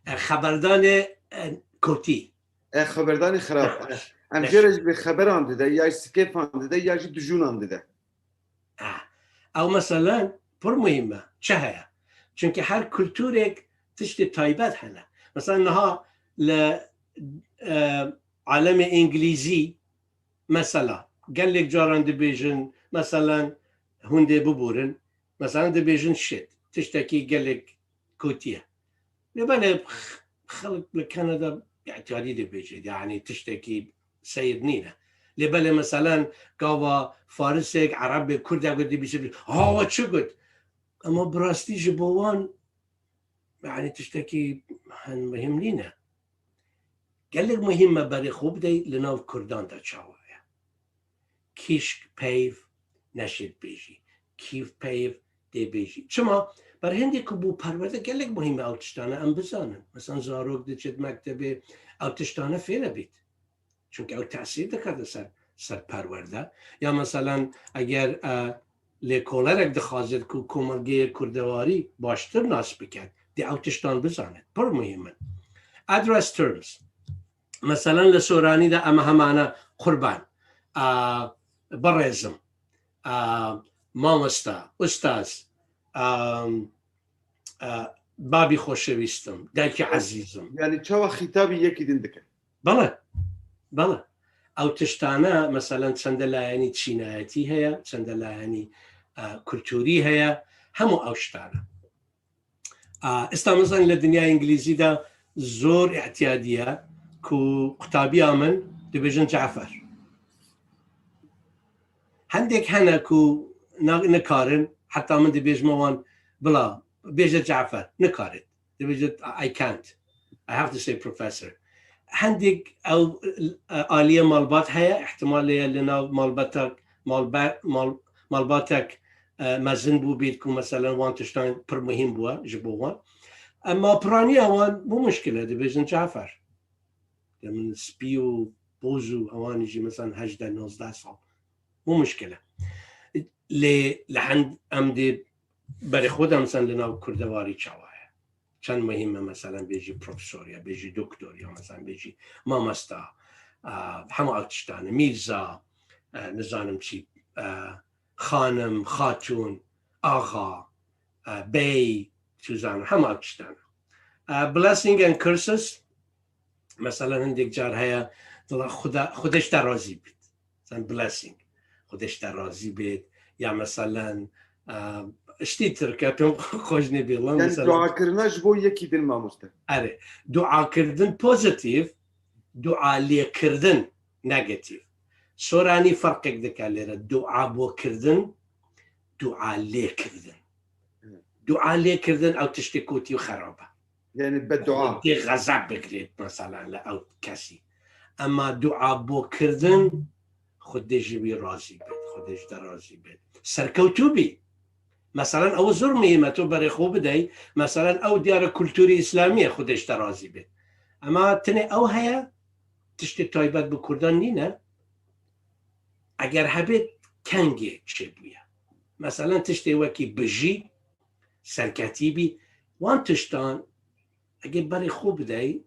E, xeberdanê, e, kotî. E, xeberdanê xirab. Nexweş. E, em jê re jî bi xeberan dide, ya jî sikêfan dide, ya jî dijûnan dide. Ah, ew meselen pir muhîm e. Çi heye? Çunkî her kulturek tiştê taybet hene. Mesela niha li, e, alemê îngilîzî, mesela, gelek caran dibêjin, meselen, hûn dê bibûrin, meselen, dibêjin shit, tiştekî gelek kotî ye. Lê belê x-, xelk li Kanada îtiyadî dibêje, yanî tiştekî seyir nîne. Lê belê, meselen, gava farisek, erebek, kurdek dibîse, ha, we çi got? Ema bi rastî ji bo wan, yanî tiştekî hin muhîm nîne. Gelek muhîm me berê xwe bidey li nav kurdan de çawa ye. Kîşk peyv neşêt bêjî. Kîv peyv dê bêjî. Çima? Berhêndê ku bû perwerde gelek muhîm e ew tiştane em bizanin. Mesela zarok diçêt mektebê ew tiştane fêre bît. Çunke ew tesîr dikate ser, ser perwerde. Ya meselen eger, e, lêkolerek dixwazit ku komelgeyê kurdewarî baştir nas biket, dê ew tiştan bizanet. Pir muhîm in. Address terms. Meselen li soranî de em hemane qurban, a, birêzim, a, mamosta, ustaz, a, a, babî xoşewîstim, dayikî ezîzim. Yanî çawa xîtabî yekî din dikin? Bele, bele. Ew tiştane, meselen, çende layenî çînayetî heye, çende layenî, e, kulturî heye, hemû ew tiştane. A, esta, mesela, li dinya îngilîzî de zor îtiyadî ye ku qutabîya min dibêjin Cafer. Hindek hene ku na-, nikarin, heta min dibêjme wan, bila, bêje Cafer, nikarin. Dibêjit, "I can't. I have to say professor." Hindek ew, e, aliyê malbat heye, ihtimalê ye li nav malbatek, malbe-, mal-, malbatek, e, mezin bû bît ku, meselen, wan tiştan pir muhîm bûye ji bo wan. Ema piraniya wan bû muşkil e, dibêjin Cafer. Demin spî û boz û ewan jî, meselen, hejdeh nozdeh sal. Bû muşkil e. Lê li hend em dê berê xwe de, meselen, li nav kurdewarî çawa ye? Çend muhîm e, meselen, bêjî profesor ya, bêjî doktor ya, meselen, bêjî mamosta, e, hema ew tiştane, mîrza, e, nizanim çi, e, xanim, xatûn, axa, e, bey, tu zanim, hema ew tiştane. E, blessing and curses, meselen, hindek car heye, dila Xuda, Xwedê ji te razî bît. Sen blessing. Xwedê ji te razî bêt. Ya meselen, e, ştî tirke pêm xweş nêbê lan. Yani mesela duakirina ji bo yekî din mamoste. Erê. Duakirdin pozitif, dua lêkirdin negatif. Soranî ferqek dike lêre. Dua bo kirdin, dua lê kirdin. Dua lê kirdin ew tiştê ku tî xerab e. Yani beddua. Xwedê xezeb bigirêt mesela li ew kesî. Ema dua bo kirdin, Xwedê ji wî razî bêt, Xwedê ji te razî bêt. Serkewtû bî. Meselen ew zor muhîm e, tu berê xwe bidey. Meselen ew diyare kulturî îslamî ye, Xwedê ji te razî bêt. Ema tenê ew heye, tiştê taybet bi kurdan nîne. Eger hebêt kengê çêbûye. Meselen tiştê wekî bijî, serketî bî, wan tiştan eger berê xwe bidey,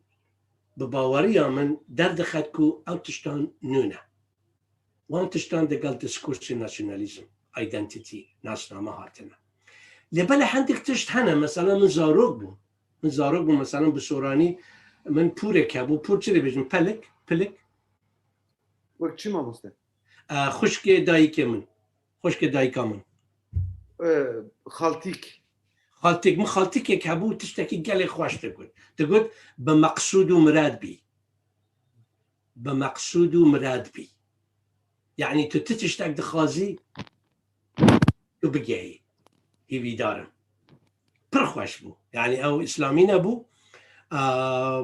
bi baweriya min derdixet ku ew tiştan nû ne. Wan tiştan digel diskursê nasyonalîzm, identity, nasname hatine. Lê belê hindik tişt hene, mesela min zarok bûm. Min zarok bûm, mesela bi soranî min pûrek hebû, pûr çi dibêjin? Pelik, pilik. Wek çi mamoste? Xwişkê dayikê min, xwişkê dayika min. Xaltîk. Xaltîk, min xaltîkek hebû, tiştekî gelê xweş digot. Digot, bi meqsûd û mirad bî. Bi meqsûd û mirad bî. Yanî tu ti tiştek dixwazî, tu bigehî. Hîvîdar im. Pir xweş bû. Yanî ew îslamî nebû, a,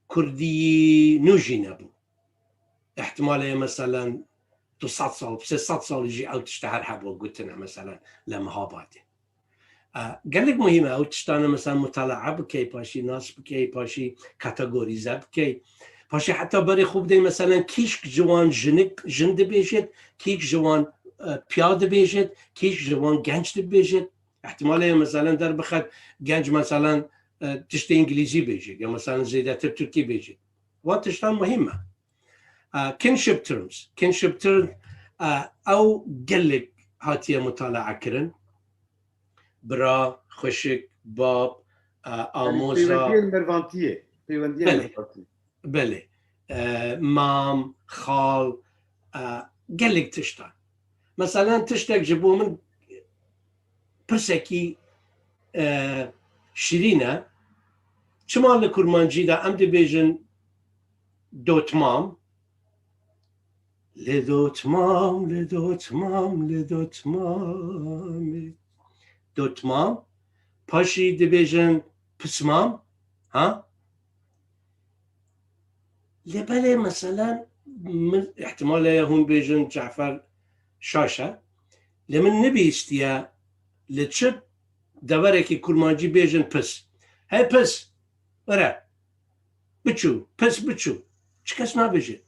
kurdî nû jî nebû. Îhtimal heye meselen du sed sal, sê sed salî jî ew tişte her hebû gotine meselen li Mihabadê. E, gelek muhîm e ew tiştane mesela mutalaa bikey, paşî nas bikey, paşî kategorîze bikey. Paşî heta berê xwe bidey meselen kîşk ji wan jinik, jin dibêjit, kîşk ji wan, e, piya dibêjit, kîşk ji wan genc dibêjit. Îhtimal heye meselen derbixet genc meselen, e, tiştê îngilîzî bêjit ya meselen zêdetir tirkî bêjit. Wan tiştan muhîm e. E, kinship terms. Kinship term, e, ew gelek hatiye mutalaa kirin. Bira, xwişik, bab, e, amoza. Peywendiyên mervantiyê. Peywendiyên mervantiyê. Belê. E, mam, xal, e, gelek tiştan. Meselen tiştek ji bo min pirsekî, e, şirîn e. Çima li kurmancî de em dibêjin dotmam? Li dotmam, li dotmam, li dotmam. Dotmam. Paşî dibêjin pismam. Ha? Lê belê meselen min îhtimal heye hûn bêjin Cafer şaş e. Lê min nebihîstiye li çi deverekî kurmancî bêjin pis. Hey pis! Were! Biçû, pis biçû. Çi kes nabêje.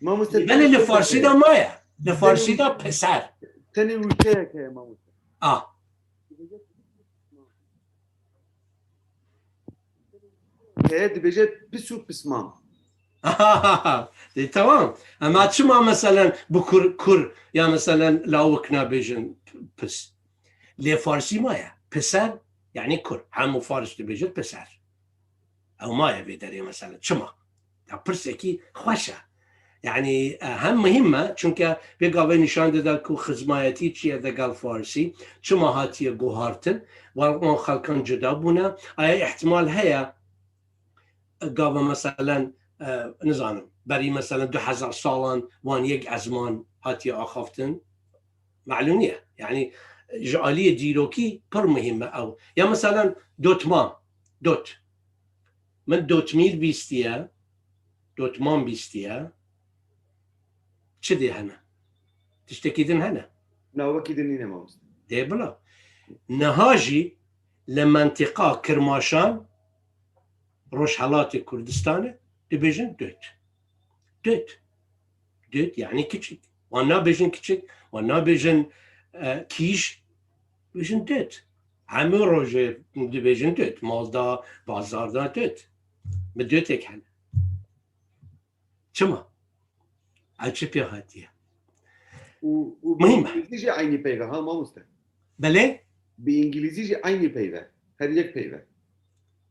Mamoste, belê li farsî de maye. Li farsî de peser. Tenê wişeyek heye mamoste. A. Heye dibêje pis û pismam. De tamam. Ema çima meselen bi kur, kur ya meselen lawik nabêjin pis? Lê farsî maye. Peser, yani kur. Hemû fars dibêjin peser. Ew maye vê derê mesela. Çima? Ya pirsekî xweş e. Yani, e, hem muhîm e, çunke vê gavê nîşan dide ku xizmayetî çi ye degel farsî, çima hatiye guhartin, wan, wan xelkan cuda bûne. Aya îhtimal heye, gava meselen, e, nizanim, berî meselen du hezar salan wan yek ezman hatiye axaftin. Melûm niye. Yani, ji aliyê dîrokî pir muhîm e ew. Ya meselen dotmam, dot. Min dotmîr bîstiye, dotmam bîstiye. Çi dê hene? Tiştekî din hene? Na, wekî din nîne mamoste. Dê bila. Niha jî li mentiqa Kirmaşan, Rojhelatê Kurdistanê dibêjin dot. Dot. Dot, yani kiçik. Wan nabêjin kiçik, wan nabêjin, e, kîj, bêjin dot. Hemû rojê dibêjin dot. Malda, bazarda dot. Bi dotek hene. Çima? Ew çi pê hatiye? Û, û bi Muhîm e. Îngilîzî jî eynî peyve ha mamoste? Belê? Bi îngilîzî jî eynî peyve. Her yek peyve.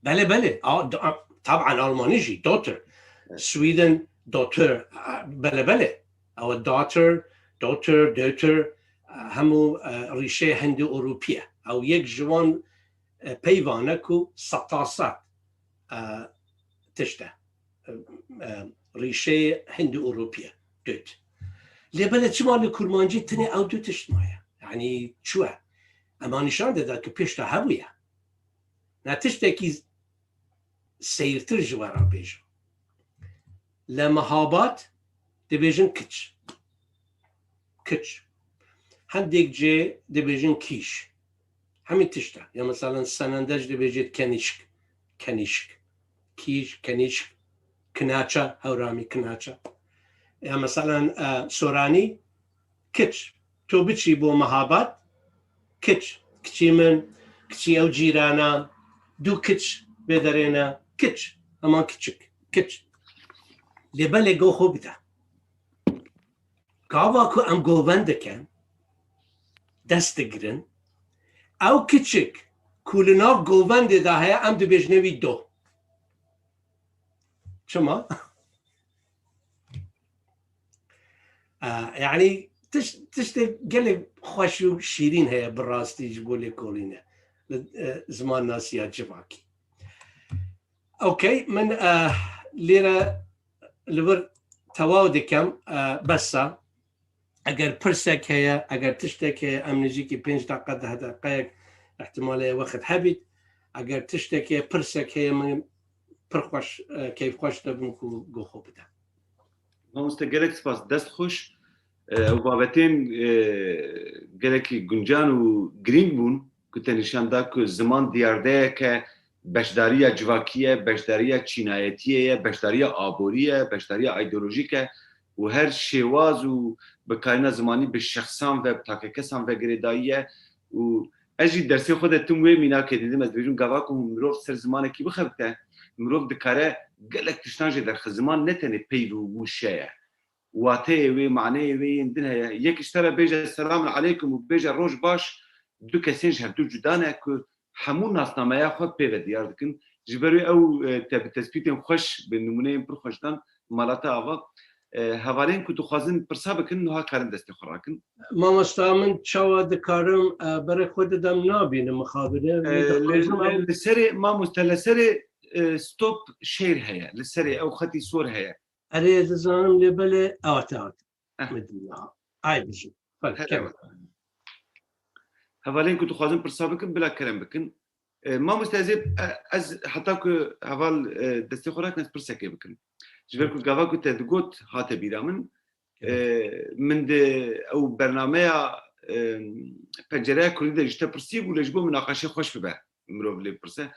Belê, belê. A, d-, a, taban Almanî jî, Dotter. Evet. Sweden, Dotter. A, belê, belê. Ew Dotter, Dotter, Dotter, a, hemû, e, rîşeyê Hindi Ewropî ye. Ew yek ji wan, e, peyvan e ku setased, e, tişt e. E, e, rîşeyê Hindi Ewropî ye. Dot. Lê belê çima li kurmancî tenê ew du tişt maye? Yanî çûye. Ema nîşan dida ku pêşta hebûye. Ne tiştekî seyirtir ji we re bêjim. Li Mehabad dibêjin kiç. Kiç. Hendêk cê dibêjin kîş. Hemî tişt e. Ya meselen senende jî dibêjêt kenîşk. Kenîşk. Kîş, kenîşk. Kinaça, hewramî kinaça. Ya meselen, e, soranî kiç. Tu biçî bo Mehabad, kiç. Kiçî min, kiçî ew cîrana, du kiç vê derê ne, kiç. Heman kiçik, kiç. Lê belê go xwe bide. Gava ku em govend dikin, dest digirin, ew kiçik ku li nav govendê de heye, em dibêjine wî do. Çima? E, yanî tiş-, tiştê gelek xweş û şîrîn heye bi rastî ji bo lêkolîne. Li, e, zimannasiya civakî. Okey, min, e, lêre li vir tewaw dikim, e, bes e. Eger pirsek heye, eger tiştek heye, em nêzîkî pênc deqe, deh deqeyek ihtimal heye wext hebît. Eger tiştek heye, pirsek heye, min pir xweş, e, keyfxweş dibim ku go xwe bide. Mamoste, gelek spas, dest xweş. E, ew babetên, e, gelekî guncan û girîng bûn ku te nîşan da ku ziman diyardeyeke beşdariya civakî ye, beşdariya çînayetiyê ye, beşdariya aborî ye, beşdariya îdeolojîk e û her şêwaz û bikarîna zimanî bi şexsan ve, bi takekesan ve girêdayî ye û ez jî dersê xwe de tim wê mînakê didim, ez dibêjim gava ku mirov ser zimanekî bixebite, mirov dikare gelek tiştan jê derxe. Ziman ne tenê peyv û wişe ye. Wateyê wê, maneyê wê yên din heye. Yek ji te re bêje selamun aleykum û bêje roj baş, du kesên ji hevdu cuda ne ku hemû nasnameya xwe pê ve diyar dikin. Ji ber wê ew, e, te bi tespîtên xweş, bi nimûneyên pir xweş dan, mala te ava. E, hevalên ku dixwazin pirsa bikin, niha karin destê xwe rakin. Mamosta, min çawa dikarim, e, berê xwe didem, nabînim mixabine. E, Wê li, dixwazim li, ew li serê, mamoste, li serê, e, stop share heye. Li serê ew xetî sor heye. Erê, ez dizanim, lê belê, ewate, ewate. Eh. Min dîna. Ay bijî. Belê, Her kerem. Hevalên ku dixwazin pirsa bikin, bila kerem bikin. E, mamoste, ez ê, e, ez heta ku heval, e, destê xwe rakin, ez pirsekê bikim. Ji ber ku gava ku te digot hate bîra min, e, min di ew bernameya, e, pencereya kurdî de ji te pirsî bû, lê ji bo minaqeşê xweş bibe, mirov lê bipirse.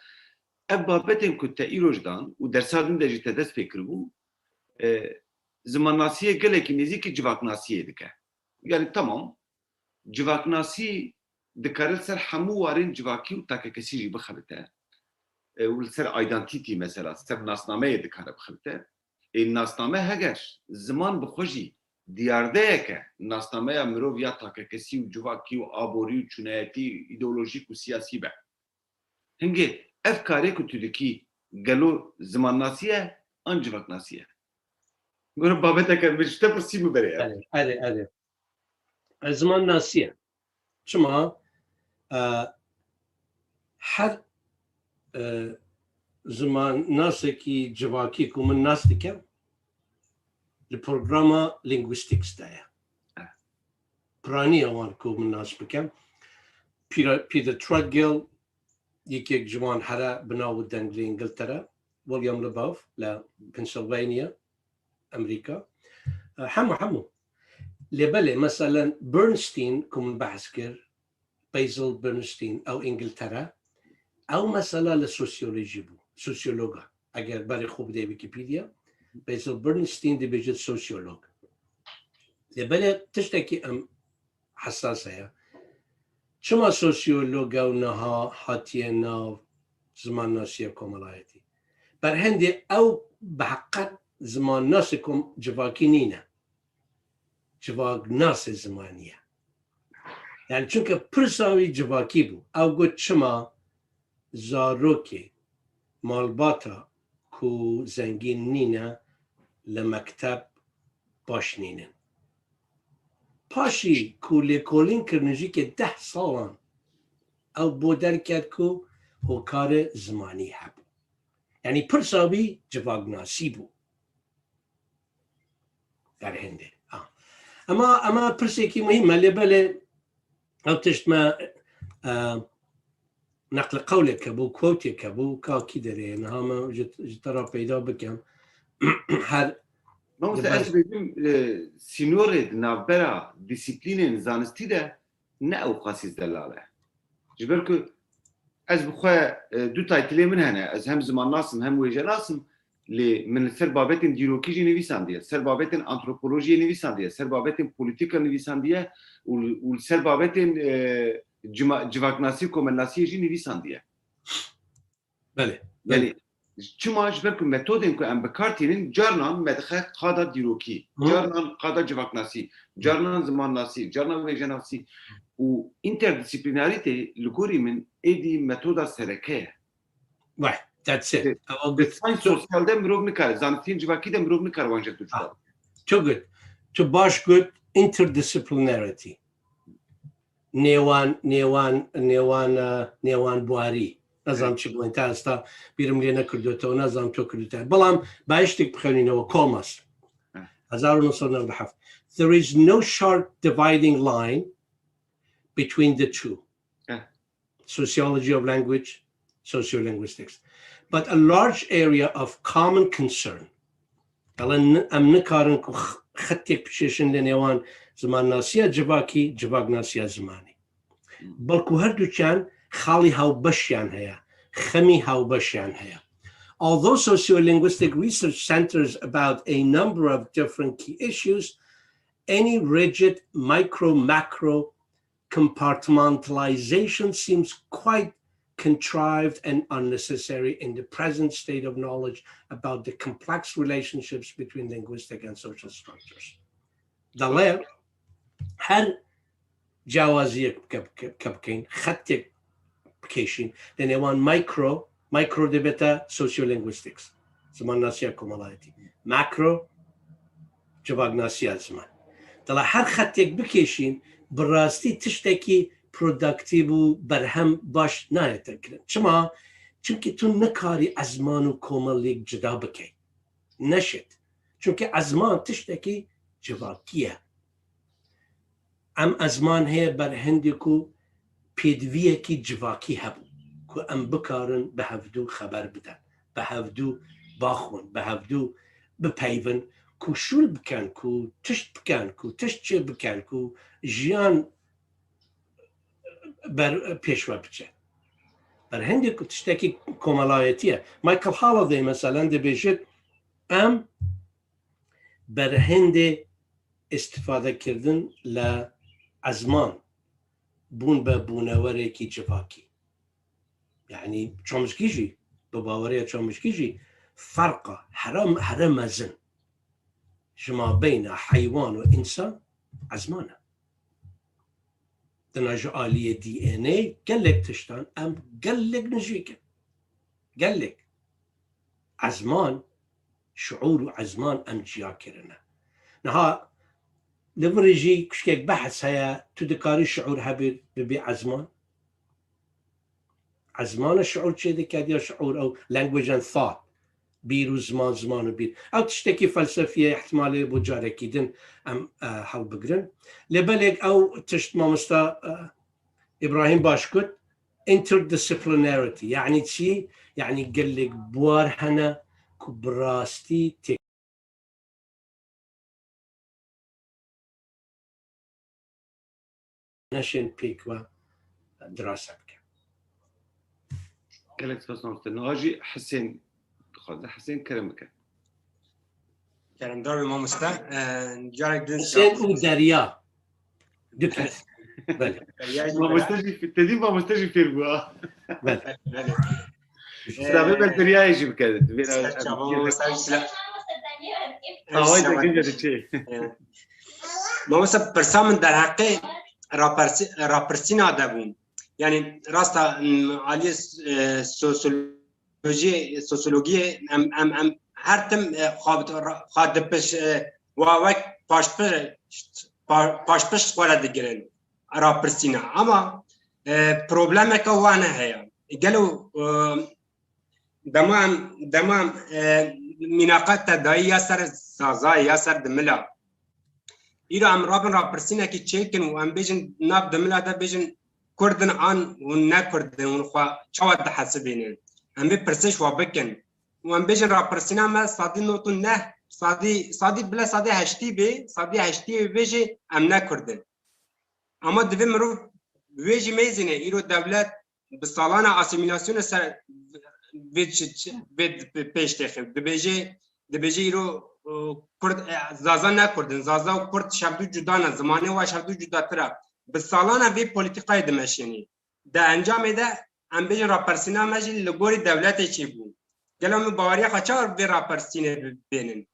Ev babetên ku te îroj dan û dersa din de jî te dest pê kiribû, e, zimannasiyê gelekî nêzîkî civaknasiyê dike. Yani tamam, civaknasî dikare li ser hemû warên civakî û takekesî jî bixebite. E, û li ser identity mesela, ser nasnameyê dikare bixebite. Ê nasname heger ziman bi xwe jî diyardeyeke nasnameya mirov ya takekesî û civakî û aborî û çûnayetî, îdeolojîk û siyasî be. Hingê ev karê ku tu dikî gelo zimannasî ye an civaknasî ye? Goro babeteke min ji te pirsî bû berê ev. Erê, erê, erê. E, zimannasî ye. Çima, e, her, e, zimannasekî civakî ku min nas dikim, li programa linguistics de ye. Eh. Piraniya wan ku min nas bikim. Peter, Peter Treadgill, yekek ji wan here bi nav û deng li Îngiltere, William Labov li Pennsylvania, Amerîka. E, hemû, hemû. Lê belê, meselen Bernstein, ku min behs kir, Basil Bernstein, ew Îngiltere, ew mesela li sosyolojî bû, sosyologa. Eger berê xwe bidê Wikipedia, Basil Bernstein dibêjit sosyolog. Lê belê tiştekî em hesas heye. Çima sosyolog ew niha hatiye nav zimannasiya komelayetî? Berhendê ew bi heqet zimannasê kom-, civakî nîne. Civaknasê zimanî ye. Yani çunke pirsa wî civakî bû. Ew got çima zarokê malbata ku zengîn nîne li mekteb baş nînin. Paşî ku lêkolîn kir nêzîkê deh salan, ew bo derket ku hokarê zimanî hebû. Yani pirsa wî civaknasî bû. Derhêndê. Ha. Ema, ema pirsekî muhîm e, lê belê Ew tişt me, e, neqli qewlek hebû, quotek hebû, ka kî derê ye, niha me ji, ji te re peyda bikim. Her Mamoste, ez dibêjim, e, sînorê di navbera dîsîplînên zanistî de ne ew qasî zelal e. Ji ber ku ez bi xwe, e, du taytilê min hene, ez hem zimannas im hem wêjenas im, lê min li ser babetên dîrokî jî nivîsandiye, ser babetên antropolojiyê nivîsandiye, ser babetên polîtîka nivîsandiye û, û li ser babetên, e, cima-, civaknasî û komelnasiyê jî nivîsandiye. Belê, belê. Yanî çima? Ji ber ku metodên ku em bi kar tînin carnan me dixe qada dîrokî, Hı. carnan qada civaknasî, carnan zimannasî, carnan wêjenasî û interdîsîplînarîtê li gorî min êdî metoda sereke ye. Right, that's it. Di, Ew di good. Science sosyal de mirov nikare, zanistiyên civakî de mirov nikare wan ji du cuda. Ah, çok good. Tu baş got interdisciplinarity. Nêwan, nêwan, nêwan, e, nêwan buharî. Nezam çi bû, ta esta bîrim lê nekirdote û nezam to kirdote. Belam ba tiştek bixewnînewe, Kolmas. Heh. Hezar û neh sed û newid û heft. There is no sharp dividing line between the two. Heh. Sociology of language, sociolinguistics. But a large area of common concern. Bela n-, em nikarin ku x-, xetek bikêşin li nêwan zimannasiya civakî, civaknasiya zimanî. Belku her duçan xalî hawbeşiyan heye, xemî hawbeşiyan heye. Although sociolinguistic research centers about a number of different key issues, any rigid micro-macro compartmentalization seems quite contrived and unnecessary in the present state of knowledge about the complex relationships between linguistic and social structures. Dale, her cewaziyek ke-, ke-, ke-, bikeyn, xetek bikêşîn. Lê nêwan micro, micro dibête sociolinguistics, zimannasiya komelayetî. Macro, civaknasiya ziman. Dela her xetek bikêşîn, bi rastî tiştekî produktîv û berhem baş nayête kirin. Çima? Çimkî tu nikarî ezman û komeliyek cida bikey. Neşit. Çimkî ezman tiştekî civakî ye. Em ezman heye ber hindê ku pêdiviyekî civakî hebû, ku em bikarin bi hevdû xeber bidin, bi hevdû baxwin, bi hevdû bipeyvin, ku şûl bikin, ku tişt bikin, ku tişt çê bikin, ku jiyan ber pêş ve biçe. Ber hindê ku tiştekî komelayetî ye. Michael Holliday, meselen, dibêjit, em ber hindê îstifadekirin li ezman bûn be bûnewerekî civakî. Yanî Chomsky jî, bi baweriya Chomsky jî ferqa here, here mezin ji mabeyna heywan û însan ezman e. Dina ji aliyê D N A gelek tiştan em gelek nijêk in. Gelek. Ezman, şiûr û ezman em ciya kirine. Niha li vir jî kuşkek behs heye, tu dikarî şiûr hebî bibî ezman? Ezman e şiûr çêdike ya şiûr ew language and thought. Bîr û ziman, ziman û bîr. Ew tiştekî felsefî ye, ihtimalê bo carekî din em, e, hewl bigirin. Lê belek ew tişt mamosta, e, Îbrahîm baş got, interdisciplinarity. Yanî çi? Yanî gelek buar hene ku bi rastî tê neşên pêk ve dirase bike. Gelek spas mamoste. Niha jî Hisên dixwaze. Hisên, kerem bike. Keremdar be mamoste. Ee, carek din Hisên û Derya. Du kes. Belê. Derya jî Mamoste jî, te dî mamoste jî fêr bû ha. Belê. Belê. Slavê Ee, ber Deryayê jî bike. Divê ser çava mamoste jî sila-, Away de sila-, gece de çê. Ee, mamoste, pirsa min derheqê rapersi-, rapirsîna de bû. Yanî rasta, m, aliyê, e, sosyolo-, sosyolojiyê, sosyolojiyê em, em, em her tim, e, xwe, xwe dipiş-, e, wa wek paşpişt, pa-, paşpişt xwe re digirin, rapirsîne. Ama, e, problemeke wane heye. Gelo, e, dema em, dema em, e, mînaqa te dayî ya ser sazayê, ya ser dimila, Îro em rabin rapirsînekî çêkin û em bêjin nav dimila de bêjin Kurd in an hûn ne Kurd in, hûn xwe çawa dihesibînin? Em vê pirsê ji xwe bikin. Û em bêjin rapirsîna me sadî not û neh, sadî, sadî bile sadî heştî bê, sadî heştî bê jî em ne Kurd in. Ama divê mirov wê jî mêzîne. Îro dewlet bi salana asîmîlasyonê ser vê çi, çi, vê pêş têxe. Dibêje, dibêje îro, e, Kurd, e, Zaza ne Kurd in. Zaza û Kurd şevdû cuda ne. Zimanê wa şevdû cudatir e. Bi salana vê polîtîkayê dimeşînî. Di encamê de em bêjin rapirsîna me jî li gorî dewletê çêbû. Gelo min baweriya xwe çawa vê rapirsînê bi-, bênin?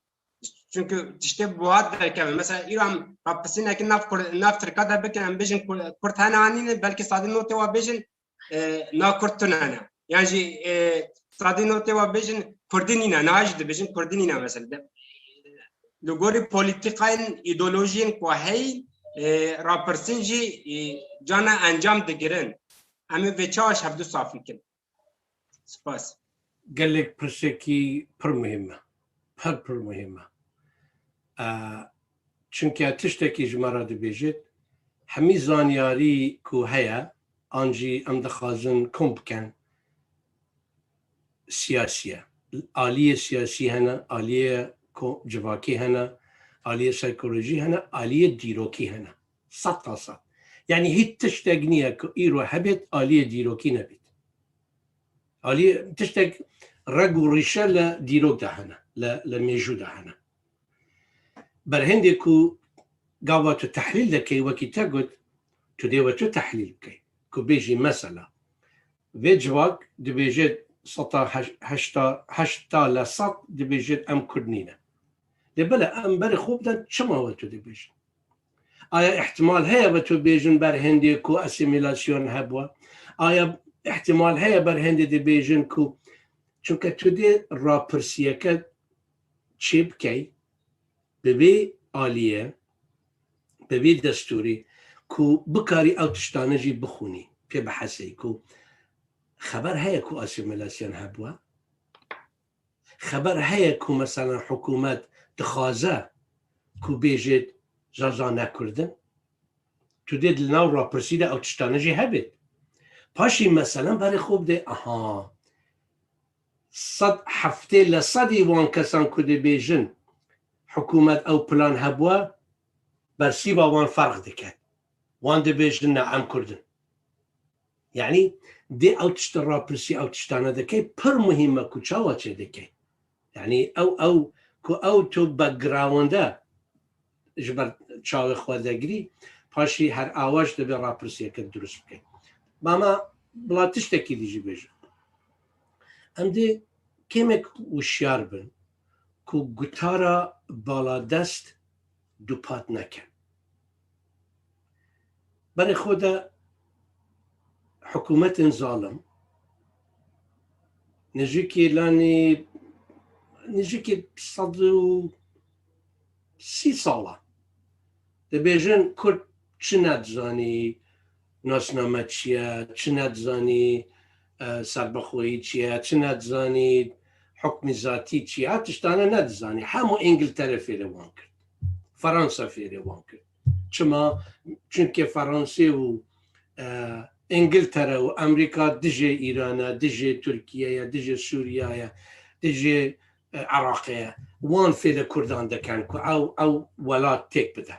Çunku tiştê bi wiha derkeve. Mesela îro em rapirsînekî nav Kur-, nav Tirka de bikin, em bêjin Kur-, Kurd hene an nîne, belkî sadî notê wa bêjin, e, na Kurd tune ne. Yan jî, e, sadî notê wa bêjin Kurdî nîne, niha jî dibêjin Kurdî nîne mesela. De, li gorî polîtîkayên, îdeolojiyên ku heyî, e, rapirsîn jî, e, carna encam digirin. Em ê vê çawa ji hevdu safî kin? Spas. Gelek pirsekî pir muhîm e. Pir, pir muhîm e. E, çunke tiştekî ji me re dibêjit, hemî zanyarî ku heye, an jî em dixwazin kom bikin, siyasî ye. Aliyê siyasî hene, aliyê ko-, civakî hene, aliyê psîkolojî hene, aliyê dîrokî hene. Sed ta sed. Yanî hîç tiştek niye ku îro hebêt, aliyê dîrokî nebêt. Aliyê tiştek reg û rîşe li dîrok de hene, li, li mêjû de hene. Berhêndê ku gava tu tehlîl dekey, wekî te got, tu dê we tu tehlîl bikey. Ku bêjî mesela, vê civak dibêje seta heş-, heşta, heşta le sed dibêje em Kurd nîne. Lê bele em berê xwe bidin, çima we tu dibêjin? Aya îhtimal heye ve tu bêjin berhêndê ku asîmîlasyon hebûye? Aya îhtimal heye berhêndê dibêjin ku, çunke tu dê rapirsiyeke çê bikey, bi vê aliyê, bi vê destûrê ku bikarî ew tiştane jî bixwînî, pê bihesey ku xeber heye ku asîmîlasyon hebûye? Xeber heye ku mesela hikûmet dixwaze ku bêjêt Zaza ne Kurd in? Tu dê di nav rapirsî de ew tiştane jî hebêt. Paşî mesela berê xwe bidê, aha, sed heftê le sedî wan kesan ku dibêjin hikûmet ew plan hebûye, bersîva wan ferq dike. Wan dibêjin ne, em Kurd in. Yanî dê ew tişt rapirsî, ew tiştane dikey, pir muhîm e ku çawa çê dikey. Yanî ew, ew ku ew tu background-e ji ber çavê xwe de girî, paşî her awa jî divê rapirsiyeke dirust bikey. Bama bila tiştekî dî jî bêjim. Em dê kêmek wişyar bin ku gotara baladest dupat nekin. Berê xwe de hikûmetên zalim nêzîkî lanî, nêzîkî sed û sî sala dibêjin Kurd çi nedizanî, nasname çi ye, çi nedizanî, e, serbixweyî çi ye, çi nedizanî, hukmî zatî çi ye, ev tiştane nedizanî. Hemû Îngiltere fêrê wan kir. Fransa fêrê wan kir. Çima? Çunke Fransê û, e, Îngiltere û Amerîka dijê Îran e, dijê Tirkiye ye, dijê Sûriye ye, dijê, e, Iraqê ye. Wan fêrê Kurdan dikin ku ew, ew welat têk bide.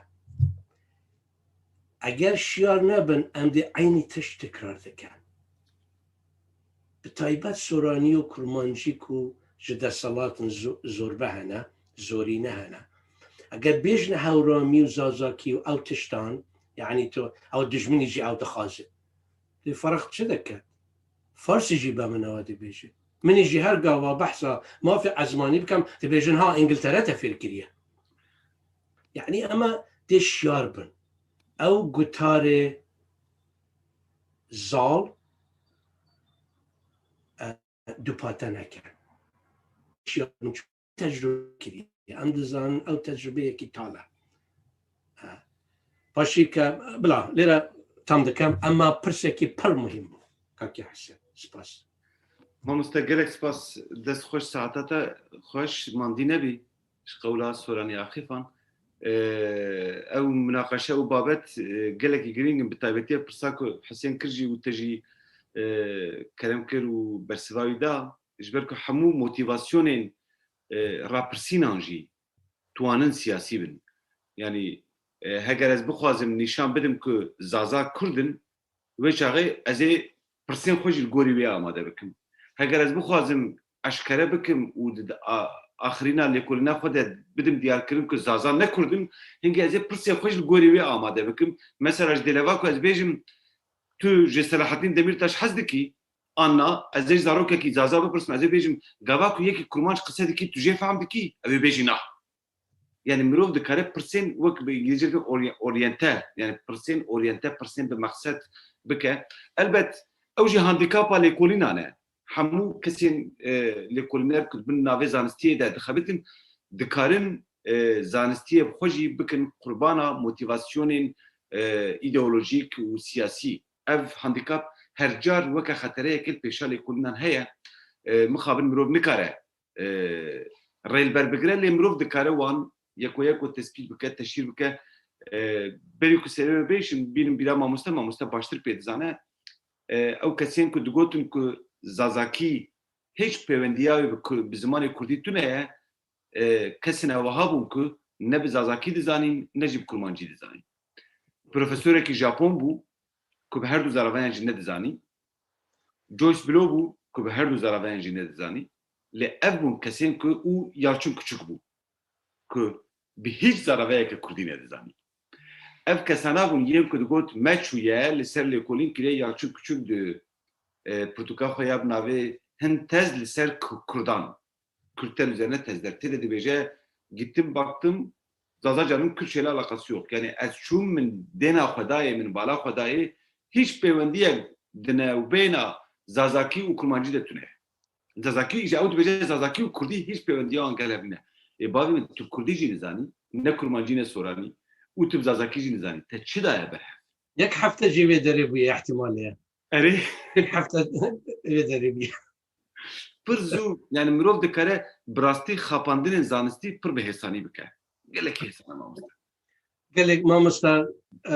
Eger şiyar nebin, em dê eynî tişt tekrar dikin. Bi taybet Soranî û Kurmancî ku ji desthilat in zo-, zorbe hene, zorîne hene. Eger bêjin Hewramî û Zazakî û ew tiştan, yanî tu, ew dijminî jî ew dixwaze. Lê ferq çi dike? Farsî jî be min ewa dibêje. Min jî her gava behsa mafê ezmanî bikim, dibêjin ha Îngiltere te fêr kiriye. Yanî ema dê şiyar bin. Ew gutarê zal, e, dupate neke. Şiyar bin, çi tecrube kiriye. Em dizanin ew tecrubeyekî tal e. E, paşî ke, bila, lêre tam dikem, ema pirsekî pir muhîm bû. Kakê Hesen, spas. Mamoste, gelek spas. Dest xweş, saeta te xweş, mandî nebî. Ji qewla Soranî Axifan. E, ew minaqeşe û babet, e, gelekî girîng in, bi taybetî ev pirsa ku Husên kir jî û te jî, e, kerem kir û bersiva wî da, ji ber ku hemû motîvasyonên, e, rapirsînan jî twanin siyasî bin. Yanî, e, heger ez bixwazim nîşan bidim ku Zaza Kurd in, wê çaxê ez ê pirsên xwe jî li gorî wê amade bikim. Heger ez bixwazim eşkere bikim û di, di a, axirîna lêkolîna xwe de bidim diyarkirin ku Zaza ne Kurd in, hingê ez ê pirsên xwe jî li gorî wê amade bikim. Mesela ji dêleva ku ez bêjim, tu ji Selahattin Demirtaş hez dikî, an na, ez ê ji zarokekî Zaza bipirsim, ez ê bêjim, gava ku yekî kurmanc qise dikî, tu jê fehm dikî? Ew ê bêjî na. Yani mirov dikare pirsên wek bi îngilîzce dibin orye-, oryente, yani pirsên oryente, pirsên bi mexset bike. Elbet ew jî handikapa lêkolînan e. Hemû kesên, e, lêkolîner ku di bin navê zanistiyê de dixebitin, dikarin, e, zanistiyê bi xwe jî bikin qurbana motîvasyonên, e, îdeolojîk û siyasî. Ev handikap her car weke xetereyeke li pêşa lêkolînan heye. E, mixabin mirov nikare, e, rê li ber bigire, lê mirov dikare wan yeko yeko tespît bike, teşhîr bike. E, berî ku serê we bêjim, bînim bîra mamoste, mamoste baştir pê dizane. E, ew kesên ku digotin ku Zazakî hêç pêwendiya wê bi ku-, bi zimanê kurdî tune ye, e, kesên ew wiha bûn ku ne bi Zazakî dizanîn, ne jî bi Kurmancî dizanîn. Profesorekî Japon bû ku bi her du zaraveyan jî nedizanî. Joyce Blow bû ku bi her du zaraveyan jî nedizanî. Lê ev bûn kesên ku, û Yalçın Küçük bû ku bi hîç zaraveyeke kurdî nedizanî. Ev kesana bûn yên ku digot me çûye li ser lêkolîn kiriye, Yalçın Küçük di, e, pirtûka xwe ya bi navê Hin tez li ser Ku-, Kurdan, Kürtler üzerine tezler. Tê de dibêje, gittim baktım, Zazacanın Kürtçeyle alakası yok. Yani ez çûm, min dêna xwe dayê, min bala xwe dayê, hiç pêwendiyek di navbeyna Zazakî û Kurmancî de tune. Zazakî, îşte ew dibêje Zazakî û Kurdî hiç pêwendiya wan gel hev nîne. Ê bavê min, tu Kurdî jî nizanî, ne Kurmancî ne Soranî û tu bi Zazakî jî nizanî. Te çi daye ber hev? Yek hefte jî vê derê bûye, ihtimal heye. Erê. Yek hefte vê derê bûye. Pir zû, yani mirov dikare bi rastî xapandinên zanistî pir bi hêsanî bike. Gelekî hêsan e mamoste. Gelek mamoste, e,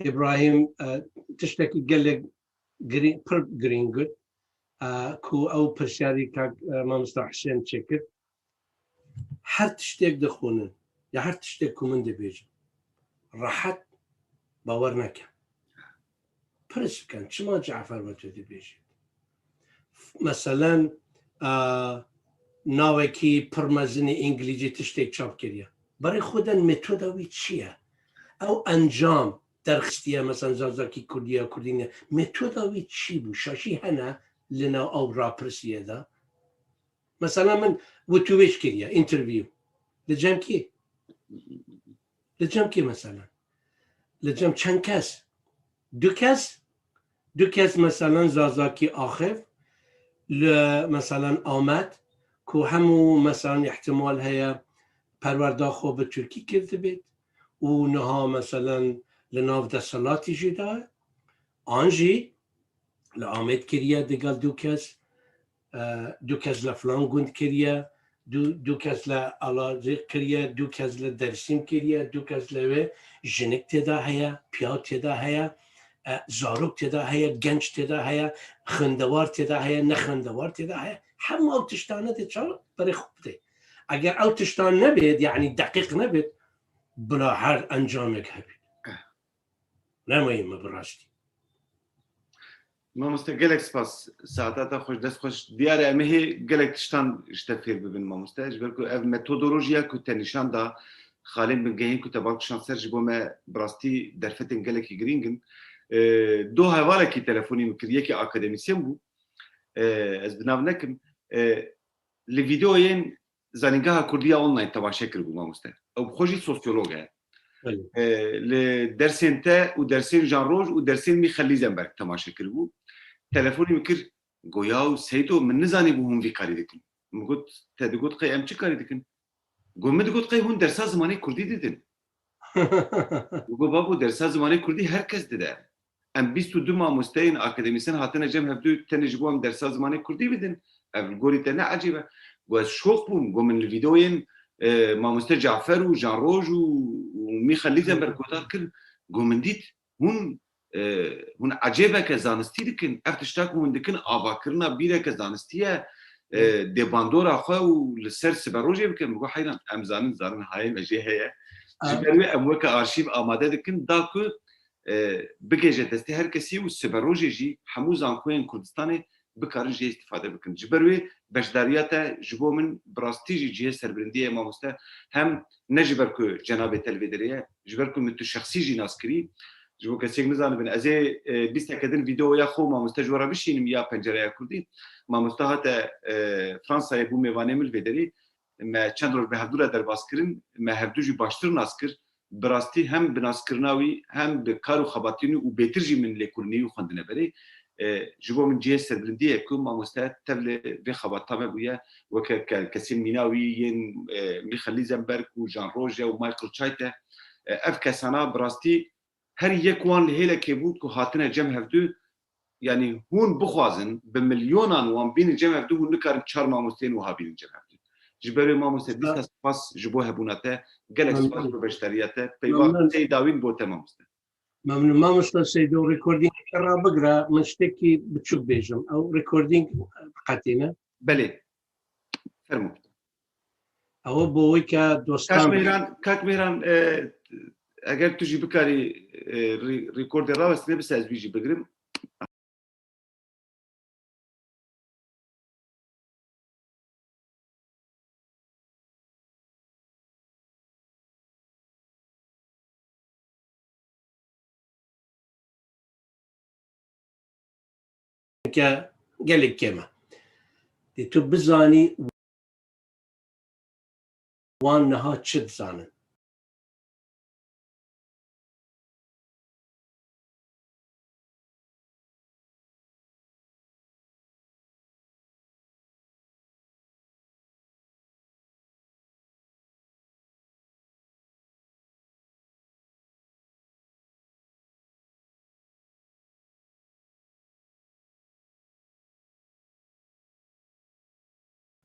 Îbrahîm, e, tiştekî gelek girî-, pir girîng got, e, ku ew pirsyarî kak, e, mamoste Husên çêkir. Her tiştek dixwînin, ya her tiştek ku min dibêjim, rehet bawer neke. Pirs bikin, çima Cafer we tu dibêjî? Meselen, e, navekî pir mezin ê îngilîzî tiştek çap kiriye. Berê xwe den metoda wî çi ye? Ew encam derxistiye, meselen Zazakî Kurdî ye, Kurdî ne. Metoda wî çi bû? Şaşî hene li nav ew rapirsiyê de? Mesela min witûwêj kiriye, interview. Li cem kî? Li cem kî mesela? Li cem çend kes? Du kes? Du kes mesela Zazakî axif, li mesela Amed, ku hemû mesela ihtimal heye perwerda xwe bi Tirkî kirdibêt û niha mesela li nav desthilatî jî de, an jî li Amed kiriye digel du kes, e, du kes li filan gund kiriye, du, du kes li Elazığ kiriye, du kes li Dersim kiriye, du kes li wê, jinik tê de heye, piyaw tê de heye, e, zarok tê de heye, genç tê de heye, xwendewar tê de heye, ne xwendewar tê de heye. Hemû ew tiştane dê çawa berê xwe bidê. Eger ew tiştan nebêt, yanî deqîq nebêt, bila her encamek hebît. Nema yê me bi rastî. Mamoste, gelek spas. Saeta te xweş, dest xweş. Diyar e, em ê hê gelek tiştan ji te fêr bibin, mamoste. Ji ber ku ev metodolojiya ku te nîşan da, xalên bingehîn ku te bal kişand ser, ji bo me bi rastî derfetên gelekî girîng in. E, do hevalekî telefonî min kir, yekî akademîsyen bû. E, ez bi nav nekim. E, li vîdeoyên Zanîngeha Kurdî ya online temaşe kiribû, mamoste. Ew bi xwe jî sosyolog e. Belê. E, li dersên te û dersên Jean Roj û dersên Michel Lisenberg temaşe kiribû. Telefonî min kir, got, "Yaw Seydo, min nizanîbû hûn vî karî dikin." Min got, "Te digot qey em çi karî dikin?" Got, "Min digot qey hûn dersa zimanê Kurdî didin." Min got, "Babo, dersa zimanê Kurdî her kes dide. Em bîst û du mamosteyên akademîsyen hatine cem hevdu tenê ji bo em dersa zimanê Kurdî bidin. Ev li gorî te ne ecêb e?" Got, "Ez şok bûm." Got, "Min li vîdeoyên, e, mamoste Cafer û Jean Roj û, û Michael Lizenberg gotar kir, got, min dît, hûn, e, hûn ecêbeke zanistî dikin, ev tişta ku hûn dikin, avakirina bîreke zanistî ye, e, dê bandora xwe û li ser siberojê bikin. Min got, heyran, em zanin, zanin hayê me jê heye. Ji ber wê em weke arşîv amade dikin, da ku, e, bigêje destê her kesî û siberojê jî hemû zankoyên Kurdistanê bikarin jê îstîfade bikin. Ji ber wê beşdariya te ji bo min bi rastî jî cihê serbilindiyê ye mamoste, hem ne ji ber ku cenabê te li vê derê ye, ji ber ku min tu şexsî jî nas kirî. Ji bo kesêk nizanibin, ez ê, e, bîsteke din vîdeoya xwe û mamoste ji we re bişînim ya Pencereya Kurdî. Mamoste hate, e, Fransayê, bû mêvanê min li vê derê. Me çend roj bi hevdû re derbas kirin, me hevdû jî baştir nas kir. Bi rastî hem bi naskirina wî hem bi kar û xebatên wî û bêtir jî min lêkolînê wî xwendine berê. E, ji bo min cihê serbilindî ye ku mamoste tev li vê xebata me bûye, weke ke-, kesên mîna wî yên, e, Michael Lizenberg û Jean Roje û Michael Çayte. E, ev kesana bi rastî her yek wan li hêlekê bû ku hatine cem hevdû, yanî hûn bixwazin, bi milyonan wan bînin cem hevdû, hûn nikarin çar mamosteyên wiha bînin cem hevdû. Ji ber wê mamoste, bîst spas ji bo hebûna te, gelek spas bo beşdariya te. Peyva Seyda Wîn bo te mamoste. Memnun. Mamoste Seydo, recordingeke rabigre, min ştekî biçûk bêjim. Ew recording diqetîne? Belê. Fermo. Ew bo wê ke dostan... Kak Mêhran, Kak Mêhran, e, eger tu jî bikarî, e, re-, rekordê rawestîne, bise ez wî jî bigirim. Ke gelek kêm e. Dê tu bizanî wan niha çi dizanin.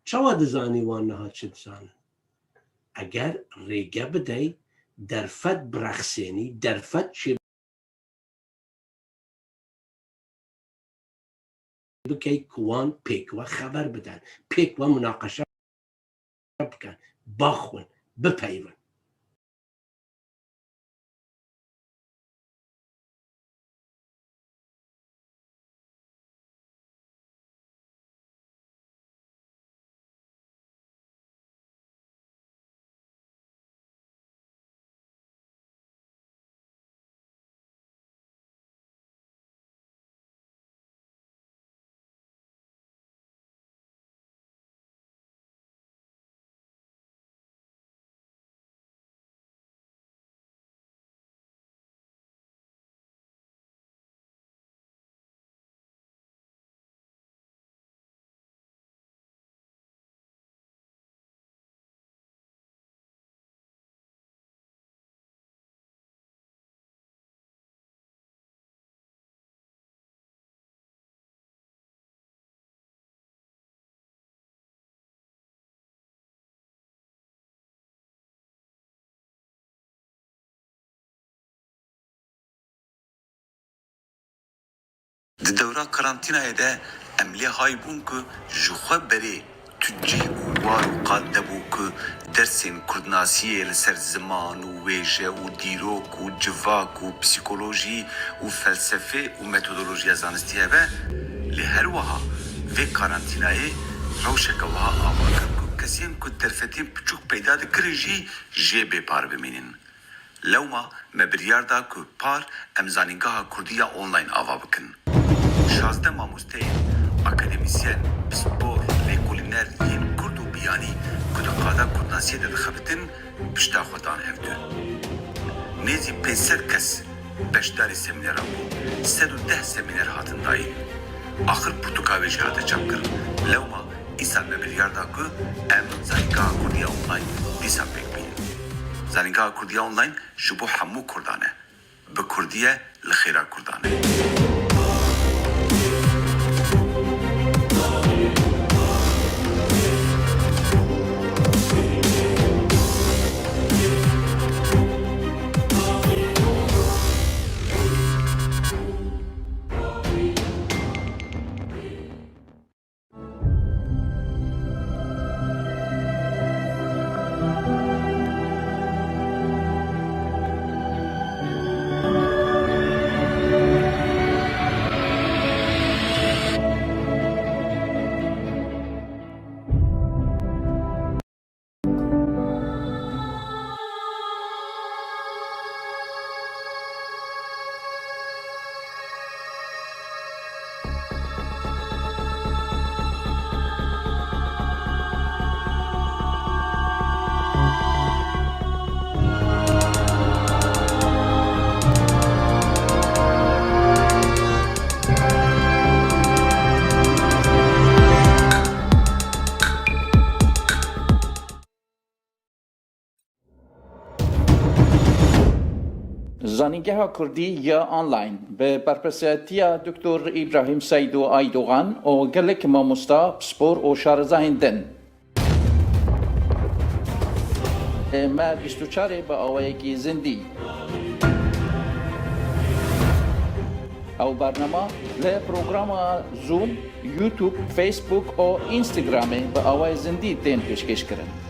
Çawa dizanî wan niha çi dizanin? Eger rêge bidey, derfet birexsênî, derfet çê bikey ku wan pêk we xeber biden, pêk we munaqeşe bikin, baxwin, bipeyivin. Di dewra karantînayê de em lê hay bûn ku ji xwe berê tu cih û war û qad nebû ku dersên kurdnasiyê li ser ziman û wêje û dîrok û civak û psîkolojî û felsefê û metodolojiya zanistî hebe, lê her wiha vê karantînayê rewşeke wiha ava kir ku kesên ku derfetên piçûk peyda dikirin jî jê bê par bimînin. Lewma me biryar da ku par em Zanîngeha Kurdî ya Online ava bikin. Şazdeh mamosteyên akademîsyen, pispor, lêkolîner yên kurd û biyanî ku di qada kurdnasiyê de dixebitin, pişta xwe dan hevdû. Nêzî pênc sed kes beşdarî semîneran bûn. Sed û deh semîner hatin dayîn. Axir pirtûka wê jî hate çapkirin. Lewma îsal me biryar da ku em Zanîngeha Kurdî ya Online dîsa pêk bînin. Zanîngeha Kurdî ya Online ji bo hemû kurdan e. Bi kurdî ye, li xêra kurdan e. Zanîngeha Kurdî ya online bi berpirsiyatiya Doktor Îbrahîm Seydo Aydogan û gelek mamosta, pispor û şarezahên din. Me bîst û çar ê bi awayekî zindî. Ew bernama li programa Zoom, YouTube, Facebook û Instagramê bi awayê zindî tên pêşkêşkirin.